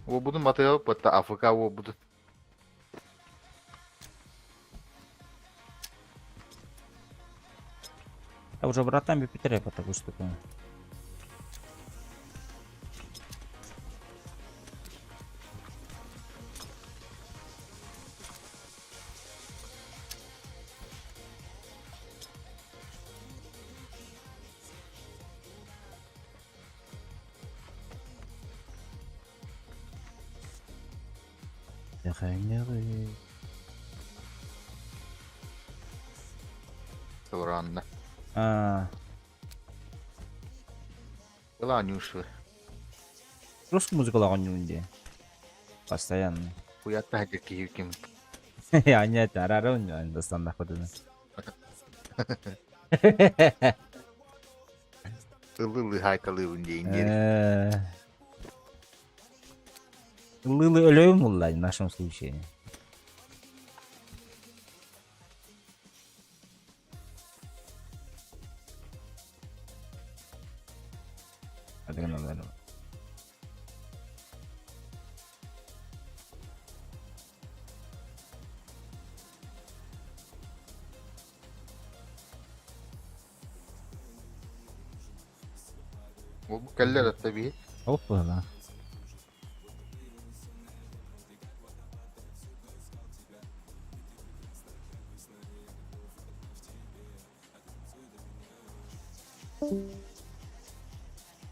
Уобутун батыга бытта АФК уобутун. Я уже братан бипитере по такой штуке. Туранна. А. Ылаанньуушвы. Русский музыкалаах оонньуубун дии. Постоянно. Уйатта хадьыр киһи ким. Анньа арара оонньуу достаннахпытына. Ылы-ылы хайкалыыбын диэн диэри. Ылы-ылы өлөйүм булла в нашем случае. Бу кэллэр атта биһи. Опа,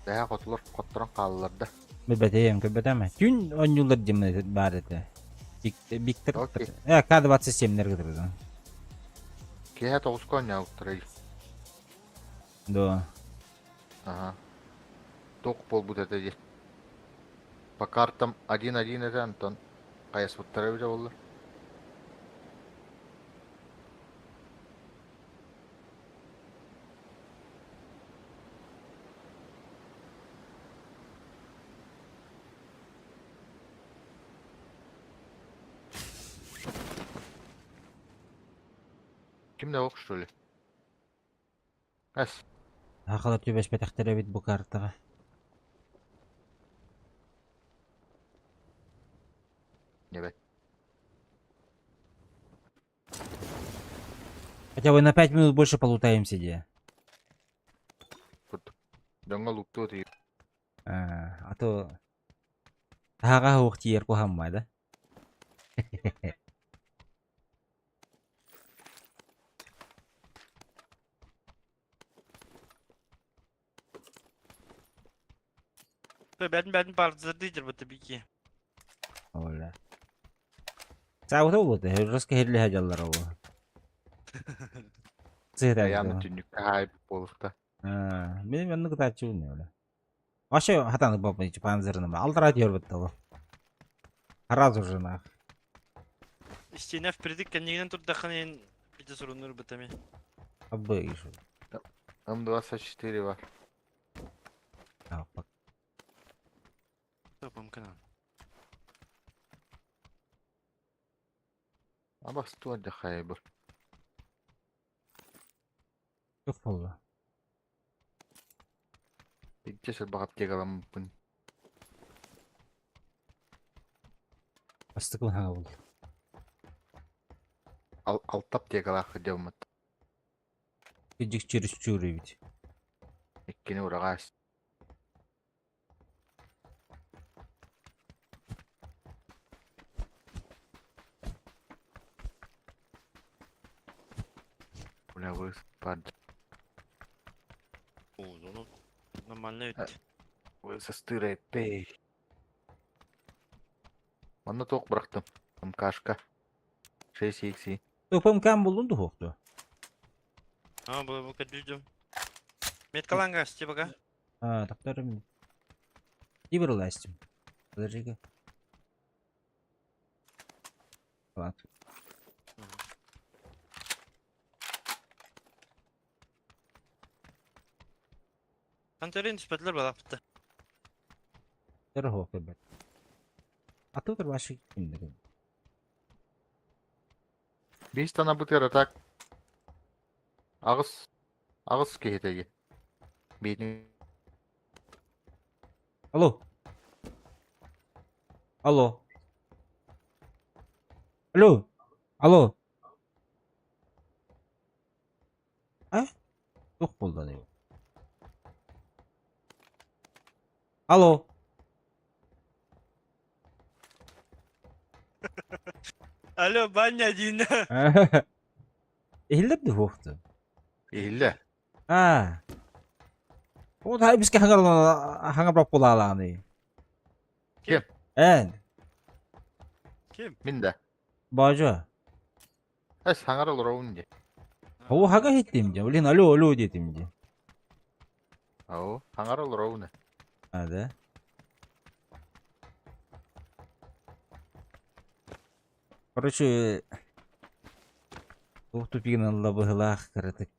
Тэһэ хотулар хотторон хааллар да. Билбэтиэм, көрбөтөм. Түүн оонньуулар диэн баар этэ. Виктор К-27-лэр кытырыдан. Киэһэ тоҕуска оонньообуттара. Да. Ага. Туох буолбут этэ дии. По картам 1-1 этэ, Антон. Хайаспыттара эбитэ буолла. Ким да ох, что ли? Эс. Сахалар түбэспэтэхтэр эбит бу картаҕа. Небет. Хотя бы на 5 минут больше полутаемся, де. Дьоҥҥо лууктуо тиийэ. А то таһаҕа уох тиийэр куһаммай да. Бәдін бәдін бардызыр быты бики. Оля. Саабыта буолуо жестко херлиһэ дьаллар ол. Айааны түннүккэ хаайбыт буолуохта. Мин маннык ытааччыбын оля. Вообще хатаны баппын панзерным. Алтара диyor ол. Сразу же нах. Истиэнэ впритык кэннигинэн турдаххына бите суруннур бытами. Абы еще. М24 бар. Топом канал. Абас туа хайбыр. Yok valla. Икки сылбах аптекаламмыппын. Бастыкын хаҥа бол. Ал алта аптекалаах дьоммут. Кыдьык чересчур эбит. Иккини ураҕаас. Бля, выспад. О, ну, нормально ведь. Высастырай, пей. Манна туох бырахтым? МКшка. 6 икси. ПМК буллун дуһуохту. А, было бы кадюдю. Меткаланга, пока. А, таптарым. Кибер ластим. Подожди-ка. Ладно. Антарин түспэтилэр балаппыта. Дорого кэбэт. А тут ваши кимдер. Биис танабытыгар так аҕыс аҕыс киһитэги. Биитин Алло. Алло. Алло. Алло. А? Туох буолла дии? Алло. Алло, баня один. Иһиллэр дуһуохту. Иһиллэ. Аа. Ол хай биске хаҥар боппулаалааны. Ким? Эн. Ким? Мин да. Бажа. Эс хаҥар олоробун дии. О хага хиттим дии. Блин, алло, алло диэтим дии. Оо, хаҥар олоробун. А, да? Короче, туох тупигин ылла быһылаах кыратык.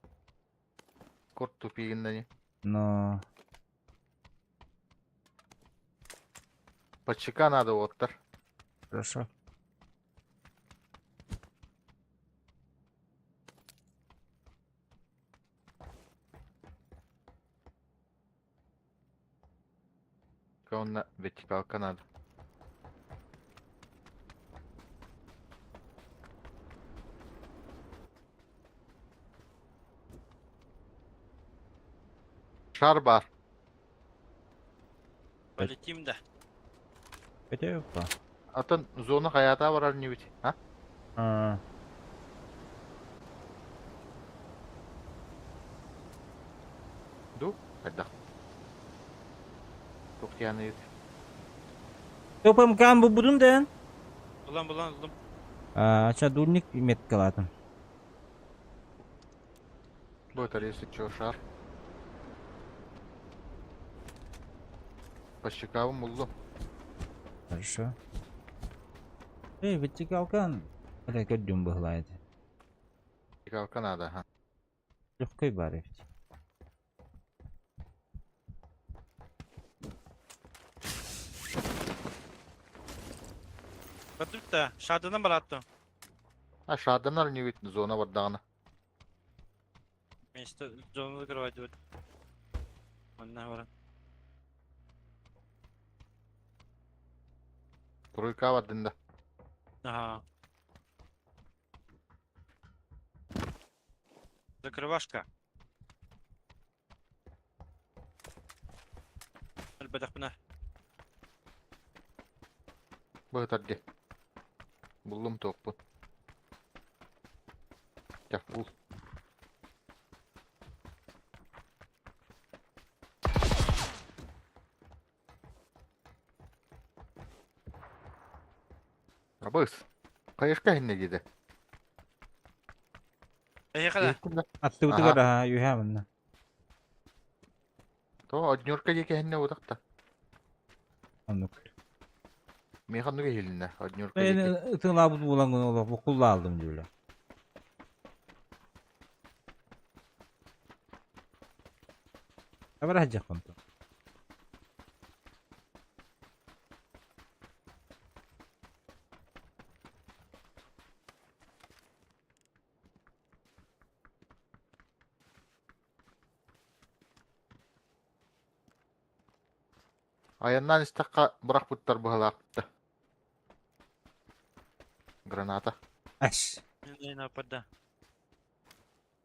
Курт тупигин да Но Подчека надо оттар. Хорошо. Онно вертикалка надо. Шар бар. Полетим да. Хотя Атын зона хаята барар нибит, а? А. Ду? Хайдах. Тухтияны ТПМК бу будун ден. Булан булан булдум. А, дульник меткалатым. Будет если чё, шар. По щекам булду. Хорошо. Эй, вертикалкан. Это көрдүм быһылайды. Вертикалка надо, ага. Легкой бар ведь. Бардыбыт шадынан баратты. А шаданар не видно зона бардағына. Место зону закрывать вот. Онна баран. Тройка бардында. Ага. Закрывашка. Альбадахпына. Быһытарди. Буллум тоқпун. Тя, бул. Абыс. Кайышка хинне диде. Эйхала. Аттыбытыгар аха юһа манна. То однерка диэки хинне утакта. Оннук. Механныга хилинне однерка диэки. Мен ытыҥлаабыт буолан олох буккулла алдым дьүүлэ. Абара хаджахпын. Аяннан истаққа бұрақ бұттар бұғалақты. Граната. Аш. Не напада.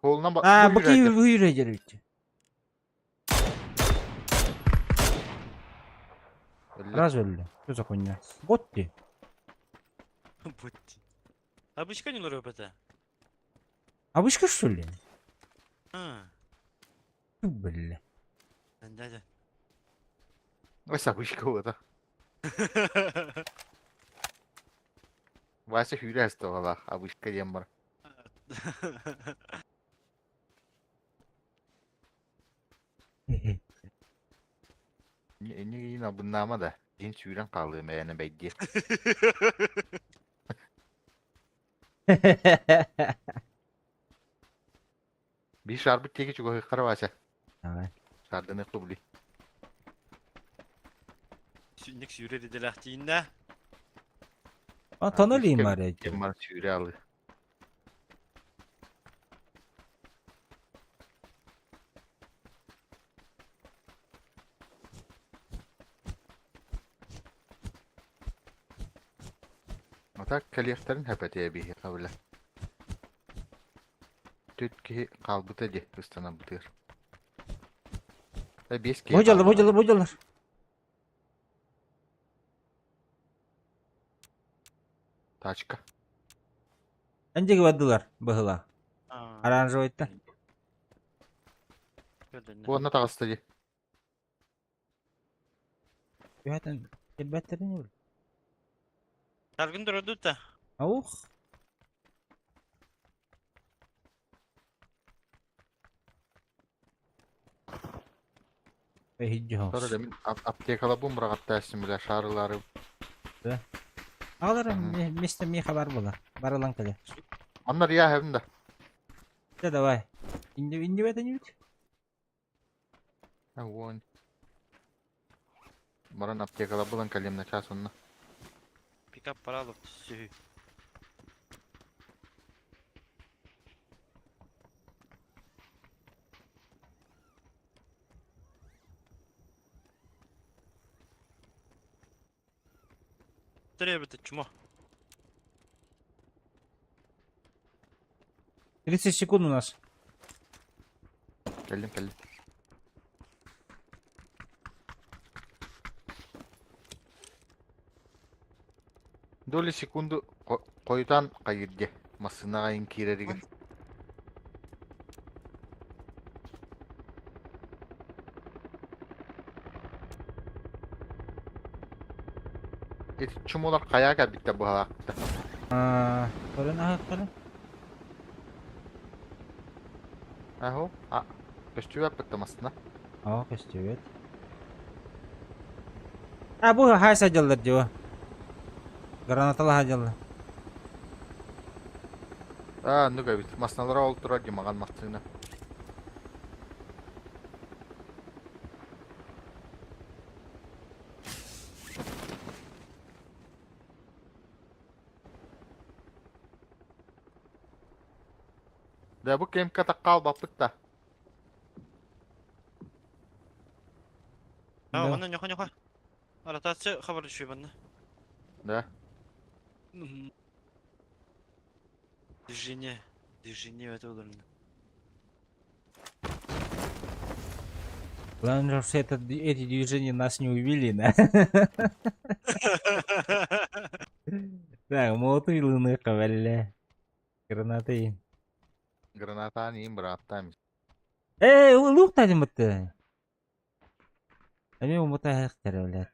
Қолынан ба... А, быки выйрэ дербит. Раз өллө. Что за хуйня? Вот ты. Будь. Обычка не лорёп это. Обычка что ли? Бля. Дядя. Вася вышка это. Вася хүйрэ астывалах, а вышка диэн бар. Иннигин албыннаама да, дин сүүрэн хаалыам эйэнэ бэйдиэ. Биир шаарбыт диэки чугаһыаххара Вася. Давай. Шаардыныах тубли. Сүннүк сүүрэр идэлээх тииннэ. А тону ли маре? Ким бар сүүрэ алы. А так кэлиэхтэрин хэпэтиэ биһиэхэ бile. Түт киһи хаалбыта дии ыстанарбытыгар. Э, биэс киһи Бу дьаллар, бу хаалла. дьаллар, бу дьаллар. Тачка. Эндиги бардылар быһыла. Оранжевыйта. Бу онно таҕыста дии. Түһэтин кэлбэттерин ул. Таргын турду да. Аух. Sonra da аптекала бу мураҕаттаасым бile шарылары. Аҕалар место миэхэ бар буолар. Барылан кэлэ. Манна рия хэбин да. Да давай. Инди инди бэтенибит. Огонь. Баран аптекала булан кэлиэм на час онно. Пикап паралов сүһү. Требует чмо. 30 секунд у нас. Кэллим кэллим. Доли секунду хойутаан хайырдьа массыынаҕа иҥ киирэригэр. Ити чумулар хайаа кэлбиттэр быһалаахтар. Көрөн аһыктары. Аһо, а көстүбэппит массыына. Оо, көстүбэт. А бу хай садьаллар дьуо. Гранаталаһа дьалла. Аа, ну эбит. Массыыналара ол турар димаган массыына. Да бу кемка таккал баппыт да. А, онно ньоха ньоха. Ротация хабар düşüyor bende. Да. Движение. Движение это ударно. Главное, что это, эти движения нас не увели, да? Так, молотый луны хавалля. Гранаты. Граната им братами. Эй, лук тадим бытты. Эми умута хектер, блядь.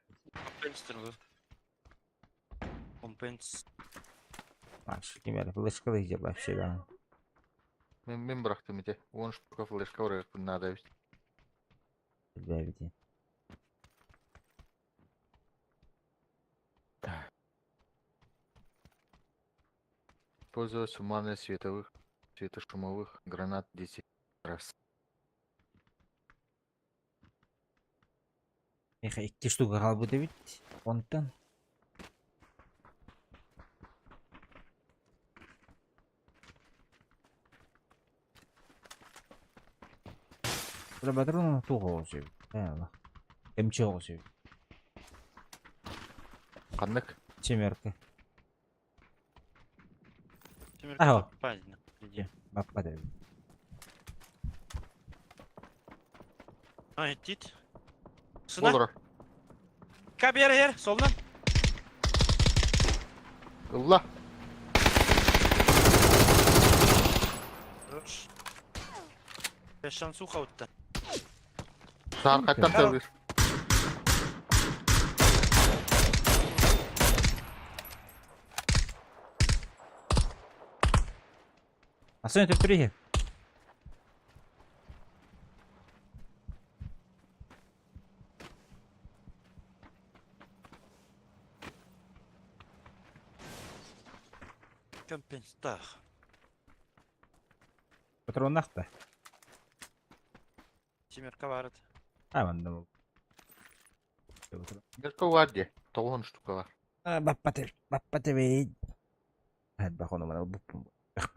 Компенс тургу. Компенс. Маш, кимер, флешка иде вообще, да. Мен мен бырахтым ити. 10 штука флешка бырахпын надо ведь. Бля, Использовать суммарно световых, светошумовых гранат 10 раз. Меха икки штука хаалбыт эбит. Онтон. Батрон туох оҕус эбит. Эмчи оҕус эбит. Ханнык? Семерка. Семерка Ага. попадина. Иди. Баппат эбит. А, тит. Сына. Болор. Кабер ер, солна. Ылла. Хорош. Без шансуха утта. Сааркаттан тылыр. Асан төптөрү Компенстах. Патроннах да. Семерка барыт. А, манна бу. Дерка бар де. Тоғын штука бар. Баппаты, баппаты бей. Бах оны мана бу. Бах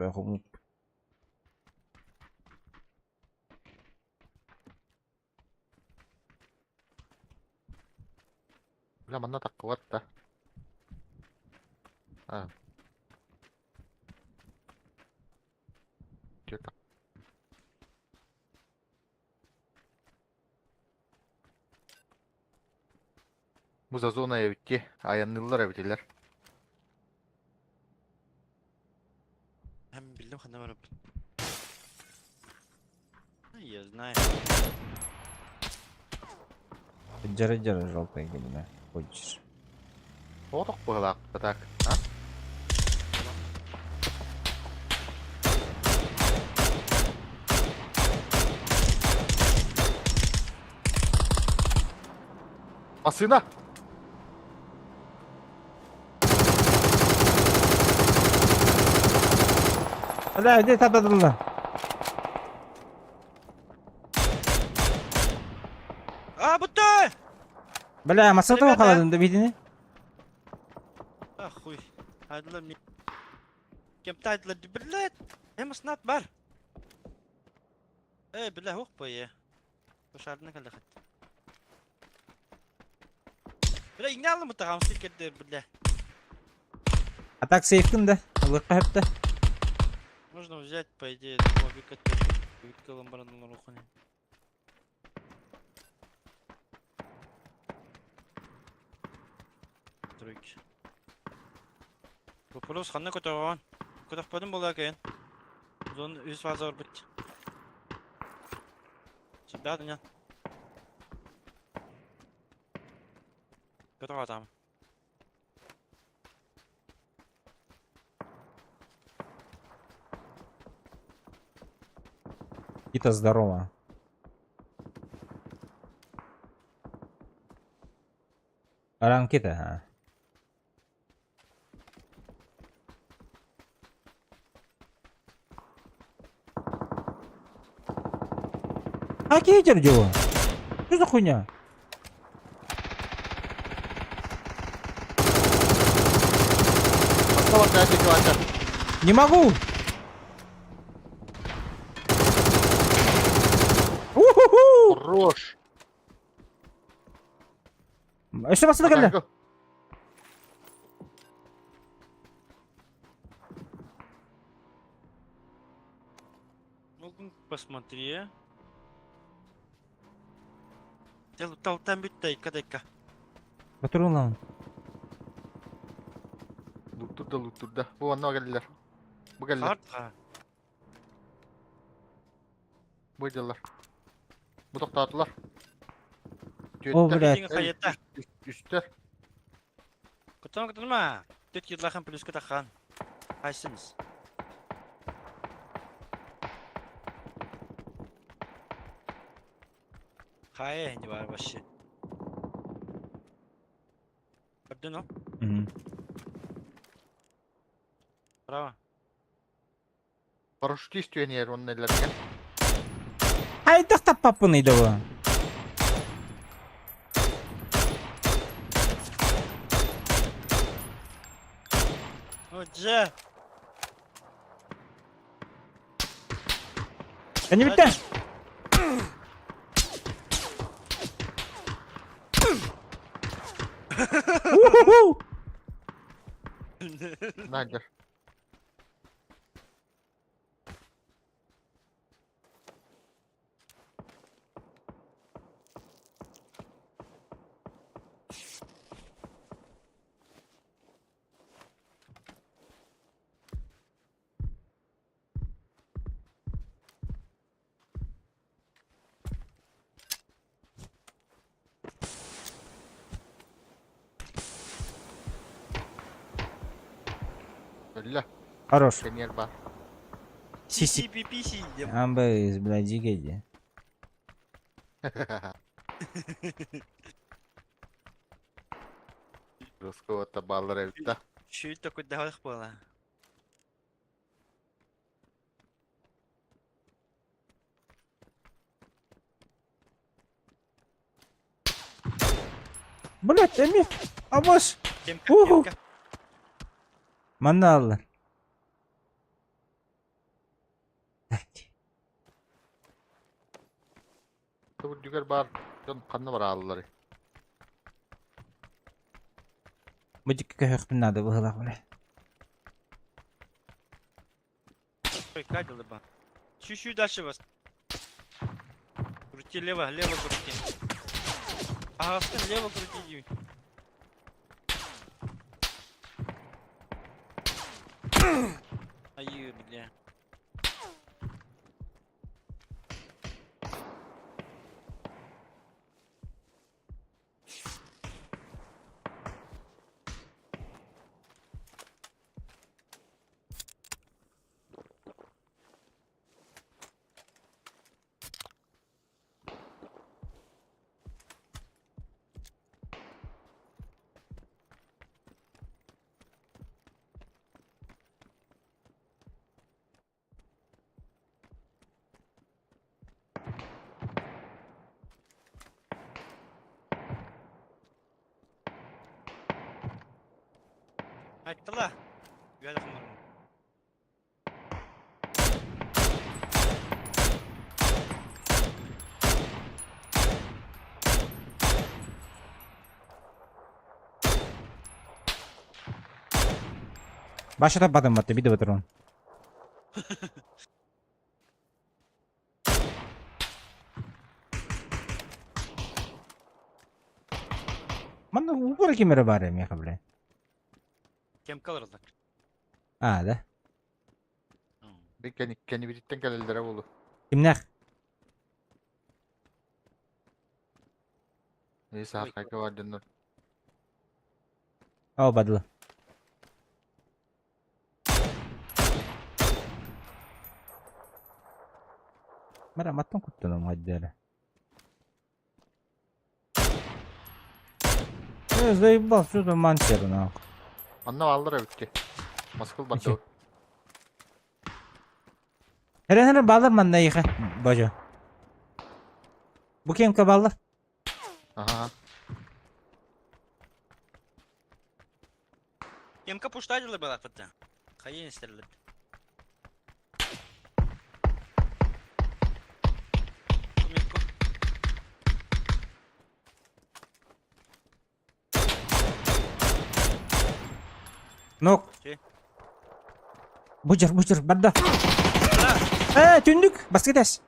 Бля, манна таккыбат да. А. Че так? Бу за зона эбитти. Аяннылар эбитилер. Hem bildim хана барып. Я знаю. Жара-жара желтая именно. Хочешь. Отох быһылаах так. А? Масына! Да, где та да А, бутты! Бля, масата Ребята! халадын да видини. А, хуй. Айдылар мне. Кем тайдылар, блядь. Эм снат бар. Эй, бля, ух бое. Пошарны калды хат. Бля, иңне мыта хамсы керде, бля. А так сейфкин да. Лыкка хепте. Можно взять, по идее, лобика ламбарадан рухани. Тройки. Вопрос ханна көтөгөн. Көтөкпөдүм була экен. Зон үс фаза бар бит. Сюда дня. Көтөк атам. Кита здорово. Ранкита, а. А кетер дело? Что за хуйня? Не могу! У-ху-ху! Хорош! Еще басты кэллэ. Ну, посмотри. Тал там бүттэ, икка Патрон Луттурда, луттурда. Бу анна кэллилер. Бу кэллэ. Харт. Бу дьаллар. Бу тоқтаатылар. О, блядь. Үстер. Көтөн көтөнмө. Төт кидлахан плюс кытахан. Хайсыныз. Хай, не бар вообще. Көрдүн о? Мгм. Браво. Парашютист түйенер онны эллерге. Айдах таппаппын ыйдабы. О, дже. Не битте. У-ху-ху! Надер. Өллө. Хорош. Кэнниэр баар. Сиси. PPPC диэн. Амбыз, блядь, дьигэйди. Русского-то бааллар эбит да. Чуть такой дохох буола. Блядь, эми. Абас. Кемка, Уху. кемка. Манна аллар. Үрдүгэр баар дьон ханна бараалларый? Бу дьикки көһөхпүн наада быһыылаах бля. Ой, кадилы ба. Чуть-чуть дальше вас. Крути лево, лево крути. Ага, лево крути. Ай, бля. Айттыла. Баша таппатым батты, биде батырон. Манна упор кимере бар эми бля. Кем калырдак? А, да. Кени кени бириттен кэлэллэрэ буолу. Кимнэх? И саахайга бар дьоннор. О, бадлы. Мара маттан куттанам хайдара. Э, заебал, что там мансер нахуй. Манна бааллар эбит Москва барда. Эрен эрен баллар манна иха. Божо. Бу кемка баллар? Ага. Кемка пуштадилы была фата. Хайын стерлет. Нок. Че? Бучер, бучер, барда. Э, түндүк, баскетес.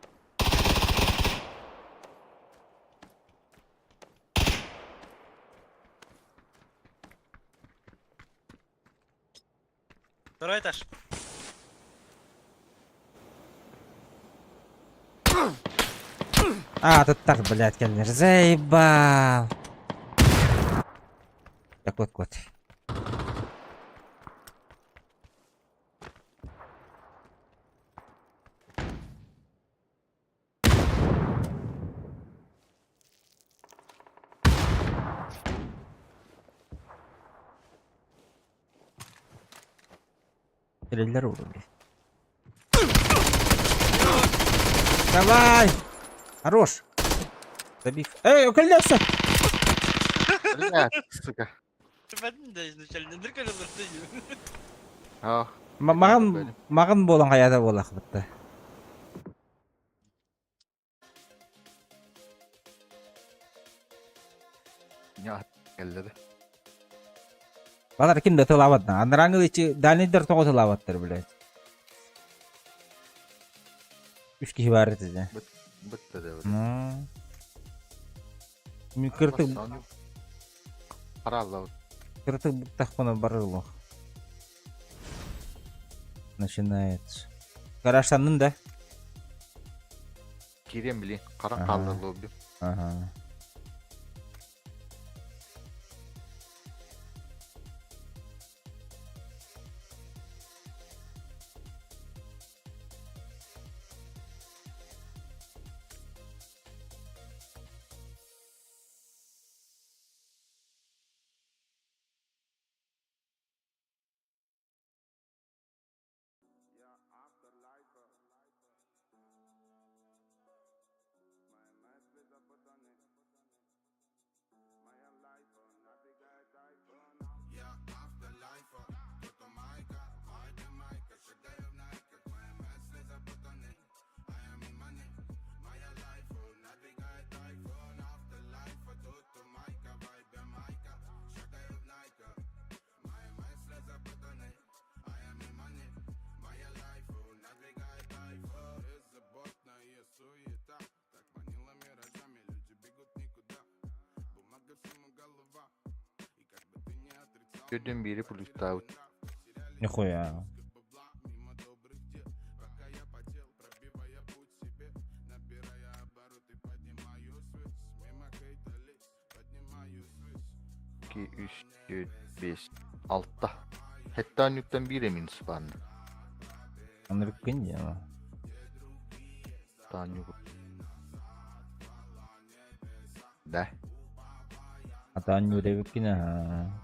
Второй этаж. А, тут так, блядь, кэллэр. Заебал. Так вот, вот. Кэлэллэр уровни. Давай! Хорош! Забив. Эй, уколялся! Блядь, сука. Да, изначально. Маған маған болан қаяда болақ бітті. Кэллэ Балар ким да тылабат. Анараңы ичи дальныйдар тоҕо тылабаттар, блядь. Үч киһи бар этэ. Бытта да. Ну. Ми кыртык Харалла. кыртык буктахпына барыр Начинается. Гаражтаннын да? Кирем били. Кара калды лобби. Ага. Төрдүн биири плюстаабыт. Нихуя. Икки, үс, түөрт, биэс, алта. Сэттэ оонньууттан биир минус баанна. Аны бүккүн диэн. Таанньу. Да. Атаанньу дэбиккин аха.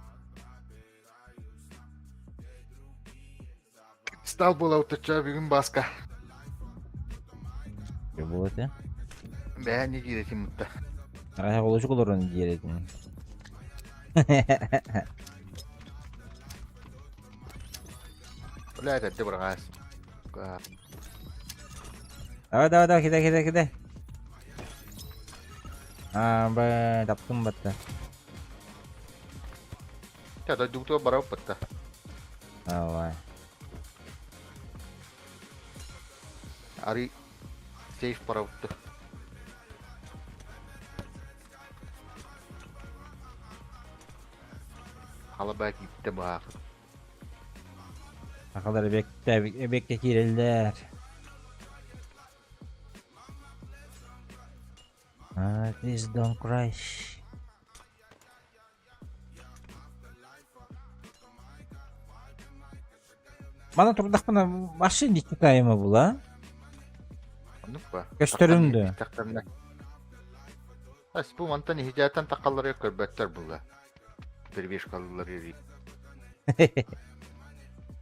Стал буола утачча бүгүн Бааска. Че буолата? Бэйэ не диир мутта. Арай холочук олорон диир этим. Бля, это бырагаас. Давай, давай, давай, кидай, кидай, кидай. А, б, таптым батта. Ча, дойдугутугар барабыт батта. Давай. Ари сейф барабытты. Халабаа кииттэ баах. Сахалар эбиэккэ эбиэккэ киирэллэр. Ah, please don't crash. Мана турдахпына вообще не читаемо было. Оннук ба. Көстөрүм Тахтарына. Ас бу мантан иһдьээтэн тахаллары көрбөттөр була. Перебежкалылар ири.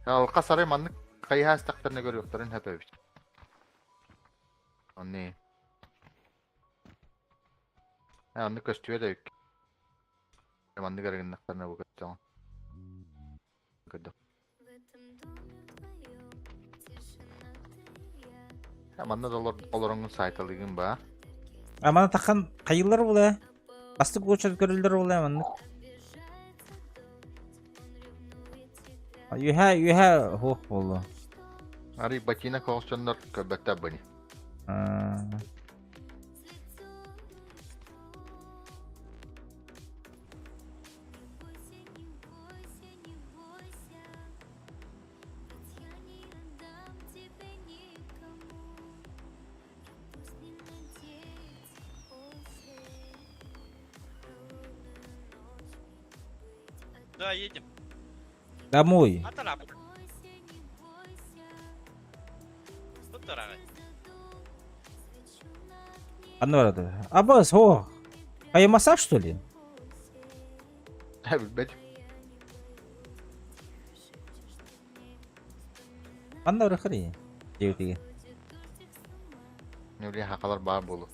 Алка сарай маннык хайыһаас тахтарына көрүөхтэрин хөпөбүт. Онни. Э, онну көстүө да үк. Маннык эргиннэхтэринэ бу көстөҕүн. Көрдөх. Манна да олороҥҥун саайталыыгын баа. А мана тахан хайылар була. Бастык уочарат көрүллэр була маннык. Үһэ үһэ хуох буолла. Арый ботинок оҕосчоннор көрбөттөр быни. Да, едем. Домой. Анна барады. Абас, о. Айымаса, что ли? Билбэт. Анна барахари. Диэбитиги. Нүле хакалар баар буолу.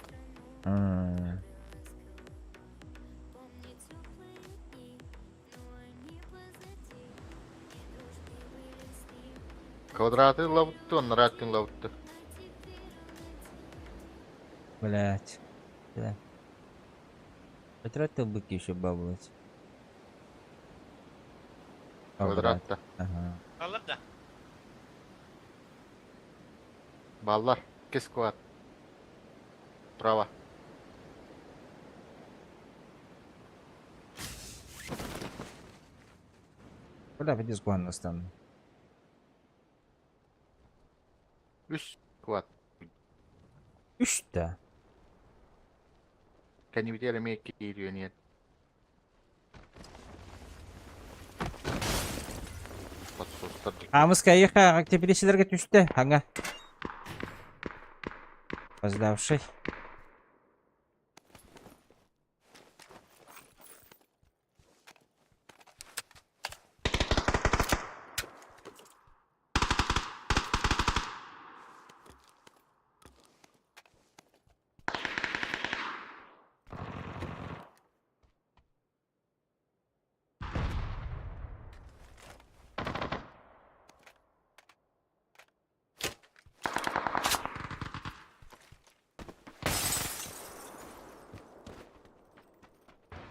Квадраты лабытты, оннараттын лабытты. Блять. Да. Потратил быки еще баблать. Квадратта. Ага. Баллар да. Баллар. Кис квад. Право. Бля, пойди с стану. Үс квад. Үс да. Кэннибитигэр эмиэ киириэн Подсостар Амыска ехаа тепличелерге түстэ. Аңа. Поздавший.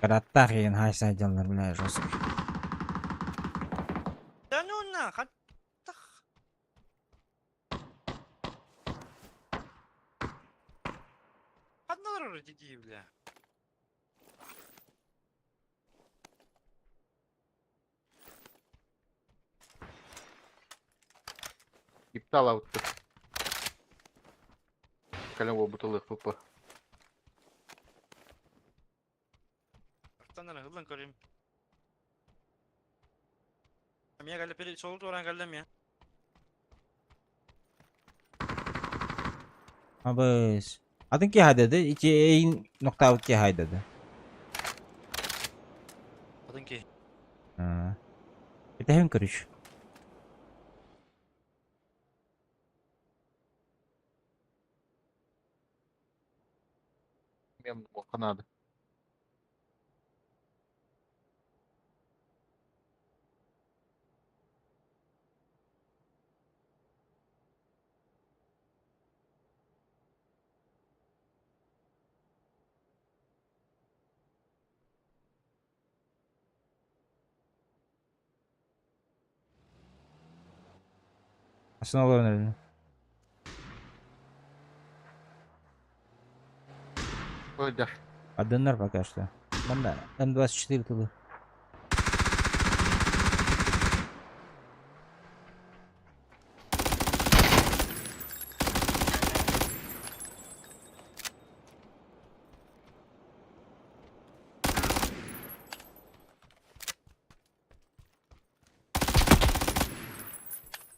Караттах еген хайса дьоннор бля жестко. Да ну нахуй. Ханналар дии бля. Ипталаабыттар. Кэлэн уолбут ылыахпыт бу. Артан эрэ ылан көрүм. Эмиэ кэллэ пири солу туоран кэллэ эмиэ. Абыс. Атын киһи хайдады? Ити эйин ноктаабыт киһи хайдады? Атын киһи. Этэһин көрүш. Мен буолуохха наада. Астына олорон эрэ. Сылдьар. Адыннар пока что. Манна М24 тылы.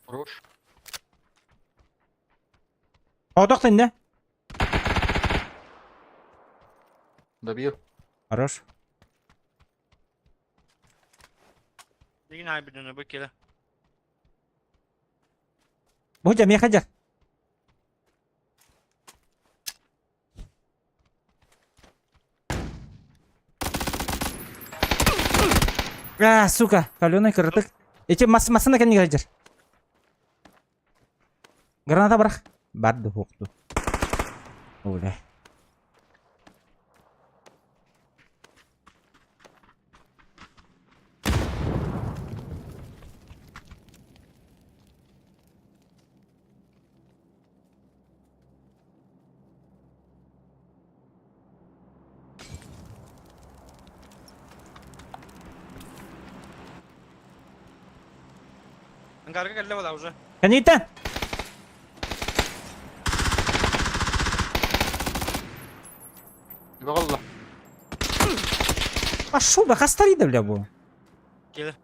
Хорош. Отох тэннэ. Добил. Хорош. Дигин айбыдыны бу келе. Бу жа меха жа. А, сука, каленый кырытык. Эти мас масына кэннигэр сылдьар. Граната бырах. Барды хукту. Оля. Ангарга кэллэ буолаа уже. Кэнниттэн! Бөҕөллө. Пошел да хастарыйда бля бу. Келе.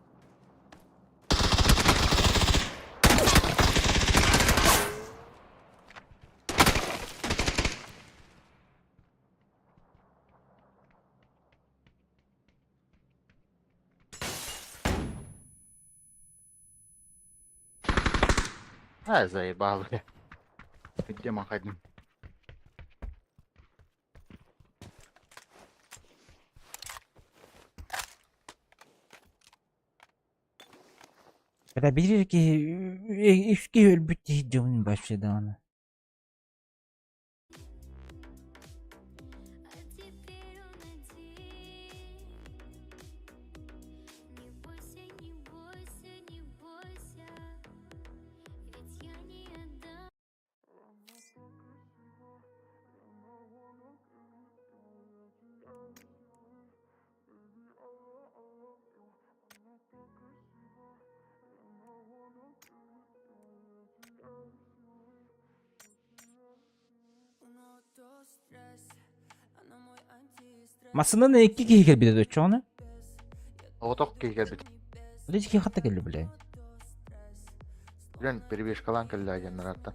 А, заебал, бля. Где махать? Бля биир киһи үс киһи өлбүт киһи дьон вообще даҕаны. Массыынаны икки киһи кэлбитэ дуо оччоҕуна? Оҕотох киһи кэлбит. Били киһи хатта кэллэ бile. Билэн перебежкалаан кэллэ дьоннораттан.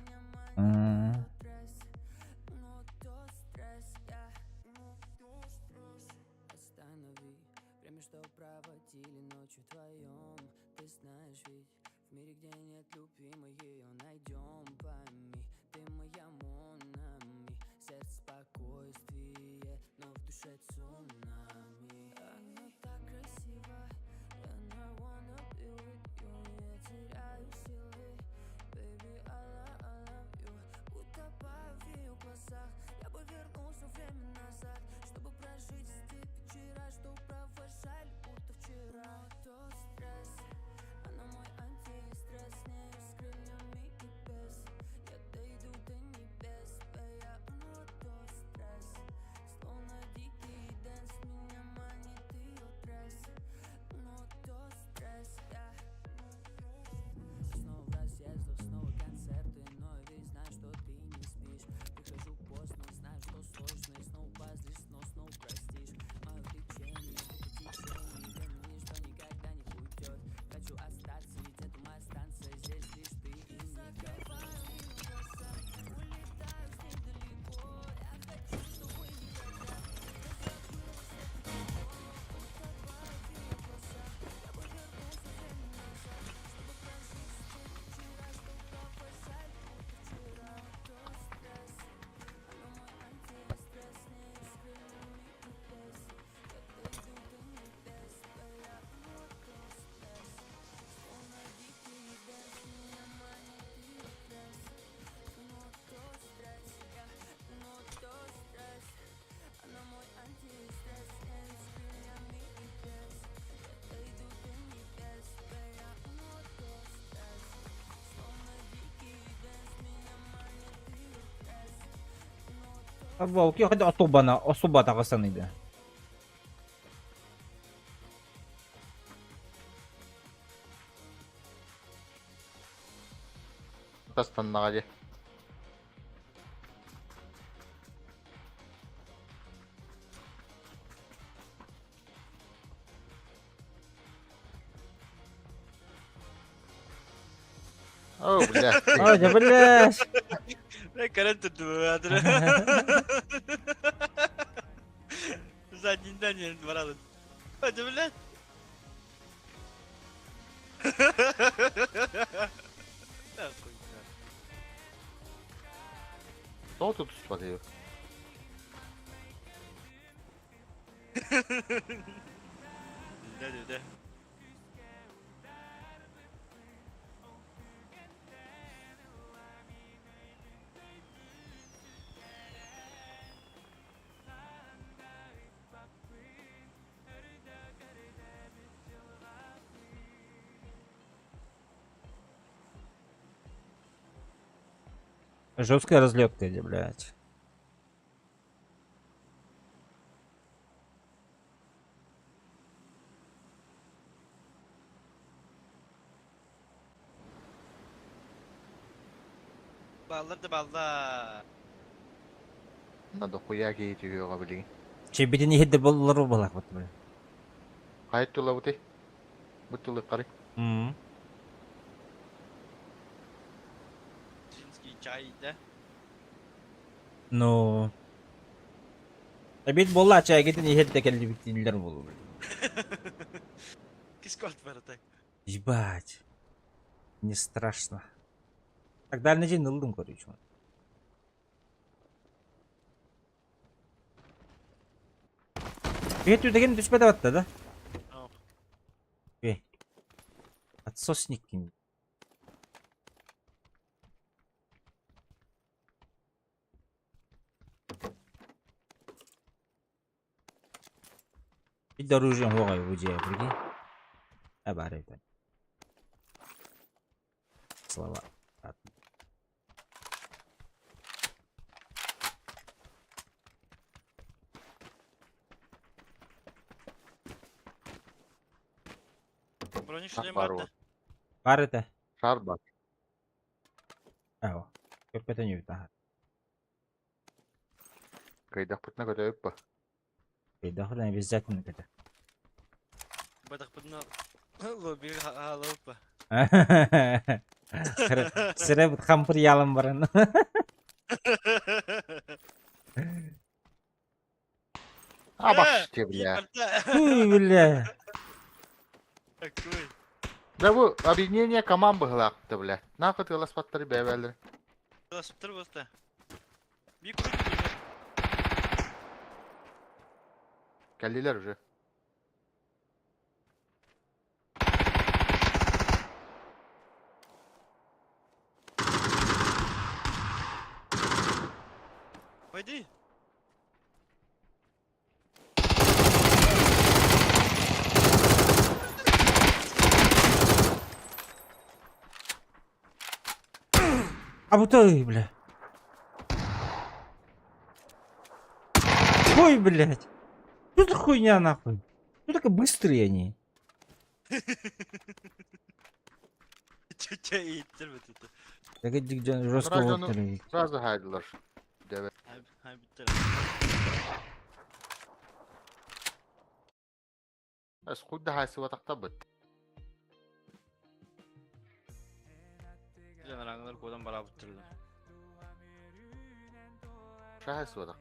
Волки хоть особо особо тағысаныйды. Тастаннаҕа дии. О, бля. Ой, да блядь. Бля, көрөн турдум Задний день баралын. Ой, да блядь. Тоҕо тутуспатый? Да, да. Жесткая разлетка, блядь. Баллар да балла. Надо хуя киһи түһүөҕэ билигин. Чэбитин иһирдэ боллар буоллах бут бля. Хайа тылабытый? Бу тылы қары. М. Зинский чай, да? Ну. Эбит буолла чайгытын иһирдэ кэллибит дииллэр буолу. Кискот барата. Ебать. Не страшно. Так дальний день ыллым короче. Бэт үтэгин түспэтэ батта да? Бе. Отсосник ким. Бид оружие хугай бу дьиэ прикинь. А баар эбит. Слова. Бронешлем Бар бар ол. да. Баар этэ. Шар бар. Ао. Көрбөтөн үбүт аһар. Кыйдахпытына көтөбүт ба. Кыйдахпытына обязательно көтө. Бадахпытына лобби хаалаппа. Сире хампыр ялым баран. Абаш бля. Хуй, бля. Такой. Да бу объединение команд быһылаахта бля. Нахуй тыласпаттары бэбэлэр. Тыласпаттар буолта. Бик крутый. Кэллилэр уже. Пойди. А вот ой, бля. Ой, блядь. Что за хуйня нахуй? Что такое быстрые они? Чүчэ ииттэр бит. Так жестко Сразу, вот. Сразу хайдылар. Дебе. Хай биттер. Эс худда хайсыба тахтабыт. Жанраңлар кодан бара буттырлар. Ша хайсыба тах.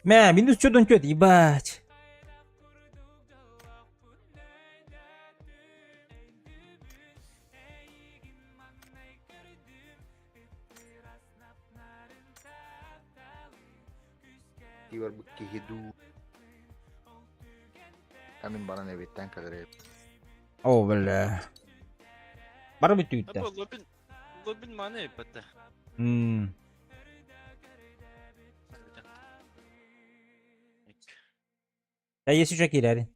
Мә, минус что чёт, ебать. Тибер бу киһи дуу. Камин баран эбиттен кэлэр. О, бля. Бары бүтүүттэ. Апа лобин лобин маны эппэтэ. М. Да есть уже киирэрин.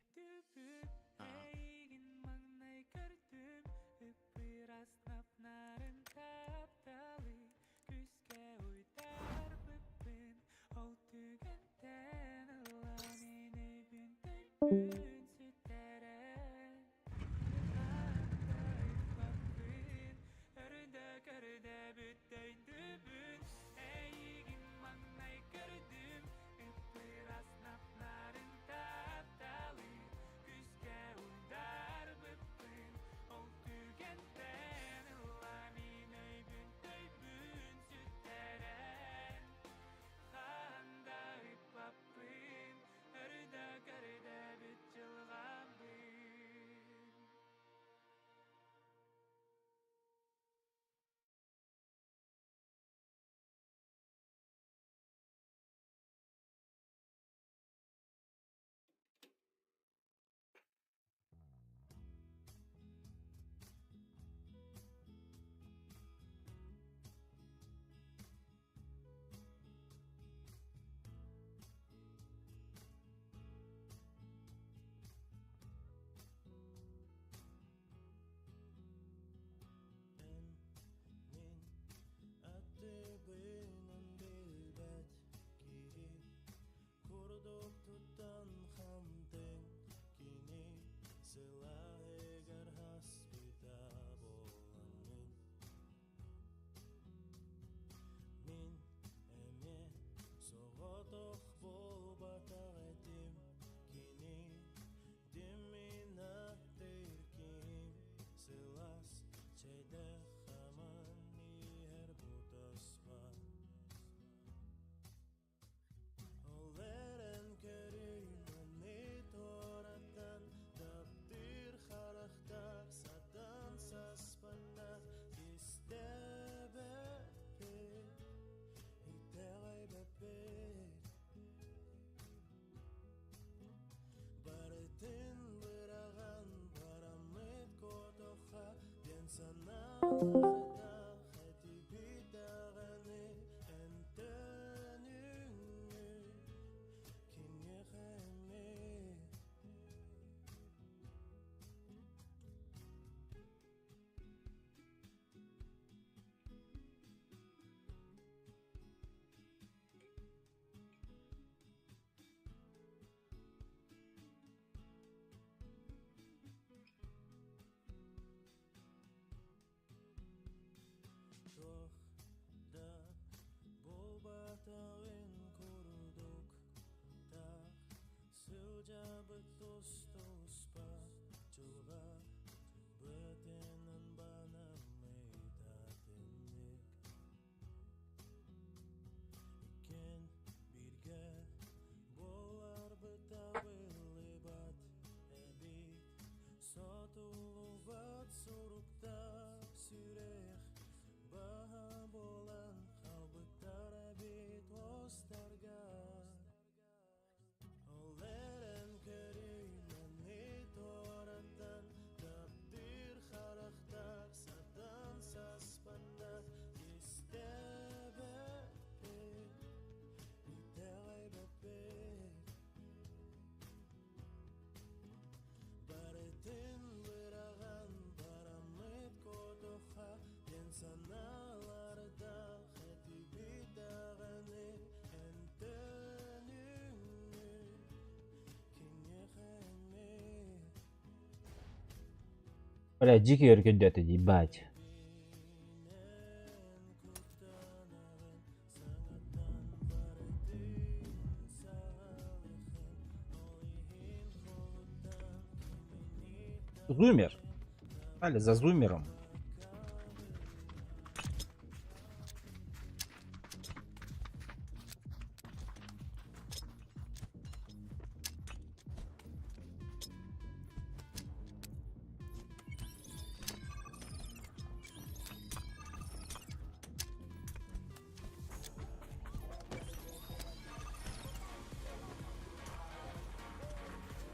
Бля, дикий өркөндө ебать. Зумер. Али за зумером.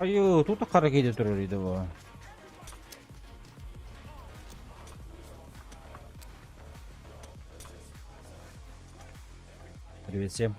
Айы, тут харакет турар иди бу. Привет всем.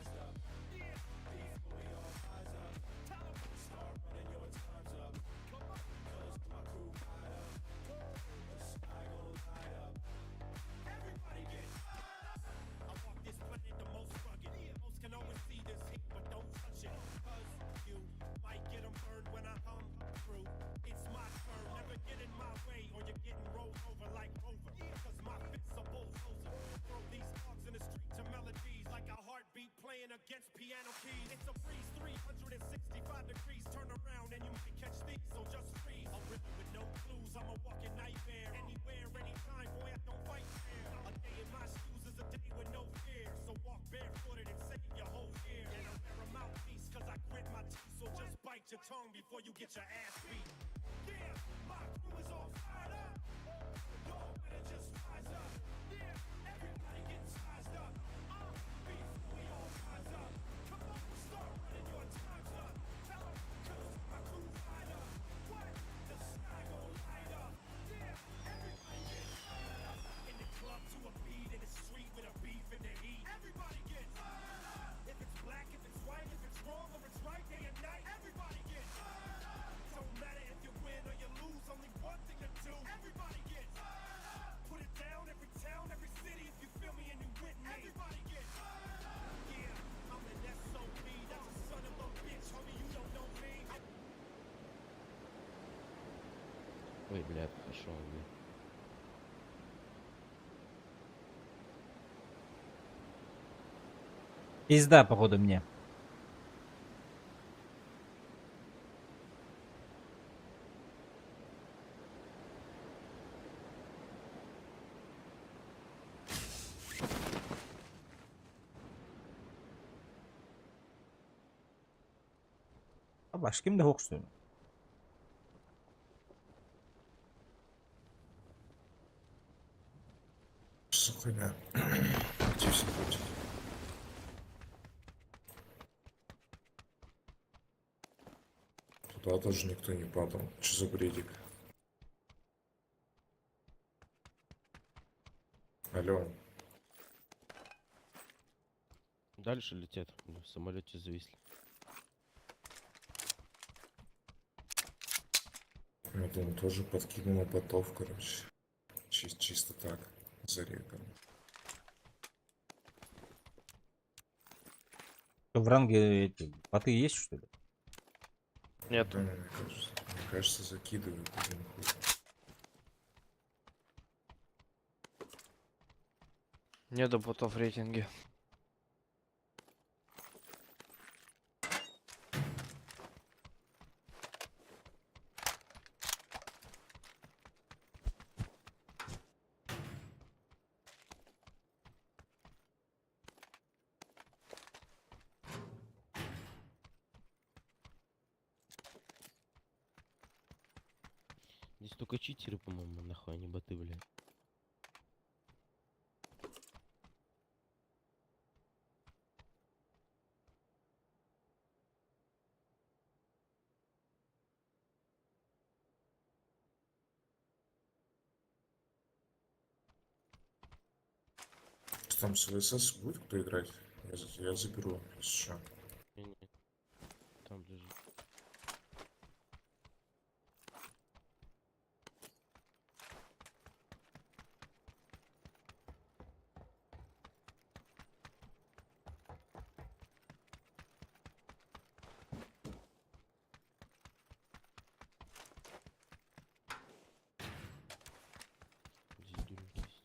Ой, блядь, пошел, блядь. Пизда, походу, мне. Başka kimde hoks? Что за хуйня? Где все ходят? Туда тоже никто не падал. Что за бредик? Алло. Дальше летят. В самолете зависли. Я думаю, тоже подкинула ботов, короче. Чисто так, зареком. В ранге эти боты есть, что ли? Нет. Да, мне кажется, закидывают один хуй. Нету ботов в рейтинге. Здесь только читеры, по-моему, нахуй, а не боты, блядь. Что там с ВСС будет кто играть? Я заберу, если что. Не-не. Там лежит. Здесь дурик есть.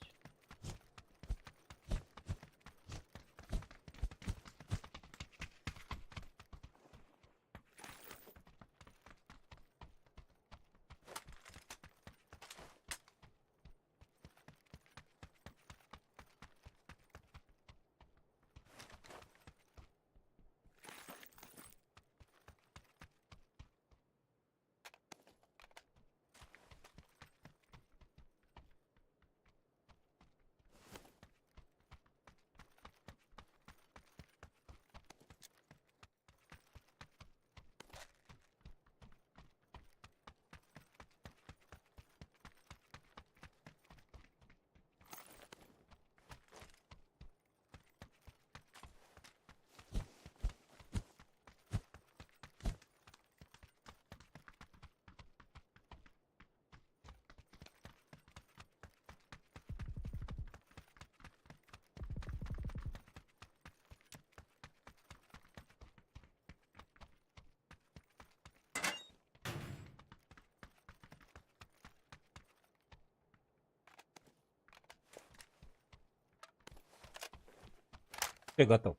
Ты готов.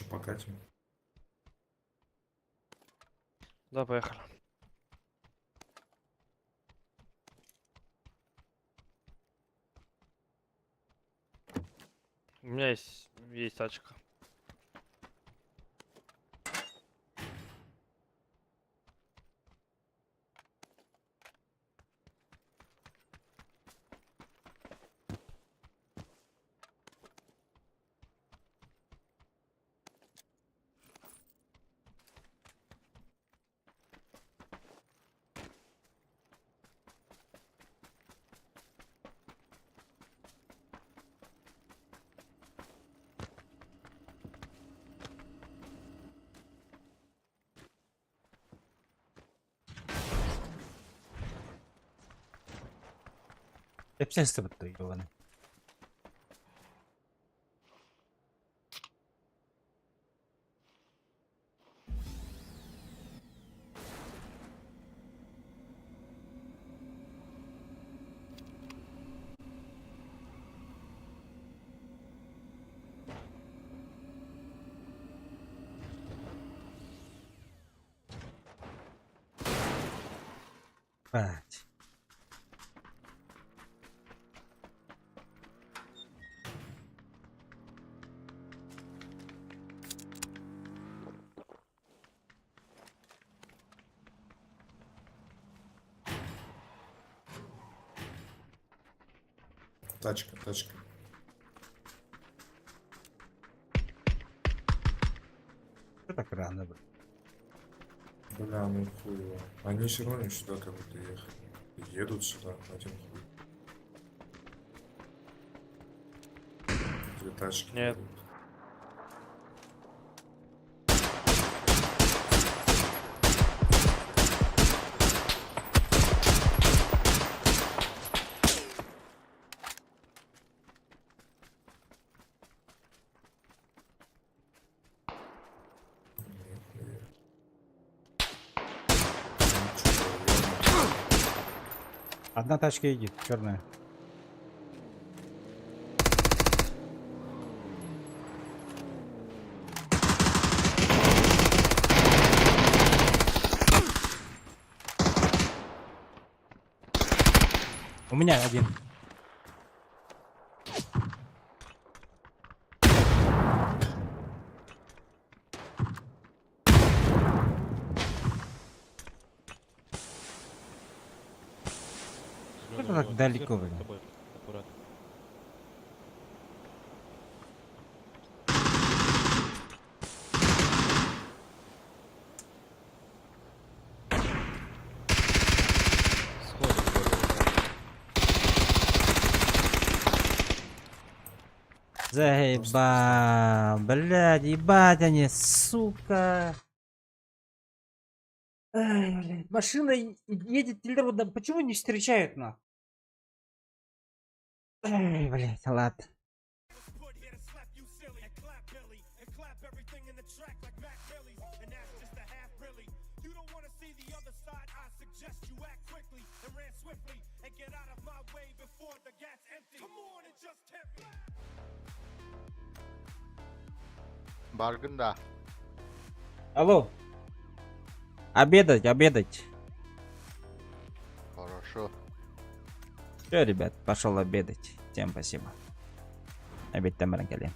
Че, покатим? Да, поехали. У меня есть, есть тачка. Эпсен сыбытты ебаный. Бать. Тачка, тачка. Что так рано, блядь? Бля, ну хуй его. Они все равно не сюда как будто ехали. Едут сюда, один хуй. Две тачки. Нет. едут. Нихуя. Ну, чё-то явно. Одна тачка едет, черная. У меня один. Зелёный Что так вот, далеко, сверху блин? с тобой, аккуратно. Сходу Заебал, блядь, ебать они, сука. Ай, блядь, машина едет, да почему не встречают на? Ай, блядь, ладно. Баргын да. Алло. Обедать, обедать. Хорошо. Все, ребят, пошел обедать. Всем спасибо. Обедтэн баран кэлиэм.